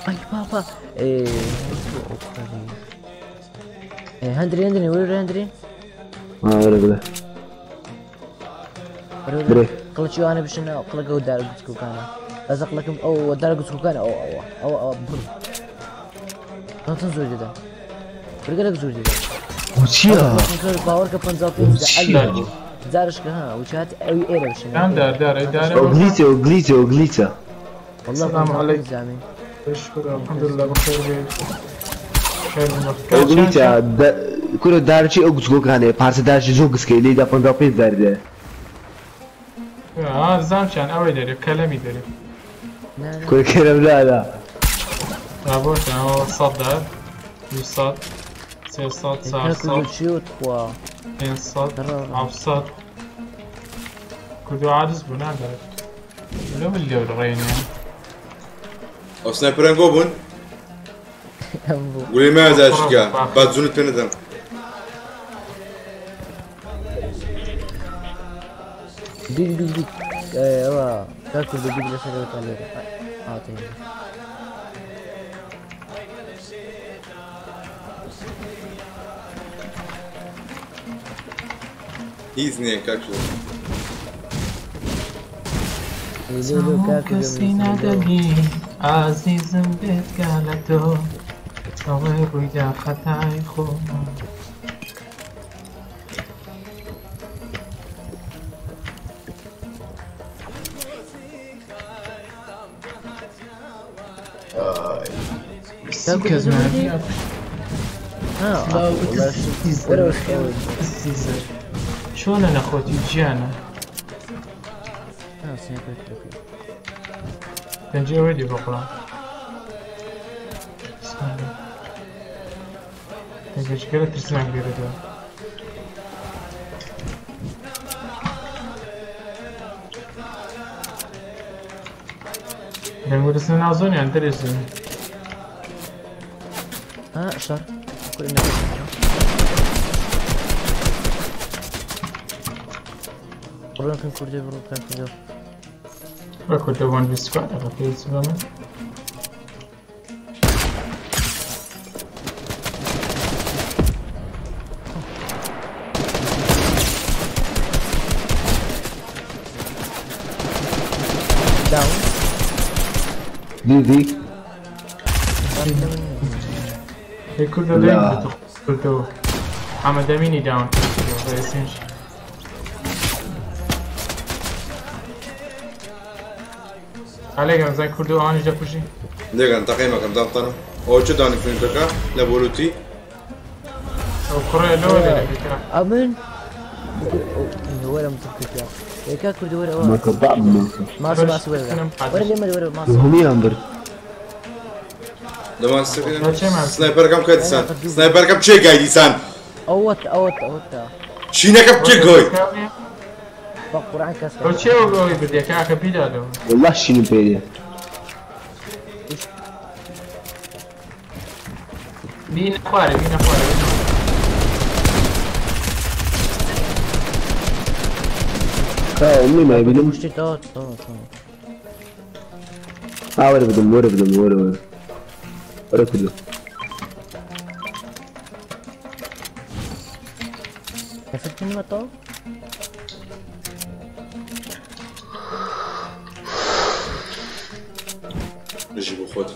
Speaker 14: ئەی بابا هەندرێن هەندرێن وەرە هەندرێن
Speaker 12: وەرە بڵێ
Speaker 14: بڕێ قڵچی وانە بشنە قڵەکە و دار گوچکەکانە بەزە قڵەکەم ئەو دار گوچکەکانە ئەو ئەوە ئەوە ئەوە بڕ چەند زۆر دەدەم برگەلێک زۆر دەدەم
Speaker 12: چییە؟
Speaker 14: باوەڕکە 55 جارشکە ها وچات ئەوی ئێرە بشنە
Speaker 15: دار دار دار
Speaker 12: ئەو گلیچە ئەو گلیچە ئەو گلیچە
Speaker 14: والله
Speaker 15: السلام عليكم
Speaker 14: زامي
Speaker 15: شكرا الحمد لله بخير بيت خير
Speaker 12: ئەو گلیچە کورە دارچی ئەو گوچکۆکانەیە پارچە دارچی زۆر گسکەی لێدا 55 دار دێ
Speaker 15: زامچیان ئەوەی دەرێ کەلەمی دەرێ
Speaker 12: کورە کەرەم لالا
Speaker 15: بۆتە 100 دار 200 300 400 500 700 کوردۆ عادز بوو نادارێت لەو من لێو ڕێنێ
Speaker 4: ئەو سنایپەران گۆ بوون؟ گولەی مایە با جونت پێ نەدەم
Speaker 14: دوو دوو دوو ئەوە تا کوردۆ دوو لەسەرەوە تا لێرە هاتێ
Speaker 4: هیچ نییە کاک
Speaker 15: کەسی نادەبی ئازیزم بێتگا لە تۆ ئەوەی ڕوویدا خەتای خۆم چۆنە نەخۆتی گیانە پەنجەوەی دی بە قورئان. ترسناک دەنگێکی گەلە ترسناک لێرەدا. دەنگۆ دەچنە ناو زۆن یان دەرێ زۆن؟
Speaker 14: ها شەڕ کوڕی نەکەش. بڕۆن کوردی بڕۆ بکەن کوردی.
Speaker 15: بە کوردە وان بیسکوات ئەبە پێویست بە من.
Speaker 14: داون.
Speaker 12: دي دي
Speaker 15: هی کوردە
Speaker 12: لا.
Speaker 15: دەنگ کوردەوە حەمەدەمینی داون بەسینش. عەلێکم زای کوردەوە ئەوانیش دەکوژی.
Speaker 4: لێگەن تەقیمەکەم دامتانم ئەوە چ دانیشتەکە لە بۆلوتی
Speaker 15: ئەو کوڕێ لەوە لێ دەکەیت.
Speaker 14: ئەمن وەرە متفق كا كردي وەرە
Speaker 12: ما كباب
Speaker 14: ماسي ماسي وەرە وەرە لێمە وەرە ماسي.
Speaker 12: هم برد.
Speaker 4: لەمان سنایپەرەکەم کە دیسان سنایپەرەکەم چێ گای دیسان
Speaker 14: ئەوەت ئەوەت ئەوەت
Speaker 4: شینەکەم چێ گۆی
Speaker 14: بە قورآن کەس
Speaker 15: ئەو چێ ئەوەی بردیە کاکە بیدادەوە.
Speaker 12: والله شنو بيدي
Speaker 15: بینە خوارێ بینە خوارێ.
Speaker 12: امي ما يبينم.
Speaker 14: مشتي تا تا تا.
Speaker 12: اه ورا بدم ورا بدم ورا ورا ورا كله.
Speaker 14: كيف ما تا
Speaker 4: بژی بۆ خۆت.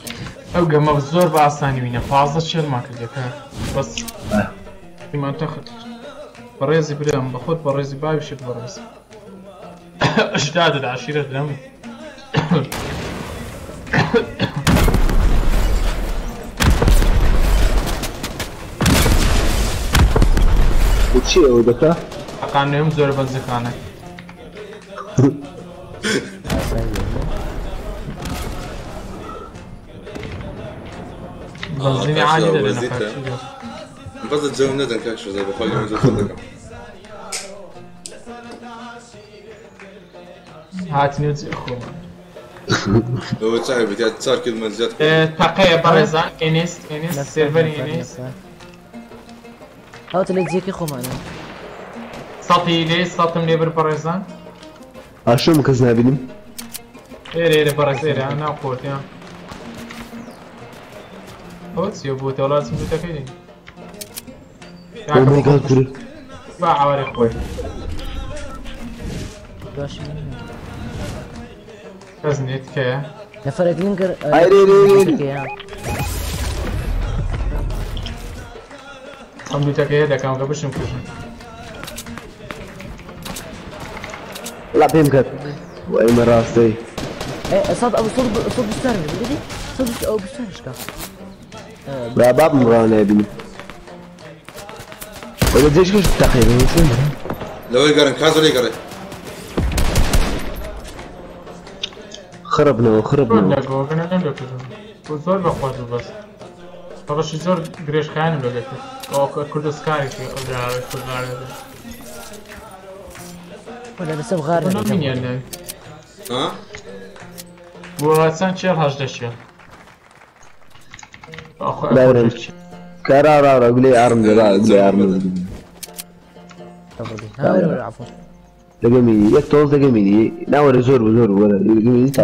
Speaker 15: ئەو گەمە زۆر بە ئاسانی وینە 15 چێلمان کردێ کاک بەس ئیمان تەخت بەڕێزی برام بە خۆت بەڕێزی باویشت بەڕێز ئەشدادت عشیرەت لەم.
Speaker 12: چی ئەو دەکا؟
Speaker 15: حقانەوەم زۆر بەنزیخانە. بەنزینی عالی دەدەنە پارچی.
Speaker 4: بەس جەوم نەدەن کاک شەزای بەخوا گەمە زۆر دەکەم.
Speaker 15: هاتنی و جێ خۆم.
Speaker 4: ئەوە چاوی بێت یا چار کیلۆمەتر زیاد کرد.
Speaker 15: تەقەیە بەڕێزان ئێنێس ئێنێس سێرڤەری ئێنێس.
Speaker 14: هاوتە لە جێکی خۆمانە.
Speaker 15: سەتی لێ سەتم لێ بر بەڕێزان.
Speaker 12: ئاشۆم کەس نابینم.
Speaker 15: ئێرە ئێرە بەڕێز ئێرە ناو قۆرتیان. ئەوە چییە بۆ تەوڵاتم دوتەکەی دێ.
Speaker 12: Oh my god کوڕی.
Speaker 15: با عوارێ خۆی.
Speaker 14: باش
Speaker 15: کەس نیت کەیە؟
Speaker 14: نەفەرێک لنگەر
Speaker 12: ئەرێ رێ رێ.
Speaker 15: ئەم دوتەکەیە دەکەم کە بشم کوژم.
Speaker 12: لا پێم کرد. وئێمە ڕاستەی.
Speaker 14: صد او صد صد بستان بدي صد او بستان شكا.
Speaker 12: با بابم ڕانەیە بینم. ولا جێش تەقیبا
Speaker 4: لەوەی گەڕن کازۆ لێ گەڕێ.
Speaker 12: خربنەوە خربنەوە.
Speaker 15: لەگەڵ نەدەم دەکوژم. بۆ زۆر بەخوات بوو بەس. بەڕەشی زۆر درێژخایەنم لەگەڵ کرد. ئەو کوردستانێکی ئەو داوێت کوردانە.
Speaker 14: ولا بس غار
Speaker 15: نامینیان ناوی.
Speaker 4: ها؟
Speaker 15: بۆ چەند چێڵ هەژدە چێڵ.
Speaker 12: لا كارا را را قولي ارم را قولي ارم.
Speaker 14: عفوا.
Speaker 12: دەگەمینی یەک تۆز دەگەمینی ناوەرە زۆر بوو زۆر بوو وەرە دەگەمینی تا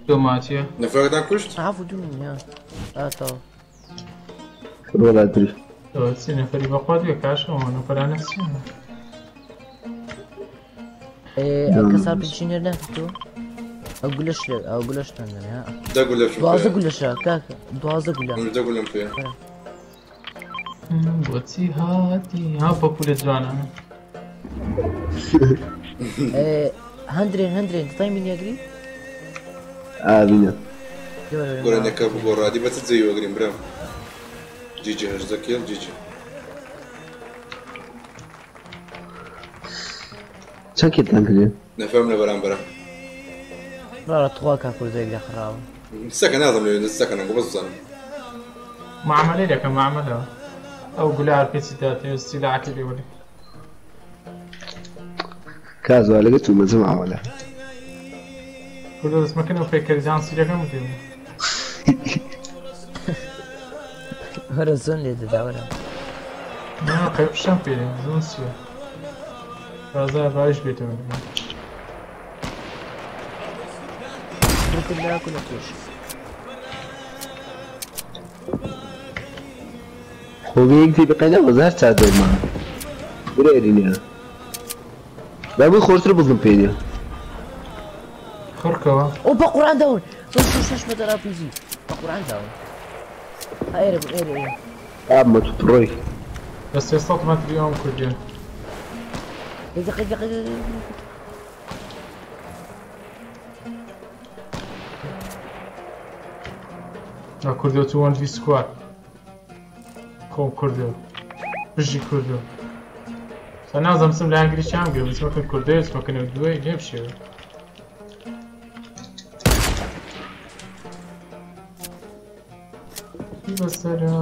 Speaker 15: دۆماتیە.
Speaker 4: نەفەرەکەتان کوشت؟
Speaker 14: عفوا دوو يا تا
Speaker 12: وەڵا درش.
Speaker 15: چی نەفەری بەخوات بێ کاشەوە نەفەرانە چییە؟
Speaker 14: کەسا بنشینەر ناکردو ئەو گولەش ئەو گولەشتان دەنێ ها.
Speaker 4: دە گولەش
Speaker 14: 12 گولەشە کاکە 12 گولە.
Speaker 4: دە گولەم پێ.
Speaker 15: بۆچی هاتی ها بە پولە جوانە.
Speaker 14: هەندرێن هەندرێن دەتای من یەگری؟
Speaker 12: ئابینە.
Speaker 4: گۆرانەکە بگۆ ڕادی بەچ جێی وەگرین برام. جیجی هەژدە کێڵ جیجی.
Speaker 12: چەند کێتان کردێ؟
Speaker 4: نەفەرم لە بەرامبەرە.
Speaker 14: ڕا تخوا کا کوردێک لە خراوە.
Speaker 4: سەکە نازم لێ سەکە نەگۆ بەس بزانم.
Speaker 15: معاملەی دەکەم معاملە ئەو گولار پێچی داتێ سیلاحەکەی لێ وەرێ.
Speaker 12: کازوا لەگە تو مەزە معاملە.
Speaker 15: کوردە دەستمەکەن ئەو پێکەریزان سیرەکەم بکەم.
Speaker 14: وەرە زۆن لێ دەدا وەرە.
Speaker 15: نا قەی پشتم پێ زۆن چییە؟ بازار باش بێتەوە.
Speaker 14: بردم لا كنا پێش.
Speaker 12: خۆگە یەک تێبقەی نەبوو هەر چار دەرما. برێرینە. بابوو خۆشتر بڵم پێنیە.
Speaker 15: خڕکەوە.
Speaker 14: ئەو بە قورئان داون. 6 مەتر ئاپیجی. بە قورئان داون. ئێرە بوو ئێرە ئێرە.
Speaker 12: ئابمە تو پڕۆی.
Speaker 15: بە 300 مەتری ئەوم کوردیە.
Speaker 14: دقيقة دقيقة.
Speaker 15: کوردۆ تو 1 v سکواد. خۆم کوردۆ. بژی کوردۆ. سا نازم بچم لە ئەنگلی چیان گرم بچمەکەن کوردۆ بچمەکەن دوێ لێ بشێوە. بەسەرە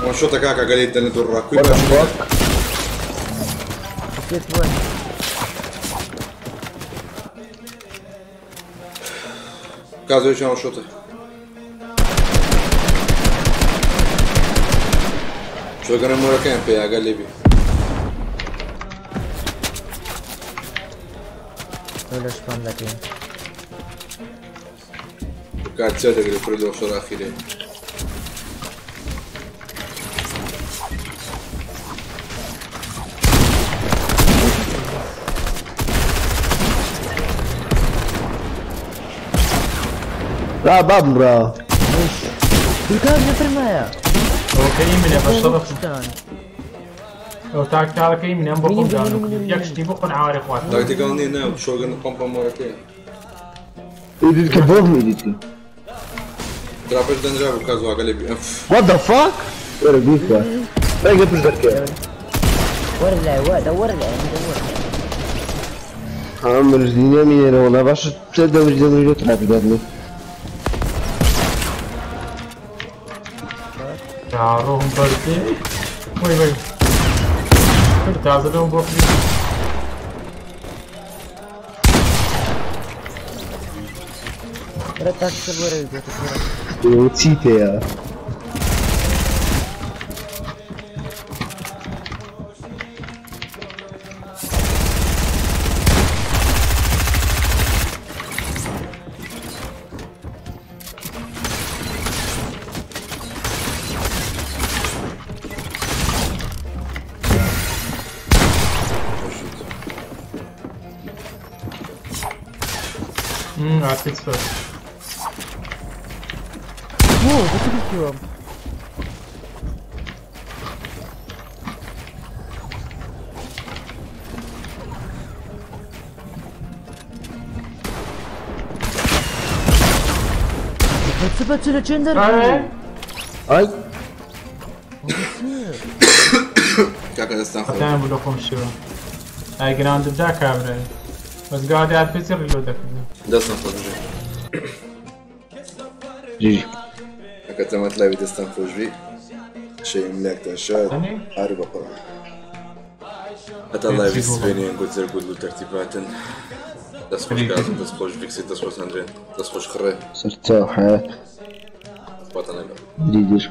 Speaker 4: وان شوتە کاکە گەلی دەنە دوڕا کوی
Speaker 14: كيف وين؟
Speaker 4: کازۆ وان شوتە شۆگەرە مۆرەکەیان پێ ئاگا لێ بی.
Speaker 14: ولا شبان دەکەین.
Speaker 4: کات چێ دەگرێت کوڕی لەو شەڕ ئاخیرێ.
Speaker 12: را بابم را.
Speaker 14: بالكاد نفرمايا.
Speaker 15: ئەوەکەی منە بە شەڕەف. ئەو تاکتاڵەکەی منە ئەم بۆ خۆم دانم یەک شتی بخۆن عاوارێ خوارد.
Speaker 4: تاکتیکال نییە نا شۆگەن پەمپە مۆرەکەیە.
Speaker 12: ئیدیت کە بۆم ئیدیت کە.
Speaker 4: تراپش دەنرا بوو کازۆ ئاگا لێ بی.
Speaker 12: What the fuck؟ وەرە بیکە. ڕێگە پشت دەکەی.
Speaker 14: وەرە لای وە دەوەرە لای دەوەرە.
Speaker 12: ئەم مرژدینە مینێرە وەڵا باشە چه دەوری دەوری لۆ تراپی دادنێ.
Speaker 15: ڕۆم بەرزی. وەی وەی. کرد تازە لەم بۆ کردی.
Speaker 14: وەرە تاکسە وەرە بێتە وەرە.
Speaker 12: چی پێیە؟
Speaker 15: Artix first.
Speaker 14: Whoa, what's a good What's the gender?
Speaker 12: ئای
Speaker 4: کاکە دەستان خۆش.
Speaker 15: خەتایان بوو لە خۆم شێوە. ئای گراندم دا کابرای. بەس گاوادی ئارپیجی ڕیلۆ دەکردم.
Speaker 4: دەستان خۆش بژێ.
Speaker 12: جی.
Speaker 4: کاکە تەمەت لاوی دەستان خۆش بی. شەیم لاکتان شاد. هەر بە قورئان. هەتا لاوی سبێنێ گوت زەرگوت و تەرتیباتن. دەست خۆش کازم، دەست خۆش ڤیکسی، دەست خۆش هەندرێن، دەست خۆش خڕێ.
Speaker 12: سەرچاو حەیات.
Speaker 4: خواتان لەگەڵ.
Speaker 12: دیدر.